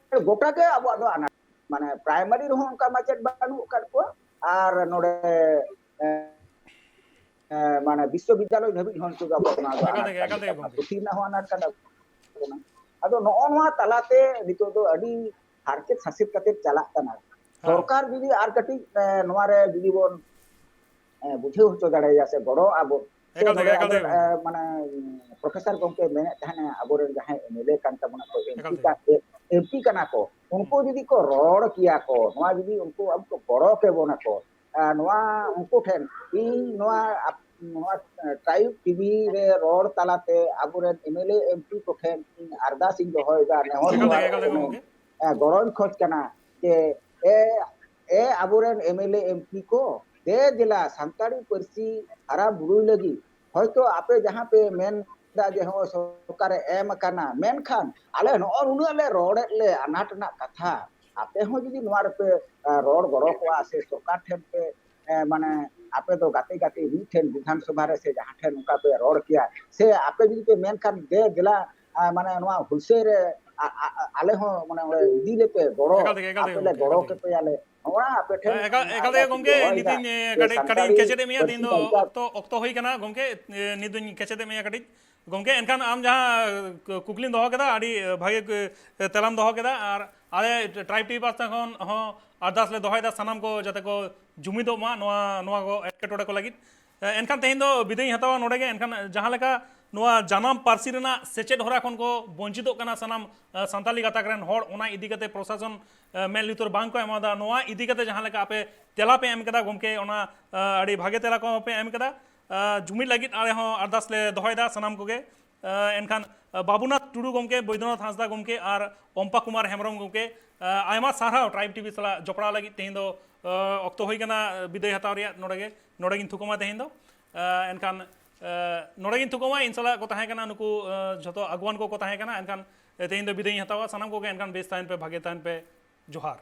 ᱜᱚᱴᱟ ᱜᱮ ᱟᱵᱚᱣᱟᱜ ᱫᱚ ᱟᱱᱟᱴ, ᱢᱟᱱᱮ ᱯᱨᱟᱭᱢᱟᱨᱤ ᱨᱮᱦᱚᱸ ᱚᱱᱠᱟ ᱢᱟᱪᱮᱫ ᱵᱟᱹᱱᱩᱜ ᱟᱠᱟᱫ ᱠᱚᱣᱟ, ᱟᱨ ᱱᱚᱰᱮ, ᱮ, ᱮ, ᱢᱟᱱᱮ ᱵᱤᱥᱥᱚᱵᱤᱫᱽᱫᱟᱞᱚᱭ ᱫᱷᱟᱹᱵᱤᱡ ᱦᱚᱸ ᱱᱤᱛᱚᱜ ᱫᱚ ᱟᱵᱚᱣᱟᱜ ᱱᱚᱣᱟ ᱫᱚ ᱮᱠᱟᱞ ᱟᱱᱟᱴ ᱛᱮᱜᱮ, ᱠᱟᱱ ᱮᱠᱟᱞ ᱛᱮᱜᱮ ᱜᱮᱛᱟ ᱵᱚᱱᱟ, ᱜᱚᱢᱠᱮ᱾ ᱯᱩᱛᱷᱤ ᱨᱮᱱᱟᱜ ᱦᱚᱸ ᱟᱱᱟᱴ ᱠᱟᱱ ᱛᱟᱵᱚᱱᱟ᱾ ᱟᱫᱚ ᱱᱚᱜᱼᱚ ᱱᱚᱣᱟ ᱛᱟᱞᱟᱛᱮ ᱱᱤᱛᱚᱜ ᱫᱚ ᱟᱹᱰᱤ ᱦᱟᱨᱠᱮᱛ ᱥᱟᱥᱮᱛ ᱠᱟᱛᱮ ᱪᱟᱞᱟᱜ ᱠᱟᱱᱟ᱾ ᱦᱮᱸ᱾ ᱥᱚᱨᱠᱟᱨ ᱡᱩᱫᱤ ᱟᱨ ᱠᱟᱹᱴᱤᱡ, ᱮ, ᱱᱚᱣᱟ ᱨᱮ ᱡᱩᱫᱤ ᱵᱚᱱ, ᱮ, ᱵᱩᱡᱷᱟᱹᱣ ᱦᱚᱪᱚ ᱫᱟᱲᱮᱭᱟᱭᱟ ᱥᱮ ᱜᱚᱲᱚ ᱟᱵᱚ, ᱥᱮ ᱮᱠᱟᱞ ᱛᱮᱜᱮ, ᱱᱚᱰᱮ ᱮᱠᱟᱞ ᱟᱵᱚ, ᱛᱮᱜᱮ ᱮ, ᱜᱚᱢᱠᱮ᱾ ᱢᱟᱱᱮ, ᱯᱨᱚᱯᱷᱮᱥᱚᱨ ᱜᱚᱢᱠᱮ ᱢᱮᱱᱮᱫ ᱛᱟᱦᱮᱱᱟ, ᱟᱵᱚᱨᱮᱱ ᱡᱟᱦᱟᱸᱭ ᱮᱢ ᱮᱞ ᱮ ᱠᱟᱱ ᱛᱟᱵᱚᱱᱟ ᱠᱚ, ᱮᱢ ᱯᱤ ᱮᱠᱟᱞ ᱛᱮᱜᱮ᱾ ᱠᱟ-, ᱮ-, ᱮᱢ ᱯᱤ ᱠᱟᱱᱟ ᱠᱚ, ᱩᱱᱠᱩ ᱦᱩᱸ᱾ ᱡᱩᱫᱤ ᱠᱚ ᱨᱚᱲ ᱠᱮᱭᱟ ᱠᱚ, ᱱᱚᱣᱟ ᱡᱩᱫᱤ ᱩᱱᱠᱩ ᱟᱵᱚ ᱠᱚ ᱜᱚᱲᱚ ᱠᱮᱵᱚᱱᱟ ᱠᱚ, ᱮ, ᱱᱚᱣᱟ ᱩᱱᱠᱩ ᱴᱷᱮᱱ ᱤᱧ ᱱᱚᱣᱟ ᱟᱯ-, ᱱᱚᱣᱟ, ᱮ, ᱴᱨᱟᱭᱤᱵᱽ ᱴᱤ ᱵᱷᱤ ᱨᱮ ᱨᱚᱲ ᱛᱟᱞᱟᱛᱮ ᱟᱵᱚᱨᱮᱱ M L A, M P ᱠᱚᱴᱷᱮᱱ ᱤᱧ ᱟᱨᱫᱟᱥ ᱤᱧ ᱫᱚᱦᱚᱭᱮᱫᱟ, ᱱᱮᱦᱚᱨ ᱮᱠᱟᱞ ᱛᱮᱜᱮ, ᱡᱚᱦᱟᱨ ᱮᱠᱟᱞ ᱛᱮᱜᱮ ᱩᱱᱩᱢ᱾ ᱜᱚᱢᱠᱮ᱾ ᱜᱚᱲᱚᱧ ᱠᱷᱚᱡᱽ ᱠᱟᱱᱟ ᱡᱮ ᱮ ᱮ ᱟᱵᱚᱨᱮᱱ ᱮᱢᱮᱞᱮ ᱮᱢᱯᱤ ᱠᱚ, ᱫᱮ ᱫᱮᱞᱟ ᱥᱟᱱᱛᱟᱲᱤ ᱯᱟᱹᱨᱥᱤ ᱦᱟᱨᱟ ᱵᱩᱨᱩᱭ ᱞᱟᱹᱜᱤᱫ ᱦᱚᱭᱛᱳ ᱟᱯᱮ ᱡᱟᱦᱟᱸ ᱯᱮ ᱢᱮᱱ ᱮᱫᱟ ᱡᱮ ᱦᱚᱸᱜᱼᱚᱭ ᱥᱚᱨᱠᱟᱨᱮ ᱮᱢ ᱟᱠᱟᱱᱟ, ᱢᱮᱱᱠᱷᱟᱱ ᱟᱞᱮ ᱱᱚᱜᱼᱚ ᱱᱩᱱᱟᱹᱜ ᱞᱮ ᱨᱚᱲᱮᱫ ᱞᱮ ᱟᱱᱟᱴ ᱨᱮᱱᱟᱜ ᱠᱟᱛᱷᱟ, ᱟᱯᱮ ᱦᱚᱸ ᱡᱩᱫᱤ ᱱᱚᱣᱟ ᱨᱮᱯᱮ ᱨᱚᱲ ᱜᱚᱲᱚ ᱠᱚᱜᱼᱟ ᱥᱮ ᱥᱚᱨᱠᱟᱨ ᱴᱷᱮᱱ ᱯᱮ ᱢᱟᱱᱮ ᱟᱯᱮ ᱫᱚ ᱜᱟᱛᱮ ᱜᱟᱛᱮ ᱢᱤᱫ ᱴᱷᱮᱱ ᱵᱤᱫᱷᱟᱱ ᱥᱚᱵᱷᱟ ᱨᱮ ᱥᱮ ᱡᱟᱦᱟᱸ ᱴᱷᱮᱱ ᱚᱱᱠᱟ ᱯᱮ ᱨᱚᱲ ᱠᱮᱭᱟ ᱥᱮ ᱟᱯᱮ ᱡᱩᱫᱤ ᱯᱮ ᱢᱮᱱᱠᱷᱟᱱ ᱫᱮ ᱫᱮᱞᱟ ᱢᱟᱱᱮ ᱱᱚᱣᱟ ᱦᱩᱞᱥᱟᱹᱭ ᱨᱮ ᱟᱞᱮ ᱦᱚᱸ ᱢᱟᱱᱮ ᱚᱸᱰᱮ ᱤᱫᱤ ᱞᱮᱯᱮ ᱜᱚᱲᱚ, ᱟᱯᱮ ᱞᱮ ᱜᱚᱲᱚ ᱠᱮᱯᱮᱭᱟᱞᱮ᱾ ᱱᱚᱣᱟ ᱟᱯᱮ ᱴᱷᱮᱱ ᱮᱠᱟᱞ ᱛᱮᱜᱮ ᱜᱚᱢᱠᱮ, ᱱᱤᱛᱤᱧ ᱠᱟᱹᱴᱤᱡ ᱠᱟᱹᱴᱤᱡ ᱠᱮᱪᱮᱫ ᱮᱫ ᱢᱮᱭᱟ ᱛᱮᱦᱮᱧ ᱫᱚ᱾ ᱚᱠᱛᱚ ᱚᱠᱛᱚ ᱦᱩᱭ ᱠᱟᱱᱟ ᱜᱚᱢᱠᱮ, ᱱᱤᱛ ᱫᱚᱧ ᱠᱮᱪᱮᱫ ᱮᱫ ᱢᱮᱭᱟ ᱠᱟᱹᱴᱤᱡ᱾ ᱜᱚᱢᱠᱮ, ᱮᱱᱠᱷᱟᱱ ᱟᱢ ᱡᱟᱦᱟᱸ ᱠᱩᱠᱞᱤᱢ ᱫᱚᱦᱚ ᱠᱮᱫᱟ, ᱟᱹᱰᱤ ᱵᱷᱟᱜᱮ ᱛᱮᱞᱟᱢ ᱫᱚᱦᱚ ᱠᱮᱫᱟ᱾ ᱟᱨ ᱟᱞᱮ ᱴᱨᱟᱭᱤᱵᱽ ᱴᱤᱵᱷᱤ ᱯᱟᱥᱴᱟ ᱠᱷᱚᱱ ᱦᱚᱸ ᱟᱨᱫᱟᱥ ᱞᱮ ᱫᱚᱦᱚᱭᱮᱫᱟ ᱥᱟᱱᱟᱢ ᱠᱚ ᱡᱟᱛᱮ ᱠᱚ ᱡᱩᱢᱤᱫᱚᱜ ᱢᱟ ᱱᱚᱣᱟ ᱱᱚᱣᱟ ᱠᱚ ᱮᱴᱠᱮᱴᱚᱬᱮ ᱠᱚ ᱞᱟᱹᱜᱤᱫ᱾ ᱮᱱᱠᱷᱟᱱ ᱛᱮᱦᱮᱧ ᱫᱚ ᱵᱤᱫᱟᱹᱭ ᱤᱧ ᱦᱟᱛᱟᱣᱟ ᱱᱚᱰᱮ ᱜᱮ᱾ ᱮᱱᱠᱷᱟᱱ ᱡᱟᱦᱟᱸ ᱞᱮᱠᱟ ᱱᱚᱣᱟ ᱡᱟᱱᱟᱢ ᱯᱟᱹᱨᱥᱤ ᱨᱮᱱᱟᱜ ᱥᱮᱪᱮᱫ ᱦᱚᱨᱟ ᱠᱷᱚᱱ ᱠᱚ ᱵᱚᱧᱪᱤᱛᱚᱜ ᱠᱟᱱᱟ ᱥᱟᱱᱟᱢ ᱥᱟᱱᱛᱟᱞᱤ ᱜᱟᱛᱟᱠ ᱨᱮᱱ ᱦᱚᱲ, ᱚᱱᱟ ᱤᱫᱤ ᱠᱟᱛᱮ ᱯᱨᱚᱥᱟᱥᱚᱱ ᱢᱮᱫ ᱞᱩᱛᱩᱨ ᱵᱟᱝ ᱠᱚ ᱮᱢᱟᱫᱟ᱾ ᱱᱚᱣᱟ ᱤᱫᱤ ᱠᱟᱛᱮ ᱡᱟᱦᱟᱸ ᱞᱮᱠᱟ ᱟᱯᱮ ᱛᱮᱞᱟ ᱯᱮ ᱮᱢ ᱠᱮᱫᱟ ᱜᱚᱢᱠᱮ, ᱚᱱᱟ ᱟᱹᱰᱤ ᱵᱷᱟᱜᱮ ᱛᱮᱞᱟ ᱠᱚ ᱯᱮ ᱮᱢ ᱠᱮᱫᱟ᱾ ᱡᱩᱢᱤᱫ ᱞᱟᱹᱜᱤᱫ ᱟᱞᱮ ᱦᱚᱸ ᱟᱨᱫᱟᱥ ᱞᱮ ᱫᱚᱦᱚᱭᱮᱫᱟ ᱥᱟᱱᱟᱢ ᱠᱚᱜᱮ᱾ ᱮᱱᱠᱷᱟᱱ ᱵᱟᱵᱩᱱᱟᱛᱷ ᱴᱩᱰᱩ ᱜᱚᱢᱠᱮ, ᱵᱳᱭᱫᱚᱱᱟᱛᱷ ᱦᱟᱸᱥᱫᱟ ᱜᱚᱢᱠᱮ ᱟᱨ ᱚᱢᱯᱟ ᱠᱩᱢᱟᱨ ᱦᱮᱢᱵᱨᱚᱢ ᱜᱚᱢᱠᱮ, ᱟᱭᱢᱟ ᱥᱟᱨᱦᱟᱣ ᱴᱨᱟᱭᱤᱵᱽ ᱴᱤᱵᱷᱤ ᱥᱟᱞᱟᱜ ᱡᱚᱯᱲᱟᱣ ᱞᱟᱹᱜᱤᱫ᱾ ᱛᱮᱦᱮᱧ ᱫᱚ ᱚᱠᱛᱚ ᱦᱩᱭ ᱠᱟᱱᱟ ᱵᱤᱫᱟᱹᱭ ᱦᱟᱛᱟᱣ ᱨᱮᱭᱟᱜ᱾ ᱱᱚᱰᱮ ᱜᱮ ᱱᱚᱰᱮ ᱜᱤᱧ ᱛᱷᱩᱠᱟᱹᱢᱟ ᱛᱮᱦᱮᱧ ᱫᱚ᱾ ᱮᱱᱠᱷᱟᱱ ᱱᱚᱰᱮ ᱜᱤᱧ ᱛᱷᱩᱠᱟᱹᱢᱟ᱾ ᱤᱧ ᱥᱟᱞᱟᱜ ᱠᱚ ᱛᱟᱦᱮᱸ ᱠᱟᱱᱟ ᱱᱩᱠᱩ ᱡᱷᱚᱛᱚ ᱟᱹᱜᱩᱣᱟᱱ ᱠᱚᱠᱚ ᱛᱟᱦᱮᱸ ᱠᱟᱱᱟ᱾ ᱮᱱᱠᱷᱟᱱ ᱛᱮᱦᱮᱧ ᱫᱚ ᱵᱤᱫᱟᱹᱭ ᱤᱧ ᱦᱟᱛᱟᱣᱟ ᱥᱟᱱᱟᱢ ᱠᱚᱜᱮ᱾ ᱮᱱᱠᱷᱟᱱ ᱵᱮᱥ ᱛᱟᱦᱮᱱ ᱯᱮ, ᱵᱷᱟᱜᱮ ᱛᱟᱦᱮᱱ ᱯᱮ᱾ ᱡᱚᱦᱟᱨ᱾